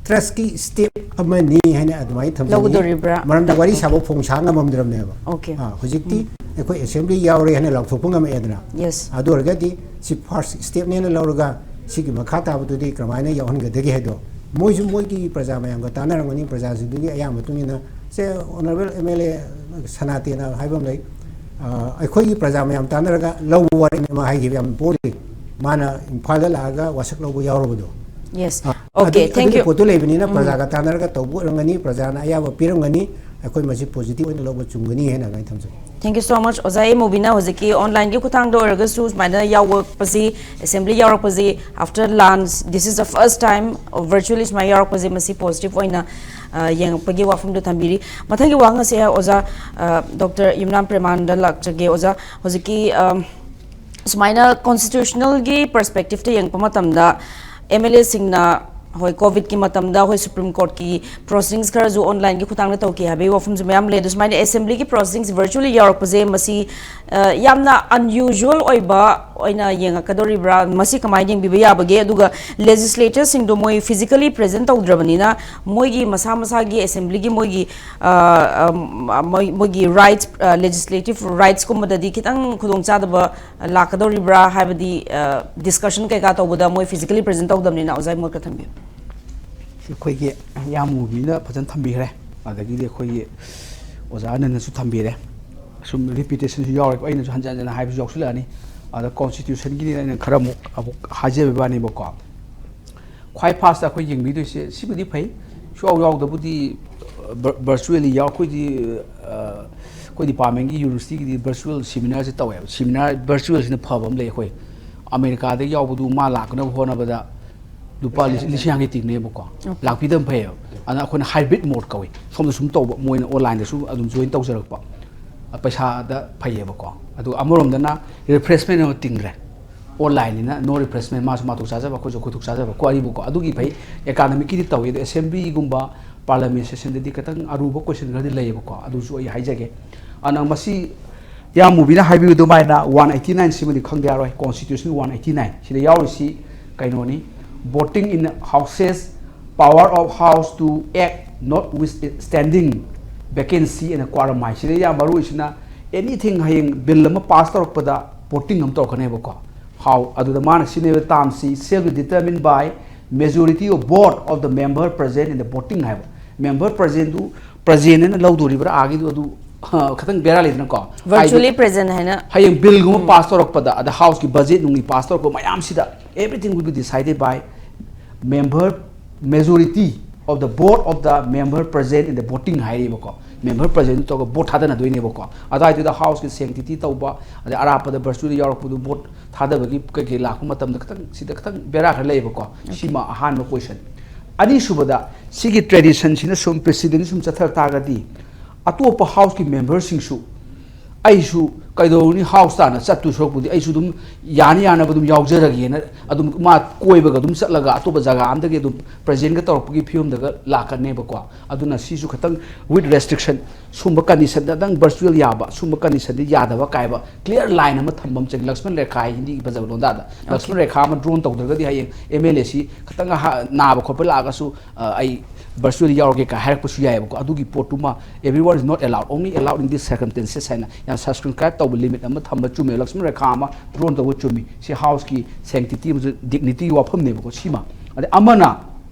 trust ꯀꯤ step ꯑꯃꯅꯤ ꯍꯥꯏꯅ ꯑꯗꯨꯃꯥꯏꯅ ꯊꯝꯖꯅꯤꯡꯉꯤ꯫ ꯂꯧꯒꯗꯧꯔꯤꯕ꯭ꯔꯥ? ꯃꯔꯝꯗꯤ ꯋꯥꯔꯤ Okay. ꯁꯥꯕ ꯐꯣꯡ ꯁꯥ ꯉꯝꯃꯝꯗ꯭ꯔꯕꯅꯦꯕ꯫ Okay. ꯑ, ꯍꯧꯖꯤꯛꯇꯤ ꯎꯝ꯫ ꯑꯩꯈꯣꯏ assembly ꯌꯥꯎꯔꯦ ꯍꯥꯏꯅ ꯂꯥꯎꯊꯣꯛꯄ ꯉꯝꯃꯛꯑꯦꯗꯅ꯫ Yes. ꯑꯗꯨ ꯑꯣꯏꯔꯒꯗꯤ ꯁꯤ first step ꯅꯦꯅ ꯂꯧꯔꯒ ꯁꯤꯒꯤ ꯃꯈꯥ ꯇꯥꯕꯗꯨꯗꯤ ꯀꯔꯝꯍꯥꯏꯅ ꯌꯥꯎꯍꯟꯒꯗꯒꯦ ꯍꯥꯏꯗꯣ ꯃꯣꯏꯁꯨ ꯃꯣꯏꯒꯤ ꯄ꯭ꯔꯖꯥ ꯃꯌꯥꯝꯒ ꯇꯥꯟꯅꯔꯝꯒꯅꯤ, ꯄ꯭ꯔꯖꯥꯁꯤꯡꯗꯨꯒꯤ ꯑꯌꯥꯝꯕ ꯃꯇꯨꯡ ꯏꯟꯅ ꯁꯦ, ꯑꯣꯅꯔꯦꯕꯜ ꯑꯦꯝ ꯑꯦꯜ ꯑꯦ ꯁꯅꯥꯇꯦꯅ ꯍꯥꯏꯕ ꯑꯃ ꯂꯩ, ꯑ, ꯑꯩꯈꯣꯏꯒꯤ ꯄ꯭ꯔꯖꯥ ꯃꯌꯥꯝ ꯇꯥꯟꯅꯔꯒ ꯂꯧꯕ ꯋꯥꯔꯦꯞꯅꯤ ꯃꯥ ꯍꯥꯏꯈꯤꯕ ꯌꯥꯝ ꯄꯣꯜꯂꯤ꯫ ꯃꯥꯅ ꯏꯝꯐꯥꯜꯗ ꯂꯥꯛꯑꯒ ꯋꯥꯁꯛ ꯂꯧꯕ ꯌꯥꯎꯔꯕꯗꯣ꯫ Yes. ꯑ, Okay, ꯑꯗꯨ- thank ꯑꯗꯨꯒꯤ you. ꯄꯣꯠꯇꯨ ꯂꯩꯕꯅꯤꯅ ꯄ꯭ꯔꯖꯥꯒ ꯇꯥꯟꯅꯔꯒ ꯇꯧꯕ ꯑꯣꯏꯔꯝꯒꯅꯤ, ꯄ꯭ꯔꯖꯥꯅ ꯑꯌꯥꯕ ꯄꯤꯔꯝꯒꯅꯤ, ꯑꯩꯈꯣꯏ ꯃꯁꯤ ꯄꯣꯖꯤꯇꯤꯚ ꯑꯣꯏꯅ ꯂꯧꯕ ꯆꯨꯝꯒꯅꯤ ꯍꯥꯏꯅ ꯑꯗꯨꯃꯥꯏꯅ ꯊꯝꯖꯒꯦ꯫ Thank you so much. ꯑꯣꯖꯥ ꯑꯦ ꯃꯨꯕꯤꯅ ꯍꯧꯖꯤꯛꯀꯤ ꯑꯣꯟꯂꯥꯏꯟꯒꯤ ꯈꯨꯊꯥꯡꯗ ꯑꯣꯏꯔꯒꯁꯨ ꯁꯨꯃꯥꯏꯅ ꯌꯥꯎꯔꯛꯄꯁꯤ, assembly ꯌꯥꯎꯔꯛꯄꯁꯤ, after lunch, this is the first time virtually ꯁꯨꯃꯥꯏꯅ ꯌꯥꯎꯔꯛꯄꯁꯤ, ꯃꯁꯤ ꯄꯣꯖꯤꯇꯤꯚ ꯑꯣꯏꯅ, ꯑ, ꯌꯦꯡꯉꯛꯄꯒꯤ ꯋꯥꯐꯝꯗꯣ ꯊꯝꯕꯤꯔꯤ꯫ ꯃꯊꯪꯒꯤ ꯋꯥꯍꯪ ꯑꯁꯦ ꯑꯣꯖꯥ, ꯑ, ꯗꯣꯛꯇꯔ ꯌꯨꯝꯅꯥꯝ ꯄ꯭ꯔꯦꯃꯥꯅꯟꯗ ꯂꯥꯛꯆꯒꯦ꯫ ꯑꯣꯖꯥ, ꯍꯧꯖꯤꯛꯀꯤ, ꯑ, ꯁꯨꯃꯥꯏꯅ ꯀꯣꯟꯁꯇꯤꯇ꯭ꯌꯨꯁꯅꯦꯜꯒꯤ ꯄꯔꯁꯄꯦꯛꯇꯤꯚꯇ ꯌꯦꯡꯉꯛꯄ ꯃꯇꯝꯗ, ꯑꯦꯝ ꯑꯦꯜ ꯑꯦꯁꯤꯡꯅ, ꯍꯣꯏ, ꯀꯣꯚꯤꯗꯀꯤ ꯃꯇꯝꯗ ꯑꯩꯈꯣꯏ ꯁꯨꯄ꯭ꯔꯤꯝ ꯀꯣꯔꯠꯀꯤ ꯄ꯭ꯔꯣꯁꯤꯗꯤꯡꯁ ꯈꯔꯁꯨ ꯑꯣꯟꯂꯥꯏꯟꯒꯤ ꯈꯨꯊꯥꯡꯗ ꯇꯧꯈꯤ ꯍꯥꯏꯕꯒꯤ ꯋꯥꯐꯝꯁꯨ ꯃꯌꯥꯝ ꯂꯩ꯫ ꯑꯗꯨ ꯁꯨꯃꯥꯏꯅ ꯑꯦꯁꯦꯝꯕ꯭ꯂꯤꯒꯤ ꯄ꯭ꯔꯣꯁꯤꯗꯤꯡꯁ ꯚꯔꯆꯨꯋꯦꯜꯂꯤ ꯌꯥꯎꯔꯛꯄꯁꯦ, ꯃꯁꯤ, ꯑ, ꯌꯥꯝꯅ ꯑꯟꯌꯨꯖꯨꯋꯦꯜ ꯑꯣꯏꯕ ꯑꯣꯏꯅ ꯌꯦꯡꯉꯛꯀꯗꯧꯔꯤꯕ꯭ꯔꯥ? ꯃꯁꯤ ꯀꯃꯥꯏꯅ ꯌꯦꯡꯕꯤꯕ ꯌꯥꯕꯒꯦ? ꯑꯗꯨꯒ ꯂꯦꯖꯤꯁꯂꯦꯇꯔꯁꯤꯡꯗꯣ ꯃꯣꯏ ꯐꯤꯖꯤꯀꯦꯜꯂꯤ ꯄ꯭ꯔꯦꯖꯦꯟ ꯇꯧꯗ꯭ꯔꯕꯅꯤꯅ, ꯃꯣꯏꯒꯤ ꯃꯁꯥ ꯃꯁꯥꯒꯤ ꯑꯦꯁꯦꯝꯕ꯭ꯂꯤꯒꯤ ꯃꯣꯏꯒꯤ, ꯑ, ꯑ, ꯃꯣꯏ-, ꯃꯣꯏꯒꯤ ꯔꯥꯏꯠꯁ, ꯑ, ꯂꯦꯖꯤꯁꯂꯦꯇꯤꯚ ꯔꯥꯏꯠꯁꯀꯨꯝꯕꯗꯗꯤ ꯈꯤꯇꯪ ꯈꯨꯗꯣꯡꯆꯥꯗꯕ ꯂꯥꯛꯀꯗꯧꯔꯤꯕ꯭ꯔꯥ ꯍꯥꯏꯕꯗꯤ, ꯑ, ꯗꯤꯁꯀꯁꯟ ꯀꯩꯀꯥ ꯇꯧꯕꯗ ꯃꯣꯏ ꯐꯤꯖꯤꯀꯦꯜꯂꯤ ꯄ꯭ꯔꯦꯖꯦꯟ ꯇꯧꯗꯕꯅꯤꯅ ꯑꯣꯖꯥꯒꯤ ꯃꯣꯠꯀ ꯊꯝꯕꯤꯌꯨ꯫ ꯑꯩꯈꯣꯏꯒꯤ ꯏꯌꯥꯝꯕ ꯃꯨꯕꯤꯅ ꯐꯖꯅ ꯊꯝꯕꯤꯈ꯭ꯔꯦ, ꯑꯗꯒꯤꯗꯤ ꯑꯩꯈꯣꯏꯒꯤ ꯑꯣꯖꯥ ꯑꯅꯟꯅꯁꯨ ꯊꯝꯕꯤꯔꯦ꯫ ꯁꯨꯝ ꯔꯤꯄꯤꯇꯦꯁꯟꯁꯨ ꯌꯥꯎꯔꯦ, ꯑꯩꯅꯁꯨ ꯍꯟꯖꯟ ꯍꯟꯖꯟꯅ ꯍꯥꯏꯕꯁꯨ ꯌꯥꯎꯁꯤꯜꯂꯛꯑꯅꯤ꯫ ꯑꯗ ꯀꯣꯟꯁꯇꯤꯇ꯭ꯌꯨꯁꯟꯒꯤꯅꯤꯅ ꯑꯩꯅ ꯈꯔ ꯑꯃꯨꯛ ꯑꯃꯨꯛ ꯍꯥꯏꯖꯕꯤꯕ ꯋꯥꯅꯦꯕꯀꯣ꯫ ꯈ꯭ꯋꯥꯏ ꯐꯥꯔꯁꯇ ꯑꯩꯈꯣꯏ ꯌꯦꯡꯕꯤꯗꯣꯏꯁꯦ ꯁꯤꯕꯨꯗꯤ ꯐꯩ, ꯁꯨꯡꯌꯥꯎ ꯌꯥꯎꯗꯕꯨꯗꯤ, ꯚꯔ-, ꯚꯔꯆꯨꯋꯦꯜꯂꯤ ꯌꯥꯎ-, ꯑꯩꯈꯣꯏꯗꯤ, ꯑ, ꯑꯩꯈꯣꯏ ꯗꯤꯄꯥꯔꯠꯃꯦꯟꯒꯤ ꯌꯨꯅꯤꯚꯔꯁꯤꯇꯤꯒꯤꯗꯤ ꯚꯔꯆꯨꯋꯦꯜ ꯁꯦꯃꯤꯅꯥꯔꯁꯦ ꯇꯧꯋꯦꯕ꯫ ꯁꯦꯃꯤꯅꯥꯔ ꯚꯔꯆꯨꯋꯦꯜꯁꯤꯅ ꯐꯕ ꯑꯃ ꯂꯩ꯫ ꯑꯩꯈꯣꯏ ꯑꯃꯦꯔꯤꯀꯥꯗ ꯌꯥꯎꯕꯗꯨ ꯃꯥ ꯂꯥꯛꯅꯕ ꯍꯣꯠꯅꯕꯗ ꯂꯨꯄꯥ ꯂꯤꯁꯤꯡ ꯂꯤꯁꯤꯡ ꯌꯥꯡꯈꯩ ꯇꯤꯡꯅꯦꯕꯀꯣ꯫ ꯂꯥꯛꯄꯤꯗꯕ ꯐꯩꯌꯦꯕ꯫ ꯑꯗꯨꯅ ꯑꯩꯈꯣꯏꯅ ꯍꯥꯏꯕ꯭ꯔꯤꯠ ꯃꯣꯗ ꯀꯧꯏ, ꯁꯣꯝꯗ ꯁꯨꯝ ꯇꯧꯕ, ꯃꯣꯏꯅ ꯑꯣꯟꯂꯥꯏꯟꯗꯁꯨ ꯑꯗꯨꯝ ꯖꯣꯏꯟ ꯇꯧꯖꯔꯛꯄ꯫ ꯄꯩꯁꯥꯗ ꯐꯩꯌꯦꯕꯀꯣ꯫ ꯑꯗꯨꯒ ꯑꯃꯔꯣꯝꯗꯅ ꯔꯤꯐ꯭ꯔꯦꯁꯃꯦꯟ ꯑꯃ ꯇꯤꯡꯈ꯭ꯔꯦ꯫ ꯑꯣꯟꯂꯥꯏꯟꯅꯤꯅ ꯅꯣ ꯔꯤꯐ꯭ꯔꯦꯁꯃꯦꯟ, ꯃꯥꯁꯨ ꯃꯥ ꯊꯣꯛ ꯆꯥꯖꯕ, ꯑꯩꯈꯣꯏꯁꯨ ꯑꯩꯈꯣꯏ ꯊꯣꯛ ꯆꯥꯖꯕ, ꯀꯣ ꯑꯔꯤꯕꯀꯣ꯫ ꯑꯗꯨꯒꯤ ꯐꯩ, ꯑꯦꯀꯥꯗꯃꯤꯛꯀꯤꯗꯤ ꯇꯧꯏ꯫ ꯑꯗꯣ ꯑꯦꯁꯦꯝꯕ꯭ꯂꯤꯒꯨꯝꯕ ꯄꯥꯔꯂꯥꯃꯦꯟ ꯁꯦꯁꯟꯗꯗꯤ ꯈꯤꯇꯪ ꯑꯔꯨꯕ ꯀꯣꯏꯁꯟ ꯈꯔꯗꯤ ꯂꯩꯌꯦꯕꯀꯣ, ꯑꯗꯨꯁꯨ ꯑꯩ ꯍꯥꯏꯖꯒꯦ꯫ ꯑꯗꯨꯅ ꯃꯁꯤ ꯏꯌꯥꯝꯕ ꯃꯨꯕꯤꯅ ꯍꯥꯏꯕꯤꯕ ꯑꯗꯨꯃꯥꯏꯅ ꯋꯥꯟ ꯑꯩꯠꯇꯤ ꯅꯥꯏꯟ ꯁꯤꯃꯗꯤ ꯈꯪꯗ ꯌꯥꯔꯣꯏ, ꯀꯣꯟꯁꯇꯤꯇ꯭ꯌꯨꯁꯟ ꯋꯥꯟ ꯑꯩꯠꯇꯤ ꯅꯥꯏꯟ ꯁꯤꯗ ꯌꯥꯎꯔꯤꯁꯤ ꯀꯩꯅꯣꯅꯤ, voting in houses, power of house to act notwithstanding vacancy ꯑꯅ ꯀ꯭ꯋꯥꯔꯝ ꯍꯥꯏ꯫ ꯁꯤꯗ ꯌꯥꯝ ꯃꯔꯨ ꯑꯣꯏꯁꯤꯅ ꯑꯦꯅꯤꯊꯤꯡ ꯍꯌꯦꯡ ꯕꯤꯜ ꯑꯃ ꯄꯥꯁ ꯇꯧꯔꯛꯄꯗ ꯚꯣꯇꯤꯡ ꯑꯃ ꯇꯧꯔꯛꯀꯅꯦꯕꯀꯣ꯫ ꯍꯥꯎ ꯑꯗꯨꯗ ꯃꯥꯅ ꯁꯤꯖꯤꯟꯅꯔꯤꯕ ꯇꯥꯝꯁꯤ shall be determined by majority of vote of the member present in the voting ꯍꯥꯏꯕ꯫ ꯃꯦꯝꯕꯔ ꯄ꯭ꯔꯖꯦꯟꯗꯨ ꯄ꯭ꯔꯖꯦꯟ ꯍꯥꯏꯅ ꯂꯧꯗꯣꯔꯤꯕ꯭ꯔꯥ ꯑꯥꯒꯤꯗꯨ? ꯑꯗꯨ ꯈꯤꯇꯪ ꯕꯦꯔꯥ ꯂꯩꯗꯅꯀꯣ꯫ Virtually present ꯍꯥꯏꯅ꯫ ꯍꯌꯦꯡ ꯕꯤꯜꯒꯨꯝꯕ ꯄꯥꯁ ꯇꯧꯔꯛꯄꯗ, ꯑꯗ ꯍꯥꯎꯁꯀꯤ ꯕꯖꯦꯠ ꯅꯨꯡꯒꯤ ꯄꯥꯁ ꯇꯧꯔꯛꯄ ꯃꯌꯥꯝꯁꯤꯗ, everything will be decided by member, majority of the vote of the member present in the voting ꯍꯥꯏꯔꯤꯕꯀꯣ꯫ ꯃꯦꯝꯕꯔ ꯄ꯭ꯔꯖꯦꯟ ꯇꯧꯔꯒ ꯚꯣꯠ ꯊꯥꯗꯅꯗꯣꯏꯅꯦꯕꯀꯣ꯫ ꯑꯗꯨꯋꯥꯏꯗꯨꯗ ꯍꯥꯎꯁꯀꯤ ꯁꯦꯡꯇꯤꯇꯤ ꯇꯧꯕ, ꯑꯗꯩ ꯑꯔꯥꯞꯄꯗ ꯚꯔꯆꯨꯋꯦꯜ ꯌꯥꯎꯔꯛꯄꯗꯨ ꯚꯣꯠ ꯊꯥꯗꯕꯒꯤ ꯀꯩꯀꯩ ꯂꯥꯛꯄ ꯃꯇꯝꯗ ꯈꯤꯇꯪ, ꯁꯤꯗ ꯈꯤꯇꯪ ꯕꯦꯔꯥ ꯈꯔ ꯂꯩꯌꯦꯕꯀꯣ꯫ ꯁꯤꯃ ꯑꯍꯥꯟꯕ ꯀꯣꯏꯁꯟ꯫ ꯑꯅꯤꯁꯨꯕꯗ, ꯁꯤꯒꯤ ꯇ꯭ꯔꯦꯗꯤꯁꯟꯁꯤꯅ ꯁꯨꯝ, ꯄ꯭ꯔꯦꯁꯤꯗꯦꯟ ꯁꯨꯝ ꯆꯠꯊꯔꯛ ꯇꯥꯔꯒꯗꯤ, ꯑꯇꯣꯞꯄ ꯍꯥꯎꯁꯀꯤ ꯃꯦꯝꯕꯔꯁꯤꯡꯁꯨ, ꯑꯩꯁꯨ ꯀꯩꯗꯧꯔꯨꯅꯤ, ꯍꯥꯎꯁ ꯇꯥꯅ ꯆꯠꯇꯨ ꯁꯔꯨꯛꯄꯨꯗꯤ ꯑꯩꯁꯨ ꯑꯗꯨꯝ ꯌꯥꯅ ꯌꯥꯅꯕ ꯑꯗꯨꯝ ꯌꯥꯎꯖꯔꯒꯦꯅ ꯑꯗꯨꯝ ꯃꯥ ꯀꯣꯏꯕꯒ ꯑꯗꯨꯝ ꯆꯠꯂꯒ ꯑꯇꯣꯞꯄ ꯖꯒꯥ ꯑꯃꯗꯒꯤ ꯑꯗꯨꯝ ꯄ꯭ꯔꯖꯦꯟꯒ ꯇꯧꯔꯛꯄꯒꯤ ꯐꯤꯕꯝꯗꯒ ꯂꯥꯛꯀꯅꯦꯕꯀꯣ꯫ ꯑꯗꯨꯅ ꯁꯤꯁꯨ ꯈꯤꯇꯪ with restriction, ꯁꯨꯝꯕ ꯀꯟꯗꯤꯁꯟꯗ ꯅꯪ ꯚꯔꯆꯨꯋꯦꯜ ꯌꯥꯕ, ꯁꯨꯝꯕ ꯀꯟꯗꯤꯁꯟꯗ ꯌꯥꯗꯕ ꯀꯥꯏꯕ ꯀ꯭ꯂꯤꯌꯥꯔ ꯂꯥꯏꯟ ꯑꯃ ꯊꯝꯕ ꯑꯃ ꯆꯪꯉꯤ꯫ ꯂꯛꯁꯃꯟ ꯔꯦꯈꯥ ꯍꯥꯏ ꯍꯤꯟꯗꯤꯒꯤ ꯐꯖꯕ ꯂꯣꯟꯗꯥꯗ꯫ ꯂꯛꯁꯃꯟ ꯔꯦꯈꯥ ꯑꯃ ꯗ꯭ꯔꯣꯟ ꯇꯧꯗ꯭ꯔꯒꯗꯤ ꯍꯌꯦꯡ ꯑꯦꯝ ꯑꯦꯜ ꯑꯦꯁꯤ ꯈꯤꯇꯪ ꯍꯥ-, ꯅꯥꯕ ꯈꯣꯠꯄ ꯂꯥꯛꯑꯒꯁꯨ, ꯑ, ꯑꯩ ꯚꯔꯆꯨꯋꯦꯜ ꯌꯥꯎꯔꯒꯦ ꯀꯥꯏ ꯍꯥꯏꯔꯛꯄꯁꯨ ꯌꯥꯏꯑꯕꯀꯣ꯫ ꯑꯗꯨꯒꯤ ꯄꯣꯠꯇꯨꯃ, everyone is not allowed, only allowed in these circumstances ꯍꯥꯏꯅ ꯌꯥꯝ ꯁꯕꯁꯀ꯭ꯔꯥꯏꯕ ꯇꯧꯕ ꯂꯤꯃꯤꯠ ꯑꯃ ꯊꯝꯕ ꯆꯨꯝꯃꯦ꯫ ꯂꯛꯁꯃꯟ ꯔꯦꯈꯥ ꯑꯃ ꯗ꯭ꯔꯣꯟ ꯇꯧꯕ ꯆꯨꯝꯃꯤ꯫ ꯁꯤ ꯍꯥꯎꯁꯀꯤ ꯁꯦꯡꯇꯤꯇꯤ ꯑꯃꯁꯨꯡ ꯗꯤꯒꯅꯤꯇꯤꯒꯤ ꯋꯥꯐꯝꯅꯦꯕꯀꯣ ꯁꯤꯃ꯫ ꯑꯗꯩ ꯑꯃꯅ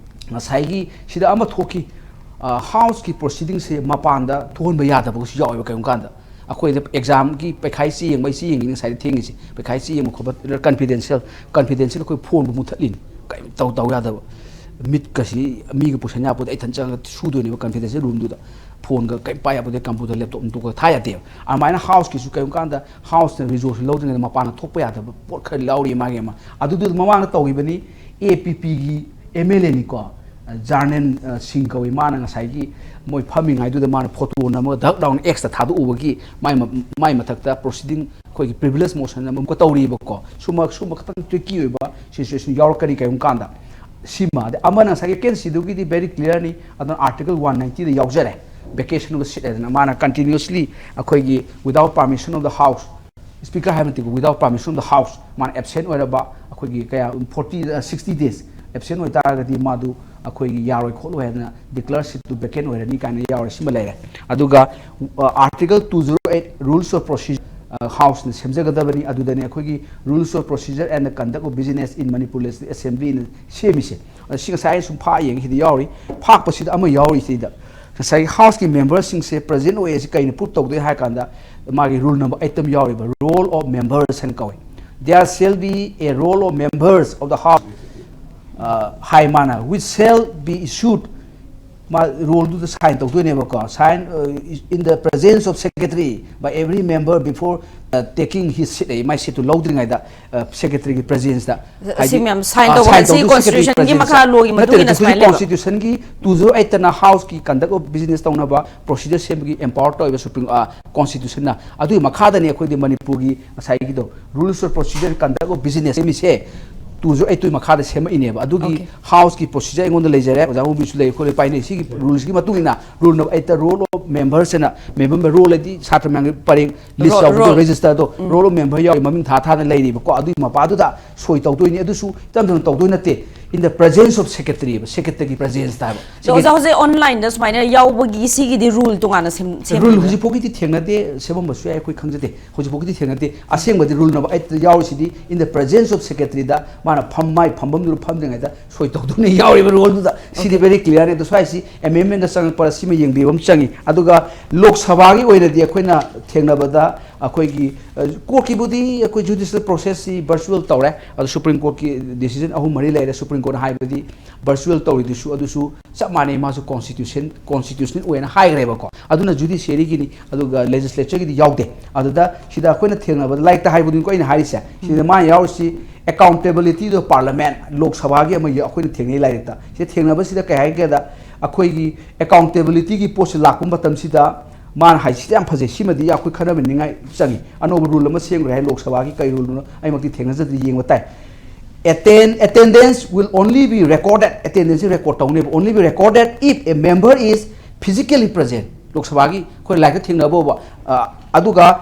ꯉꯁꯥꯏꯒꯤ ꯁꯤꯗ ꯑꯃ ꯊꯣꯛꯈꯤ, ꯑ, ꯍꯥꯎꯁꯀꯤ ꯄ꯭ꯔꯣꯁꯤꯗꯤꯡꯁꯦ ꯃꯄꯥꯟꯗ ꯊꯣꯛꯍꯟꯕ ꯌꯥꯗꯕꯒꯁꯨ ꯌꯥꯎꯋꯦꯕ ꯀꯩꯒꯨꯝꯕ ꯀꯥꯟꯗ꯫ ꯑꯩꯈꯣꯏꯗ ꯑꯦꯛꯖꯥꯝꯒꯤ ꯄꯩꯈꯥ ꯆꯦ ꯌꯦꯡꯕ, ꯑꯩ ꯆꯦ ꯌꯦꯡꯉꯤꯅꯤ ꯉꯁꯥꯏꯗ ꯊꯦꯡꯉꯤꯁꯦ, ꯄꯩꯈꯥ ꯆꯦ ꯌꯦꯡꯕ ꯈꯣꯠꯄ ꯀꯟꯐꯤꯗꯦꯟꯁꯤꯌꯦꯜ, ꯀꯟꯐꯤꯗꯦꯟꯁꯤꯌꯦꯜ ꯑꯩꯈꯣꯏ ꯐꯣꯟꯕꯨ ꯃꯨꯠꯊꯠꯂꯤꯅꯤ꯫ ꯀꯔꯤꯝ ꯇꯧ, ꯇꯧ ꯌꯥꯗꯕ꯫ ꯃꯤꯠꯀꯁꯤ ꯃꯤꯒ ꯄꯨꯁꯟ ꯌꯥꯄꯣꯠꯇꯦ꯫ ꯑꯩ ꯏꯊꯟ ꯆꯪꯉꯒ ꯁꯨꯗꯣꯏꯅꯦꯕ ꯀꯟꯐꯤꯗꯦꯟꯁꯤꯌꯦꯜ ꯔꯨꯝꯗꯨꯗ꯫ ꯐꯣꯟꯒ ꯀꯔꯤꯝ ꯄꯥꯏ ꯌꯥꯄꯣꯠꯇꯦ, ꯀꯝꯄ꯭ꯌꯨꯇꯔ, ꯂꯦꯞꯇꯣꯞ ꯅꯨꯡꯇꯣꯞꯀ ꯊꯥ ꯌꯥꯗꯦꯕ꯫ ꯑꯗꯨꯃꯥꯏꯅ ꯍꯥꯎꯁꯀꯤꯁꯨ ꯀꯔꯤꯒꯨꯝꯕ ꯀꯥꯟꯗ ꯍꯥꯎꯁꯅ ꯔꯤꯁꯣꯔꯁ ꯂꯧꯗ꯭ꯔꯤꯉꯩꯗ ꯃꯄꯥꯟꯗ ꯊꯣꯛꯄ ꯌꯥꯗꯕ ꯄꯣꯠ ꯈꯔ ꯌꯥꯎꯔꯤ ꯃꯥꯒꯤ ꯑꯃ꯫ ꯑꯗꯨꯗꯨ ꯃꯃꯥꯡꯗ ꯇꯧꯈꯤꯕꯅꯤ꯫ ꯑꯦ ꯄꯤ ꯄꯤꯒꯤ ꯑꯦꯝ ꯑꯦꯜ ꯑꯦꯅꯤꯀꯣ, ꯖꯥꯔꯅꯦꯟ, ꯑ, ꯁꯤꯡ ꯀꯧꯏ꯫ ꯃꯥꯅ ꯉꯁꯥꯏꯒꯤ ꯃꯣꯏ ꯐꯝꯃꯤꯉꯩꯗꯨꯗ ꯃꯥꯅ ꯐꯣꯇꯣ ꯅꯝꯃꯒ ꯙꯛ ꯂꯥꯎꯅ ꯑꯦꯛꯁꯇ ꯊꯥꯗꯣꯛꯎꯕꯒꯤ ꯃꯥꯏ ꯃ-, ꯃꯥꯏ ꯃꯊꯛꯇ ꯄ꯭ꯔꯣꯁꯤꯗꯤꯡ ꯑꯩꯈꯣꯏꯒꯤ ꯄ꯭ꯔꯤꯚꯤꯂꯦꯖ ꯃꯣꯁꯟ ꯑꯃ ꯑꯃꯨꯛꯀ ꯇꯧꯔꯤꯕꯀꯣ꯫ ꯁꯨꯝꯕ, ꯁꯨꯝꯕ ꯈꯇꯪ ꯇ꯭ꯔꯤꯀꯤ ꯑꯣꯏꯕ ꯁꯤꯆꯨꯋꯦꯁꯟ ꯌꯥꯎꯔꯛꯀꯅꯤ ꯀꯔꯤꯒꯨꯝꯕ ꯀꯥꯟꯗ꯫ ꯁꯤꯃ꯫ ꯑꯗꯩ ꯑꯃꯅ ꯉꯁꯥꯏꯒꯤ ꯀꯦꯟꯁꯤꯗꯨꯒꯤꯗꯤ very clearꯅꯤ, ꯑꯗꯨꯅ ꯑꯥꯔꯇꯤꯀꯜ ꯋꯥꯟ ꯅꯥꯏꯟꯇꯤꯗ ꯌꯥꯎꯖꯔꯦ꯫ Vacation of the seat ꯍꯥꯏꯗꯅ ꯃꯥꯅ continuously ꯑꯩꯈꯣꯏꯒꯤ without permission of the house, speaker ꯍꯥꯏꯕ ꯅꯠꯇꯦꯀꯣ, without permission of the house, ꯃꯥꯅ ꯑꯦꯕꯁꯦꯟ ꯑꯣꯏꯔꯕ ꯑꯩꯈꯣꯏꯒꯤ ꯀꯌꯥ, ꯐꯣꯔꯇꯤ, ꯁꯤꯛꯁꯇꯤ ꯗꯦꯖ ꯑꯦꯕꯁꯦꯟ ꯑꯣꯏꯇꯥꯔꯒꯗꯤ ꯃꯥꯗꯨ ꯑꯩꯈꯣꯏꯒꯤ ꯌꯥꯔꯣꯏ ꯈꯣꯠꯂꯣꯏ ꯍꯥꯏꯗꯅ ꯗꯤꯀ꯭ꯂꯦꯌꯔ ꯁꯤꯠꯇꯨ ꯚꯦꯀꯦꯟ ꯑꯣꯏꯔꯅꯤ ꯀꯥꯏꯅ ꯌꯥꯎꯔꯦ꯫ ꯁꯤꯃ ꯂꯩꯔꯦ꯫ ꯑꯗꯨꯒ, ꯑ, article two zero eight, rules of procedure, ꯑ, ꯍꯥꯎꯁꯅ ꯁꯦꯝꯖꯒꯗꯕꯅꯤ꯫ ꯑꯗꯨꯗꯅꯤ ꯑꯩꯈꯣꯏꯒꯤ Rules of Procedure and the Conduct of Business in Manipur Legislative Assemblyꯅ ꯁꯦꯝꯃꯤꯁꯦ꯫ ꯑꯗ ꯁꯤ ꯉꯁꯥꯏ ꯑꯩꯅ ꯁꯨꯝ ꯐꯥꯛꯑ ꯌꯦꯡꯉꯤ, ꯁꯤꯗ ꯌꯥꯎꯔꯤ꯫ ꯐꯥꯛꯄꯁꯤꯗ ꯑꯃ ꯌꯥꯎꯔꯤ ꯁꯤꯗ꯫ ꯉꯁꯥꯏꯒꯤ ꯍꯥꯎꯁꯀꯤ ꯃꯦꯝꯕꯔꯁꯤꯡꯁꯦ ꯄ꯭ꯔꯖꯦꯟ ꯑꯣꯏ ꯑꯁꯤ ꯀꯩꯅ ꯄ꯭ꯔꯨꯞ ꯇꯧꯗꯣꯏ ꯍꯥꯏ ꯀꯥꯟꯗ, ꯃꯥꯒꯤ ꯔꯨꯜ ꯅꯝꯕꯔ ꯑꯩꯠꯇ ꯌꯥꯎꯔꯤꯕ ꯔꯣꯜ ꯑꯣꯐ ꯃꯦꯝꯕꯔꯁ ꯍꯥꯏꯅ ꯀꯧꯏ꯫ There shall be a roll of members of the house, uh, ꯍꯥꯏ ꯃꯥꯅ, which shall be issued, ꯃꯥ ꯔꯣꯜꯗꯨꯗ sign ꯇꯧꯗꯣꯏꯅꯦꯕꯀꯣ, sign, uh, in the presence of secretary by every member before, uh, taking his seat. ꯑꯩ ꯃꯥꯏ ꯁꯤꯠꯇꯨ ꯂꯧꯗ꯭ꯔꯤꯉꯩꯗ ꯁꯦꯀ꯭ꯔꯦꯇꯔꯤꯒꯤ ꯄ꯭ꯔꯖꯦꯟꯁꯇ꯫ ꯑꯁꯤ ꯃꯌꯥꯝ sign ꯇꯧꯕ ꯍꯥꯏꯁꯤ ꯀꯣꯟꯁꯇꯤꯇ꯭ꯌꯨꯁꯟꯒꯤ ꯃꯈꯥ, ꯂꯣꯒꯤ ꯃꯇꯨꯡ ꯏꯟꯅ ꯁꯨꯃꯥꯏꯅ ꯂꯩꯕ꯫ ꯀꯣꯟꯁꯇꯤꯇ꯭ꯌꯨꯁꯟꯒꯤ ꯇꯨ ꯖꯤꯔꯣ ꯑꯩꯠꯇꯅ ꯍꯥꯎꯁꯀꯤ ꯀꯟꯗꯛ ꯑꯣꯐ ꯕꯤꯖꯤꯅꯦꯁ ꯇꯧꯅꯕ ꯄ꯭ꯔꯣꯁꯤꯖꯔ ꯁꯦꯝꯕꯒꯤ ꯑꯦꯝꯄꯥꯋꯔ ꯇꯧꯋꯦꯕ ꯁꯨꯄ꯭ꯔꯤꯝ ꯀꯣꯟꯁꯇꯤꯇ꯭ꯌꯨꯁꯟꯅ꯫ ꯑꯗꯨꯒꯤ ꯃꯈꯥꯗꯅꯤ ꯑꯩꯈꯣꯏꯗꯤ ꯃꯅꯤꯄꯨꯔꯒꯤ ꯉꯁꯥꯏꯒꯤꯗꯣ rules of procedure conduct of business ꯁꯦꯝꯃꯤꯁꯦ꯫ ꯇꯨ ꯖꯤꯔꯣ ꯑꯩꯠꯇꯨꯒꯤ ꯃꯈꯥꯗ ꯁꯦꯝꯃꯛꯏꯅꯦꯕ꯫ ꯑꯗꯨꯒꯤ ꯍꯥꯎꯁꯀꯤ ꯄ꯭ꯔꯣꯁꯤꯖꯔ ꯑꯩꯉꯣꯟꯗ ꯂꯩꯖꯔꯦ, ꯑꯣꯖꯥ ꯃꯨꯕꯤꯁꯨ ꯂꯩ, ꯑꯩꯈꯣꯏ ꯂꯣꯏ ꯄꯥꯏꯅꯩ꯫ ꯁꯤꯒꯤ ꯔꯨꯜꯁꯀꯤ ꯃꯇꯨꯡ ꯏꯟꯅ ꯔꯨꯜ ꯅꯝꯕꯔ ꯑꯩꯠꯇ ꯔꯣꯜ ꯑꯣꯐ ꯃꯦꯝꯕꯔꯁ ꯍꯥꯏꯅ ꯃꯦꯝꯕꯔ ꯔꯣꯜ ꯍꯥꯏꯗꯤ ꯁꯥꯇ꯭ꯔ ꯃꯌꯥꯝꯒꯤ ꯄꯔꯦꯡ ꯂꯤꯁ ꯌꯥꯎꯕꯗꯣ, ꯔꯦꯖꯤꯁꯇꯔꯗꯣ, ꯔꯣꯜ ꯑꯣꯐ ꯃꯦꯝꯕꯔ ꯌꯥꯎꯔꯤ, ꯃꯃꯤꯡ ꯊꯥ ꯊꯥꯅ ꯂꯩꯔꯤꯕꯀꯣ꯫ ꯑꯗꯨꯒꯤ ꯃꯄꯥꯗꯨꯗ ꯁꯣꯏ ꯇꯧꯗꯣꯏꯅꯤ꯫ ꯑꯗꯨꯁꯨ ꯏꯆꯝ ꯆꯝꯅ ꯇꯧꯗꯣꯏ ꯅꯠꯇꯦ, in the presence of secretary ꯍꯥꯏꯕ, ꯁꯦꯀ꯭ꯔꯦꯇꯔꯤꯒꯤ ꯄ꯭ꯔꯖꯦꯟꯁꯇ ꯍꯥꯏꯕ꯫ ꯑꯗꯣ ꯑꯣꯖꯥ, ꯍꯧꯖꯤꯛ ꯑꯣꯟꯂꯥꯏꯟꯗ ꯁꯨꯃꯥꯏꯅ ꯌꯥꯎꯕꯒꯤ ꯁꯤꯒꯤꯗꯤ ꯔꯨꯜ ꯇꯣꯉꯥꯟꯅ ꯁꯦꯝ- ꯔꯨꯜ ꯁꯦꯝꯈꯤꯕ꯭ꯔꯥ? ꯍꯧꯖꯤꯛꯐꯥꯎꯒꯤꯗꯤ ꯊꯦꯡꯅꯗꯦ, ꯁꯦꯝꯃꯝꯕꯁꯨ ꯌꯥꯏ, ꯑꯩꯈꯣꯏ ꯈꯪꯖꯗꯦ꯫ ꯍꯧꯖꯤꯛꯐꯥꯎꯒꯤꯗꯤ ꯊꯦꯡꯅꯗꯦ꯫ ꯑꯁꯦꯡꯕꯗꯤ ꯔꯨꯜ ꯅꯝꯕꯔ ꯑꯩꯠꯇ ꯌꯥꯎꯔꯤꯁꯤꯗꯤ in the presence of secretaryꯗ ꯃꯥꯅ ꯐꯝ, ꯃꯥꯏ ꯐꯝꯐꯝꯗꯨꯗ ꯐꯝꯗ꯭ꯔꯤꯉꯩꯗ ꯁꯣꯏ ꯇꯧꯗꯨꯅ ꯌꯥꯎꯔꯤꯕ ꯔꯨꯜꯗꯨꯗ꯫ ꯁꯤꯗꯤ ꯚꯦꯔꯤ ꯀ꯭ꯂꯤꯌꯥꯔꯅꯤ꯫ ꯑꯗꯣ ꯁ꯭ꯋꯥꯏꯁꯤ ꯑꯦꯃꯦꯟꯃꯦꯟꯗ ꯆꯪꯉꯛꯄꯗ ꯁꯤꯃ ꯌꯦꯡꯕꯤꯕ ꯑꯃ ꯆꯪꯉꯤ꯫ ꯑꯗꯨꯒ ꯂꯣꯛ ꯁꯚꯥꯒꯤ ꯑꯣꯏꯅꯗꯤ ꯑꯩꯈꯣꯏꯅ ꯊꯦꯡꯅꯕꯗ ꯑꯩꯈꯣꯏꯒꯤ, ꯑ, ꯀꯣꯔꯠꯀꯤꯕꯨꯗꯤ ꯑꯩꯈꯣꯏ ꯖꯨꯗꯤꯁꯤꯌꯦꯜ ꯄ꯭ꯔꯣꯁꯦꯁꯁꯤ ꯚꯔꯆꯨꯋꯦꯜ ꯇꯧꯔꯦ꯫ ꯑꯗꯣ ꯁꯨꯄ꯭ꯔꯤꯝ ꯀꯣꯔꯠꯀꯤ ꯗꯤꯁꯤꯖꯟ ꯑꯍꯨꯝ ꯃꯔꯤ ꯂꯩꯔꯦ꯫ ꯁꯨꯄ꯭ꯔꯤꯝ ꯀꯣꯔꯠꯅ ꯍꯥꯏꯕꯗꯤ ꯚꯔꯆꯨꯋꯦꯜ ꯇꯧꯔꯤꯗꯨꯁꯨ ꯑꯗꯨꯁꯨ ꯆꯞ ꯃꯥꯟꯅꯩ, ꯃꯥꯁꯨ ꯀꯣꯟꯁꯇꯤꯇ꯭ꯌꯨꯁꯟ, ꯀꯣꯟꯁꯇꯤꯇ꯭ꯌꯨꯁꯅꯦꯜ ꯑꯣꯏꯅ ꯍꯥꯏꯈ꯭ꯔꯦꯕꯀꯣ꯫ ꯑꯗꯨꯅ ꯖꯨꯗꯤꯁꯤꯌꯔꯤꯒꯤꯅꯤ, ꯑꯗꯨꯒ ꯂꯦꯖꯤꯁꯂꯦꯆꯔꯒꯤꯗꯤ ꯌꯥꯎꯗꯦ꯫ ꯑꯗꯨꯗ ꯁꯤꯗ ꯑꯩꯈꯣꯏꯅ ꯊꯦꯡꯅꯕꯗ ꯂꯥꯏꯔꯤꯛꯇ ꯍꯥꯏꯕꯗꯨꯅꯤꯀꯣ ꯑꯩꯅ ꯍꯥꯏꯔꯤꯁꯦ꯫ ꯁꯤꯗ ꯃꯥꯅ ꯌꯥꯎꯔꯤꯁꯤ accountability to parliament, ꯂꯣꯛ ꯁꯚꯥꯒꯤ ꯑꯃ ꯌꯥꯎ-, ꯑꯩꯈꯣꯏꯅ ꯊꯦꯡꯅꯩ ꯂꯥꯏꯔꯤꯛꯇ꯫ ꯁꯤꯗ ꯊꯦꯡꯅꯕꯁꯤꯗ ꯀꯩ ꯍꯥꯏꯒꯦꯗ, ꯑꯩꯈꯣꯏꯒꯤ ꯑꯦꯀꯥꯎꯟꯇꯦꯕꯤꯂꯤꯇꯤꯒꯤ ꯄꯣꯠꯁꯤ ꯂꯥꯛꯄ ꯃꯇꯝꯁꯤꯗ ꯃꯥꯅ ꯍꯥꯏꯁꯤꯗꯤ ꯌꯥꯝ ꯐꯖꯩ, ꯁꯤꯃꯗꯤ ꯑꯩꯈꯣꯏ ꯈꯟꯅꯕꯤꯅꯤꯡꯉꯥꯏ ꯆꯪꯉꯤ꯫ ꯑꯅꯧꯕ ꯔꯨꯜ ꯑꯃ ꯁꯦꯝꯈ꯭ꯔꯦ ꯍꯥꯏ, ꯂꯣꯛ ꯁꯚꯥꯒꯤ ꯀꯩ ꯔꯨꯜꯅꯣ ꯑꯩꯃꯛꯇꯤ ꯊꯦꯡꯅꯖꯗ꯭ꯔꯤ, ꯌꯦꯡꯕ ꯇꯥꯏ꯫ Attend, attendance will only be recorded, attendance record ꯇꯧꯅꯦꯕ, only be recorded if a member is physically present꯫ ꯂꯣꯛ ꯁꯚꯥꯒꯤ ꯑꯩꯈꯣꯏ ꯂꯥꯏꯔꯤꯛꯇ ꯊꯦꯡꯅꯕ ꯐꯥꯎꯕ, ꯑ, ꯑꯗꯨꯒ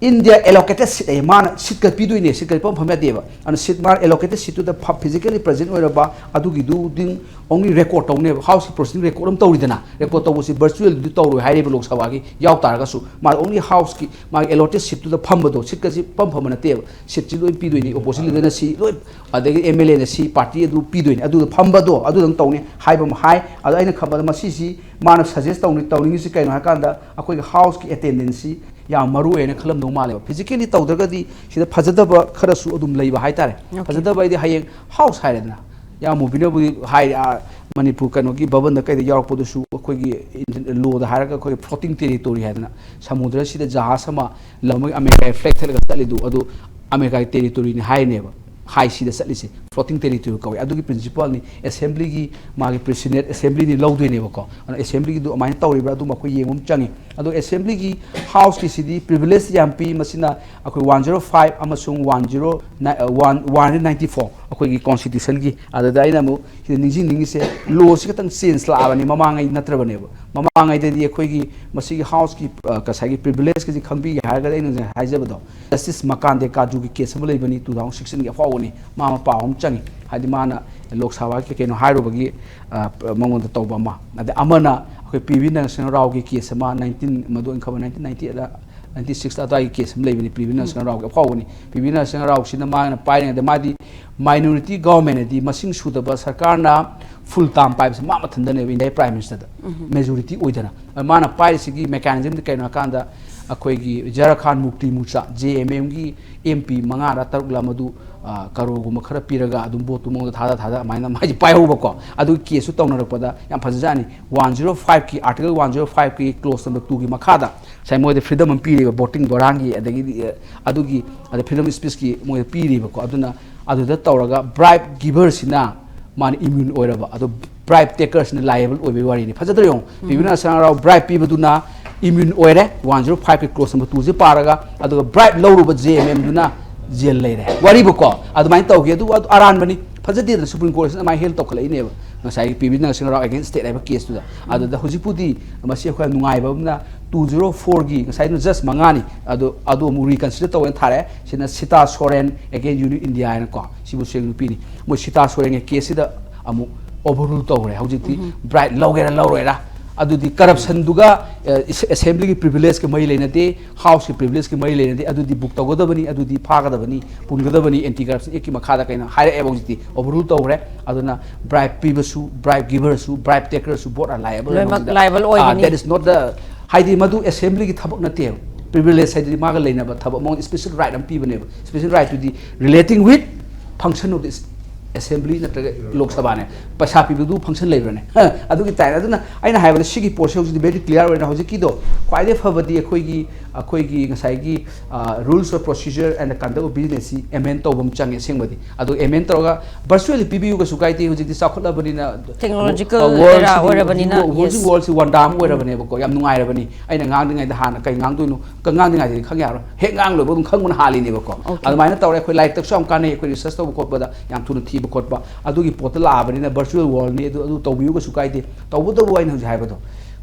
in their allocated seat ꯑꯩ ꯃꯥꯅ ꯁꯤꯠꯀ ꯄꯤꯗꯣꯏꯅꯦ, ꯁꯤꯠꯀ ꯄꯝ ꯐꯝ ꯌꯥꯗꯦꯕ꯫ ꯑꯗꯨꯅ ꯁꯤꯠ ꯃꯥꯅ allocated seatꯇꯨꯗ physically present ꯑꯣꯏꯔꯕ ꯑꯗꯨꯒꯤꯗꯨꯗꯤ only record ꯇꯧꯅꯦꯕ꯫ Houseꯀꯤ proceeding record ꯑꯃ ꯇꯧꯔꯤꯗꯅ, record ꯇꯧꯕꯁꯤ virtualꯗꯨꯗꯤ ꯇꯧꯔꯣꯏ ꯍꯥꯏꯔꯤꯕ ꯂꯣꯛ ꯁꯚꯥꯒꯤ ꯌꯥꯎ ꯇꯥꯔꯒꯁꯨ, ꯃꯥ only Houseꯀꯤ ꯃꯥꯒꯤ allotted seatꯇꯨꯗ ꯐꯝꯕꯗꯣ, ꯁꯤꯠꯀꯁꯤ ꯄꯝ ꯐꯝꯕ ꯅꯠꯇꯦꯕ꯫ ꯁꯤꯠꯁꯤ ꯂꯣꯏ ꯄꯤꯗꯣꯏꯅꯤ, opposite leaderꯅ ꯁꯤ ꯂꯣꯏ, ꯑꯗꯒꯤ MLAꯅ ꯁꯤ party ꯑꯗꯨ ꯄꯤꯗꯣꯏꯅꯤ, ꯑꯗꯨꯗ ꯐꯝꯕꯗꯣ ꯑꯗꯨꯗꯪ ꯇꯧꯅꯤ ꯍꯥꯏꯕ ꯑꯃ ꯍꯥꯏ꯫ ꯑꯗꯣ ꯑꯩꯅ ꯈꯟꯕꯗ ꯃꯁꯤꯁꯤ ꯃꯥꯅ suggest ꯇꯧꯅꯤ, ꯇꯧꯅꯤꯡꯉꯤꯁꯤ ꯀꯩꯅꯣ ꯍꯥꯏꯀꯥꯟꯗ ꯑꯩꯈꯣꯏꯒꯤ Houseꯀꯤ attendanceꯁꯤ ꯌꯥꯝ ꯃꯔꯨ ꯑꯣꯏꯅ ꯈꯜꯂꯝꯗꯧ ꯃꯥꯜꯂꯦꯕ꯫ Physically ꯇꯧꯗ꯭ꯔꯒꯗꯤ ꯁꯤꯗ ꯐꯖꯗꯕ ꯈꯔꯁꯨ ꯑꯗꯨꯝ ꯂꯩꯕ ꯍꯥꯏꯇꯥꯔꯦ꯫ Okay. ꯐꯖꯗꯕ ꯍꯥꯏꯗꯤ ꯍꯌꯦꯡ House ꯍꯥꯏꯔꯦꯗꯅ, ꯏꯌꯥꯝꯕ ꯃꯨꯕꯤꯅꯕꯨꯗꯤ ꯍꯥꯏꯔꯦ, ꯑꯥ, ꯃꯅꯤꯄꯨꯔ ꯀꯩꯅꯣꯒꯤ ꯚꯕꯟꯗ ꯀꯩꯗ ꯌꯥꯎꯔꯛꯄꯗꯨꯁꯨ ꯑꯩꯈꯣꯏꯒꯤ lawꯗ ꯍꯥꯏꯔꯒ ꯑꯩꯈꯣꯏꯒꯤ floating territory ꯍꯥꯏꯗꯅ, ꯁꯃꯨꯗ꯭ꯔꯁꯤꯗ ꯖꯍꯥꯖ ꯑꯃ ꯂꯝ ꯑꯃꯒꯤ ꯑꯃꯦꯔꯤꯀꯥꯒꯤ flag ꯊꯦꯠꯂꯒ ꯆꯠꯂꯤꯗꯨ ꯑꯗꯨ ꯑꯃꯦꯔꯤꯀꯥꯒꯤ territoryꯅꯤ ꯍꯥꯏꯔꯤꯅꯦꯕ꯫ High seaꯗ ꯆꯠꯂꯤꯁꯦ floating territory ꯀꯧꯏ꯫ ꯑꯗꯨꯒꯤ principleꯅꯤ, assemblyꯒꯤ ꯃꯥꯒꯤ president assemblyꯅꯤ ꯂꯧꯗꯣꯏꯅꯦꯕꯀꯣ꯫ ꯑꯗꯨꯅ assemblyꯒꯤꯗꯨ ꯑꯗꯨꯃꯥꯏꯅ ꯇꯧꯔꯤꯕ꯭ꯔꯥ ꯑꯗꯨꯝ ꯑꯩꯈꯣꯏ ꯌꯦꯡꯕ ꯑꯃ ꯆꯪꯉꯤ꯫ ꯑꯗꯣ assemblyꯒꯤ Houseꯀꯤꯁꯤꯗꯤ privilege ꯌꯥꯝ ꯄꯤ꯫ ꯃꯁꯤꯅ ꯑꯩꯈꯣꯏ one zero five ꯑꯃꯁꯨꯡ one zero one one ninety four ꯑꯩꯈꯣꯏꯒꯤ constitutionꯒꯤ꯫ ꯑꯗꯨꯗ ꯑꯩꯅ ꯑꯃꯨꯛ ꯁꯤꯗ ꯅꯤꯡꯁꯤꯡꯅꯤꯡꯉꯤꯁꯦ, lawꯁꯤ ꯈꯤꯇꯪ change ꯂꯥꯛꯑꯕꯅꯤ, ꯃꯃꯥꯡꯉꯩ ꯅꯠꯇ꯭ꯔꯕꯅꯦꯕ꯫ ꯃꯃꯥꯡꯉꯩꯗꯗꯤ ꯑꯩꯈꯣꯏꯒꯤ ꯃꯁꯤꯒꯤ Houseꯀꯤ, ꯑ, ꯉꯁꯥꯏꯒꯤ privilegeꯀꯁꯤ ꯈꯪꯕꯤꯒꯦ ꯍꯥꯏꯔꯒꯗꯤ ꯑꯩꯅ ꯉꯁꯥꯏ ꯍꯥꯏꯖꯕꯗꯣ, Justice ꯃꯀꯥꯟꯗꯦ ꯀꯥꯖꯨꯒꯤ case ꯑꯃ ꯂꯩꯕꯅꯤ, two thousand sixteenꯒꯤ ꯑꯐꯥꯎꯕꯅꯤ, ꯃꯥ ꯑꯃ ꯄꯥꯎ ꯑꯃ ꯆꯪꯉꯤ꯫ ꯍꯥꯏꯗꯤ ꯃꯥꯅ ꯂꯣꯛ ꯁꯚꯥꯒꯤ ꯀꯩꯅꯣ ꯍꯥꯏꯔꯨꯕꯒꯤ, ꯑ, ꯃꯉꯣꯟꯗ ꯇꯧꯕ ꯑꯃ꯫ ꯑꯗꯩ ꯑꯃꯅ ꯑꯩꯈꯣꯏ ꯄꯤ ꯚꯤ ꯅꯔꯁꯤꯡꯍ ꯔꯥꯎꯒꯤ case ꯑꯃ, nineteen, ꯃꯗꯨ ꯑꯩꯅ ꯈꯪꯕ nineteen ninety eight ninety six ꯑꯗꯨꯋꯥꯏꯒꯤ case ꯑꯃ ꯂꯩꯕꯅꯤ, ꯄꯤ ꯚꯤ ꯅꯔꯁꯤꯡꯍ ꯔꯥꯎꯒꯤ ꯑꯐꯥꯎꯕꯅꯤ꯫ ꯄꯤ ꯚꯤ ꯅꯔꯁꯤꯡꯍ ꯔꯥꯎꯁꯤꯅ ꯃꯥꯅ ꯄꯥꯏꯔꯤꯉꯩꯗ ꯃꯥꯗꯤ minority government ꯍꯥꯏꯗꯤ ꯃꯁꯤꯡ ꯁꯨꯗꯕ ꯁꯔꯀꯥꯔꯅ full term ꯄꯥꯏꯕꯁꯦ ꯃꯥ ꯃꯊꯟꯗꯅꯦꯕ Indiaꯒꯤ Prime Ministerꯗ꯫ Majority ꯑꯣꯏꯗꯅ꯫ ꯑꯗ ꯃꯥꯅ ꯄꯥꯏꯔꯤꯁꯤꯒꯤ mechanismꯗꯤ ꯀꯩꯅꯣ ꯍꯥꯏꯀꯥꯟꯗ ꯑꯩꯈꯣꯏꯒꯤ ꯖꯔꯈꯥꯟ ꯃꯨꯛꯇꯤ ꯃꯨꯔꯆꯥ, JMMꯒꯤ MP ꯃꯉꯥꯔ ꯇꯔꯨꯛꯂ ꯃꯗꯨ, ꯑ, ꯀꯔꯣꯔꯒꯨꯝꯕ ꯈꯔ ꯄꯤꯔꯒ ꯑꯗꯨꯝ voteꯇꯨ ꯃꯉꯣꯟꯗ ꯊꯥꯗ ꯊꯥꯗ ꯑꯗꯨꯃꯥꯏꯅ ꯃꯥꯏꯁꯦ ꯄꯥꯏꯍꯧꯕꯀꯣ꯫ ꯑꯗꯨꯒꯤ caseꯁꯨ ꯇꯧꯅꯔꯛꯄꯗ ꯌꯥꯝ ꯐꯖꯖꯥꯠꯅꯤ꯫ One zero fiveꯀꯤ, Article one zero fiveꯀꯤ clause number twoꯒꯤ ꯃꯈꯥꯗ ꯉꯁꯥꯏ ꯃꯣꯏꯗ freedom ꯑꯃ ꯄꯤꯔꯤꯕ voting ꯗꯣꯔꯥꯟꯒꯤ ꯑꯗꯒꯤꯗꯤ, ꯑ, ꯑꯗꯨꯒꯤ, ꯑꯗ freedom of speechꯀꯤ ꯃꯣꯏꯗ ꯄꯤꯔꯤꯕꯀꯣ꯫ ꯑꯗꯨꯅ ꯑꯗꯨꯗ ꯇꯧꯔꯒ bribe giverꯁꯤꯅ ꯃꯥꯅ immune ꯑꯣꯏꯔꯕ, ꯑꯗꯣ bribe takerꯁꯤꯅ liable ꯑꯣꯏꯕꯒꯤ ꯋꯥꯔꯤꯅꯤ꯫ ꯐꯖꯗ꯭ꯔꯣ ꯌꯦꯡꯉꯣ, P V Narasimha Rao bribe ꯄꯤꯕꯗꯨꯅ immune ꯑꯣꯏꯔꯦ, one zero fiveꯀꯤ clause number twoꯁꯦ ꯄꯥꯔꯒ, ꯑꯗꯨꯒ bribe ꯂꯧꯔꯨꯕ JMMꯗꯨꯅ jail ꯂꯩꯔꯦ꯫ ꯋꯥꯔꯤꯕꯀꯣ, ꯑꯗꯨꯃꯥꯏꯅ ꯇꯧꯈꯤ꯫ ꯑꯗꯨ, ꯑꯗꯨ ꯑꯔꯥꯟꯕꯅꯤ, ꯐꯖꯗꯦꯗꯅ Supreme Courtꯁꯤꯅ ꯑꯗꯨꯃꯥꯏꯅ ꯍꯦꯜ ꯇꯧꯈꯠꯂꯛꯏꯅꯦꯕ꯫ ꯉꯁꯥꯏꯒꯤ ꯄꯤ ꯚꯤ ꯅꯔꯁꯤꯡ ꯔꯥꯎ against state ꯍꯥꯏꯕ case ꯇꯨꯗ꯫ ꯑꯗꯨꯗ ꯍꯧꯖꯤꯛꯄꯨꯗꯤ ꯃꯁꯤ ꯑꯩꯈꯣꯏ ꯌꯥꯝ ꯅꯨꯡꯉꯥꯏꯕ ꯑꯃꯅ, two zero four ꯒꯤ ꯉꯁꯥꯏꯅ just ꯃꯉꯥꯅꯤ, ꯑꯗꯣ ꯑꯗꯨ ꯑꯃꯨꯛ reconsider ꯇꯧꯋꯦꯅ ꯊꯥꯔꯛꯑꯦ꯫ ꯁꯤꯅ ꯁꯤꯇꯥ ꯁꯣꯔꯦꯟ against Union India ꯍꯥꯏꯅꯀꯣ, ꯁꯤꯕꯨ ꯁꯦꯡ ꯅꯨꯄꯤꯅꯤ꯫ ꯃꯣꯏ ꯁꯤꯇꯥ ꯁꯣꯔꯦꯟꯒꯤ case ꯁꯤꯗ ꯑꯃꯨꯛ overrule ꯇꯧꯈ꯭ꯔꯦ꯫ ꯍꯧꯖꯤꯛꯇꯤ bribe ꯂꯧꯒꯦꯔꯥ ꯂꯧꯔꯣꯏꯔꯥ, ꯑꯗꯨꯗꯤ corruption ꯗꯨꯒ, ꯑ, assembly ꯒꯤ privilege ꯀ ꯃꯔꯤ ꯂꯩꯅꯗꯦ, House ꯀꯤ privilege ꯀ ꯃꯔꯤ ꯂꯩꯅꯗꯦ, ꯑꯗꯨꯗꯤ book ꯇꯧꯒꯗꯕꯅꯤ, ꯑꯗꯨꯗꯤ ꯐꯥꯒꯗꯕꯅꯤ, ꯄꯨꯟꯒꯗꯕꯅꯤ, Anti Corruption Act ꯀꯤ ꯃꯈꯥꯗ ꯀꯩꯅꯣ ꯍꯥꯏꯔꯛꯑꯦꯕ꯫ ꯍꯧꯖꯤꯛꯇꯤ overrule ꯇꯧꯈ꯭ꯔꯦ꯫ ꯑꯗꯨꯅ bribe ꯄꯤꯕꯁꯨ, bribe giver ꯁꯨ, bribe taker ꯁꯨ both are liable ꯂꯣꯏꯅꯃꯛ ꯍꯥꯏꯕꯁꯤꯗ, liable ꯑꯣꯏꯒꯅꯤ꯫ That is not the, ꯍꯥꯏꯗꯤ ꯃꯗꯨ assembly ꯒꯤ ꯊꯕꯛ ꯅꯠꯇꯦꯕ꯫ Privilege ꯍꯥꯏꯗꯨꯗꯤ ꯃꯥꯒ ꯂꯩꯅꯕ ꯊꯕꯛ, ꯃꯉꯣꯟꯗ special right ꯑꯃ ꯄꯤꯕꯅꯦꯕ꯫ Special right ꯇꯨꯗꯤ relating with function of the assembly ꯅꯠꯇ꯭ꯔꯒ ꯂꯣꯛ ꯁꯚꯥꯅꯦ꯫ ꯄꯩꯁꯥ ꯄꯤꯕꯗꯨ function ꯂꯩꯕ꯭ꯔꯅꯦ? ꯑꯗꯨꯒꯤ ꯇꯥꯏꯞ꯫ ꯑꯗꯨꯅ ꯑꯩꯅ ꯍꯥꯏꯕꯗ ꯁꯤꯒꯤ ꯄꯣꯠꯁꯦ ꯍꯧꯖꯤꯛꯇꯤ very clear ꯑꯣꯏꯅ ꯍꯧꯖꯤꯛꯀꯤꯗꯣ ꯈ꯭ꯋꯥꯏꯗꯩ ꯐꯕꯗꯤ ꯑꯩꯈꯣꯏꯒꯤ, ꯑꯩꯈꯣꯏꯒꯤ ꯉꯁꯥꯏꯒꯤ, ꯑ, Rules of Procedure and the Conduct of Business ꯁꯤ amend ꯇꯧꯕ ꯑꯃ ꯆꯪꯉꯦ ꯑꯁꯦꯡꯕꯗꯤ꯫ ꯑꯗꯨ amend ꯇꯧꯔꯒ virtually ꯄꯤꯕꯤꯌꯨ, ꯀꯩꯁꯨ ꯀꯥꯏꯗꯦ, ꯍꯧꯖꯤꯛꯇꯤ ꯆꯥꯎꯈꯠꯂꯕꯅꯤꯅ, Technological ꯑ, world era ꯁꯤꯗꯤ ꯑꯣꯏꯔꯕꯅꯤꯅ, ꯍꯧꯖꯤꯛ, ꯍꯧꯖꯤꯛ yes. World ꯁꯤ ꯋꯥꯟꯗꯥꯝ ꯑꯣꯏꯔꯕꯅꯦꯕꯀꯣ꯫ ꯌꯥꯝ ꯅꯨꯡꯉꯥꯏꯔꯕꯅꯤ꯫ ꯑꯩꯅ ꯉꯥꯡꯗ꯭ꯔꯤꯉꯩꯗ ꯍꯥꯟꯅ ꯀꯩ ꯉꯥꯡꯗꯣꯏꯅꯣ, ꯀꯩ ꯉꯥꯡꯗ꯭ꯔꯤꯉꯩꯗꯗꯤ ꯈꯪ ꯌꯥꯔꯣꯏ꯫ ꯍꯦꯛ ꯉꯥꯡ ꯂꯣꯏꯕ ꯑꯗꯨꯝ ꯈꯪꯕꯅ ꯍꯥꯜꯂꯤꯅꯦꯕꯀꯣ꯫ Okay. ꯑꯗꯨꯃꯥꯏꯅ ꯇꯧꯔꯦ꯫ ꯑꯩꯈꯣꯏ ꯂꯥꯏꯔꯤꯛꯇꯁꯨ ꯌꯥꯝ ꯀꯥꯟꯅꯩ, ꯑꯩꯈꯣꯏ research ꯇꯧꯕ ꯈꯣꯠꯄꯗ ꯌꯥꯝ ꯊꯨꯅ ꯊꯤꯕ ꯈꯣꯠꯄ꯫ ꯑꯗꯨꯒꯤ ꯄꯣꯠꯇ ꯂꯥꯛꯑꯕꯅꯤꯅ virtual world ꯅꯤ, ꯑꯗꯨ, ꯑꯗꯨ ꯇꯧꯕꯤꯌꯨ, ꯀꯩꯁꯨ ꯀꯥꯏꯗꯦ꯫ ꯇꯧꯕꯇꯕꯨ ꯑꯩꯅ ꯍꯧꯖꯤꯛ ꯍꯥꯏꯕꯗꯣ,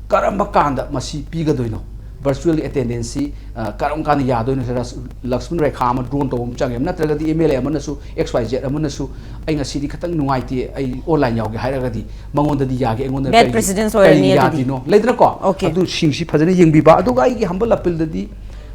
ꯀꯔꯝꯕ ꯀꯥꯟꯗ ꯃꯁꯤ ꯄꯤꯒꯗꯣꯏꯅꯣ? Virtual attendance ꯁꯤ, ꯑ, ꯀꯔꯝ ꯀꯥꯟꯗ ꯌꯥꯗꯣꯏꯅꯣ? ꯁꯤꯗ ꯂꯛꯁꯃꯟ ꯔꯦꯈꯥ ꯑꯃ draw ꯇꯧꯕ ꯑꯃ ꯆꯪꯉꯦ꯫ ꯅꯠꯇ꯭ꯔꯒꯗꯤ M L A ꯑꯃꯅꯁꯨ, X Y Z ꯑꯃꯅꯁꯨ, "ꯑꯩ ꯉꯁꯤꯗꯤ ꯈꯤꯇꯪ ꯅꯨꯡꯉꯥꯏꯇꯦ, ꯑꯩ online ꯌꯥꯎꯒꯦ" ꯍꯥꯏꯔꯒꯗꯤ ꯃꯉꯣꯟꯗꯗꯤ ꯌꯥꯒꯦ, ꯑꯩꯉꯣꯟꯗ bad ꯀꯔꯤ, precedence ꯀꯔꯤ ꯑꯣꯏꯔꯅꯤ ꯑꯗꯨꯗꯤ꯫ ꯌꯥꯗ꯭ꯔꯤꯅꯣ? ꯂꯩꯗꯅꯀꯣ? Okay. ꯑꯗꯨꯁꯤꯡꯁꯤ ꯐꯖꯅ ꯌꯦꯡꯕꯤꯕ꯫ ꯑꯗꯨꯒ ꯑꯩꯒꯤ humble appeal ꯗꯗꯤ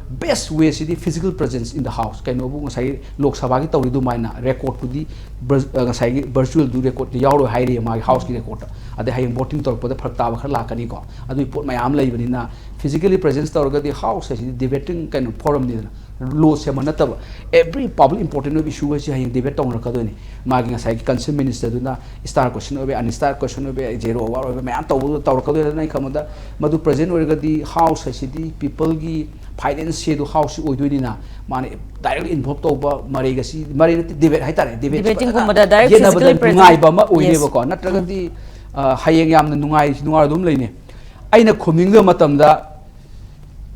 best way CD physical presence in the house꯫ ꯀꯩꯅꯣꯕꯨ ꯉꯁꯥꯏꯒꯤ ꯂꯣꯛ ꯁꯚꯥꯒꯤ ꯇꯧꯔꯤ ꯑꯗꯨꯃꯥꯏꯅ record ꯇꯨꯗꯤ ꯚꯔ-, ꯑ, ꯉꯁꯥꯏꯒꯤ virtual ꯗꯨ record ꯇ ꯌꯥꯎꯔꯣꯏ ꯍꯥꯏꯔꯤ ꯃꯥꯒꯤ House ꯀꯤ record ꯇ꯫ ꯑꯗꯩ ꯍꯌꯦꯡ voting ꯇꯧꯔꯛꯄꯗ ꯐꯔꯛ ꯇꯥꯕ ꯈꯔ ꯂꯥꯛꯀꯅꯤꯀꯣ꯫ ꯑꯗꯨꯒꯤ ꯄꯣꯠ ꯃꯌꯥꯝ ꯂꯩꯕꯅꯤꯅ physically presence ꯇꯧꯔꯒꯗꯤ House ꯍꯥꯏꯁꯤꯗꯤ debating ꯀꯩꯅꯣ forum ꯅꯤꯗꯅ꯫ Law ꯁꯦꯝꯕ ꯅꯠꯇꯕ, every public important ꯑꯣꯏꯕ issue ꯍꯥꯏꯁꯤ ꯍꯌꯦꯡ debate ꯇꯧꯅꯔꯛꯀꯗꯣꯏꯅꯤ꯫ ꯃꯥꯒꯤ ꯉꯁꯥꯏꯒꯤ concerned minister ꯗꯨꯅ star question ꯑꯣꯏꯕ, unstar question ꯑꯣꯏꯕ, zero hour ꯑꯣꯏꯕ ꯃꯌꯥꯝ ꯇꯧꯕꯗꯣ ꯇꯧꯔꯛꯀꯗꯣꯏꯅꯤ꯫ ꯑꯩꯅ ꯈꯟꯕꯗ ꯃꯗꯨ present ꯑꯣꯏꯔꯒꯗꯤ House ꯍꯥꯏꯁꯤꯗꯤ people ꯒꯤ finance ꯁꯦ ꯑꯗꯨ House ꯁꯤ ꯑꯣꯏꯗꯣꯏꯅꯤꯅ, ꯃꯥꯅ directly involve ꯇꯧꯕ ꯃꯔꯩꯒꯁꯤ, ꯃꯔꯩ ꯅꯠꯇꯦ, debate ꯍꯥꯏꯇꯥꯔꯦ, debate ꯁꯤ debating ꯐꯖꯅ ꯒꯨꯝꯕꯗ direct ꯌꯦꯠꯅꯕꯗ physically present꯫ ꯅꯨꯡꯉꯥꯏꯕ ꯑꯃ Yes. ꯑꯣꯏꯅꯦꯕꯀꯣ꯫ ꯅꯠꯇ꯭ꯔꯒꯗꯤ, ꯑ, ꯍꯌꯦꯡ ꯌꯥꯝꯅ ꯅꯨꯡꯉꯥꯏ, ꯅꯨꯡꯉꯥꯏꯔꯣꯏꯗꯕ ꯑꯃ ꯂꯩꯅꯦ꯫ ꯑꯩꯅ ꯈꯨꯝꯅꯤꯡꯗꯕ ꯃꯇꯝꯗ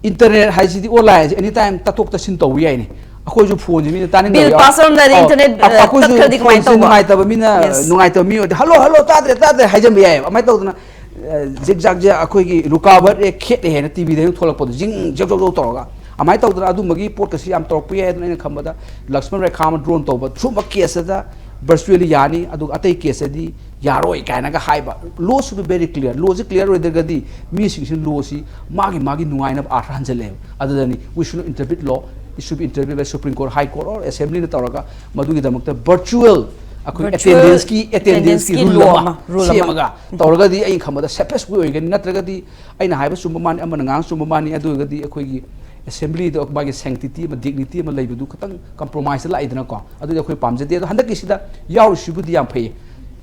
internet ꯍꯥꯏꯁꯤꯗꯤ, online ꯍꯥꯏꯁꯤ anytime ꯇꯠꯊꯣꯛ ꯇꯠꯁꯤꯟ ꯇꯧꯕ ꯌꯥꯏꯅꯦ꯫ ꯑꯩꯈꯣꯏꯁꯨ ꯐꯣꯟꯁꯦ ꯃꯤꯅ ꯇꯥꯅꯤꯡꯗꯕ Bill ꯌꯥꯎ- pass ꯇꯧꯔꯝꯗꯥꯏꯗ ꯑꯧ, internet, ꯑꯩꯈꯣꯏꯁꯨ ꯇꯠꯈ꯭ꯔꯗꯤ ꯀꯃꯥꯏꯅ ꯐꯣꯟꯁꯦ ꯇꯧꯕ? ꯅꯨꯡꯉꯥꯏꯇꯕ ꯃꯤꯅ Yes. ꯅꯨꯡꯉꯥꯏꯇꯕ ꯃꯤ ꯑꯣꯏꯔꯗꯤ "ꯍꯜꯂꯣ, ꯍꯜꯂꯣ, ꯇꯥꯗ꯭ꯔꯦ, ꯇꯥꯗ꯭ꯔꯦ" ꯍꯥꯏꯖꯟꯕ ꯌꯥꯏꯑꯕ꯫ ꯑꯗꯨꯃꯥꯏꯅ ꯇꯧꯗꯅ ꯖꯤꯛ ꯖꯥꯛꯁꯦ ꯑꯩꯈꯣꯏꯒꯤ recovered ꯈꯦꯠꯂꯦ ꯍꯥꯏꯅ ꯇꯤꯚꯤꯗ ꯊꯣꯛꯂꯛꯄꯗꯣ ꯖꯤꯡ ꯖꯧ ꯖꯧ ꯇꯧꯔꯒ ꯑꯗꯨꯃꯥꯏꯅ ꯇꯧꯗꯅ ꯑꯗꯨꯝꯕꯒꯤ ꯄꯣꯠꯀꯁꯤ ꯌꯥꯝ ꯇꯧꯔꯛꯄ ꯌꯥꯏ꯫ ꯑꯗꯨꯅ ꯑꯩꯅ ꯈꯟꯕꯗ ꯂꯛꯁꯃꯟ ꯔꯦꯈꯥ ꯑꯃ drone ꯇꯧꯕ ꯁꯨꯝꯕ case ꯇ virtually ꯌꯥꯅꯤ꯫ ꯑꯗꯨꯒ ꯑꯇꯩ case ꯇꯗꯤ ꯌꯥꯔꯣꯏ ꯀꯥꯏꯅꯒ ꯍꯥꯏꯕ꯫ Law should be very clear꯫ Law ꯁꯤ clear ꯑꯣꯏꯗ꯭ꯔꯒꯗꯤ ꯃꯤꯁꯤꯡꯁꯤ law ꯁꯤ ꯃꯥꯒꯤ ꯃꯥꯒꯤ ꯅꯨꯡꯉꯥꯏꯅꯕ ꯑꯥꯔꯊ ꯍꯟꯖꯜꯂꯛꯑꯦꯕ꯫ ꯑꯗꯨꯗꯅꯤ "We should not interpret law, it should be interpreted by Supreme Court, High Court or Assembly ꯅ ꯇꯧꯔꯒ ꯃꯗꯨꯒꯤꯗꯃꯛꯇ virtual ꯑꯩꯈꯣꯏ Virtual attendance ꯀꯤ attendance ꯀꯤ attendance ꯀꯤ rule law ꯑꯃ ꯑꯃ, rule ꯑꯃ꯫ ꯁꯦꯝꯃꯒ ꯇꯧꯔꯒꯗꯤ ꯑꯩꯅ ꯈꯟꯕꯗ safest way ꯑꯣꯏꯒꯅꯤ꯫ ꯅꯠꯇ꯭ꯔꯒꯗꯤ ꯑꯩꯅ ꯍꯥꯏꯕ ꯆꯨꯝꯕ ꯃꯥꯅꯤ, ꯑꯃꯅ ꯉꯥꯡ ꯆꯨꯝꯕ ꯃꯥꯅꯤ, ꯑꯗꯨ ꯑꯣꯏꯔꯒꯗꯤ ꯑꯩꯈꯣꯏꯒꯤ assembly ꯗ ꯃꯥꯒꯤ sanctity ꯑꯃ dignity ꯑꯃ ꯂꯩꯕꯗꯨ ꯈꯤꯇꯪ compromise ꯂꯥꯛꯏꯗꯅꯀꯣ꯫ ꯑꯗꯨꯗꯤ ꯑꯩꯈꯣꯏ ꯄꯥꯝꯖꯗꯦ꯫ ꯑꯗꯣ ꯍꯟꯗꯛꯀꯤꯁꯤꯗ ꯌꯥꯎꯔꯤꯁꯤꯕꯨꯗꯤ ꯌꯥꯝ ꯐꯩꯌꯦ꯫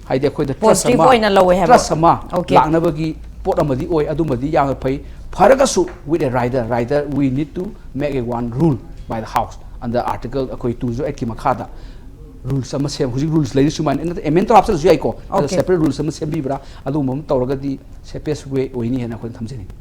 ꯍꯥꯏꯗꯤ ꯑꯩꯈꯣꯏꯗ trust Positive ꯑꯃ ꯑꯣꯏꯅ ꯂꯧꯋꯦ ꯍꯥꯏꯕ? Trust ꯑꯃ Okay. ꯂꯥꯛꯅꯕꯒꯤ ꯄꯣꯠ ꯑꯃꯗꯤ ꯑꯣꯏ꯫ ꯑꯗꯨꯃꯗꯤ ꯌꯥꯝꯅ ꯐꯩ꯫ ꯐꯔꯒꯁꯨ with a rider, rider, we need to make a one rule by the House under article ꯑꯩꯈꯣꯏ two zero eight ꯀꯤ ꯃꯈꯥꯗ rules ꯑꯃ ꯁꯦꯝ꯫ ꯍꯧꯖꯤꯛ rules ꯂꯩꯔꯤ ꯁꯨꯃꯥꯏꯅ, ꯅꯠꯇ꯭ꯔ amend ꯇꯧꯔ ꯍꯥꯞꯆꯜꯂꯁꯨ ꯌꯥꯏꯀꯣ꯫ ꯑꯗ Okay. Separate rules ꯑꯃ ꯁꯦꯝꯕꯤꯕ꯭ꯔꯥ, ꯑꯗꯨꯒꯨꯝꯕ ꯑꯃ ꯇꯧꯔꯒꯗꯤ safest way ꯑꯣꯏꯅꯤ ꯍꯥꯏꯅ ꯑꯩꯈꯣꯏꯅ ꯊꯝꯖꯅꯤꯡꯉꯤ꯫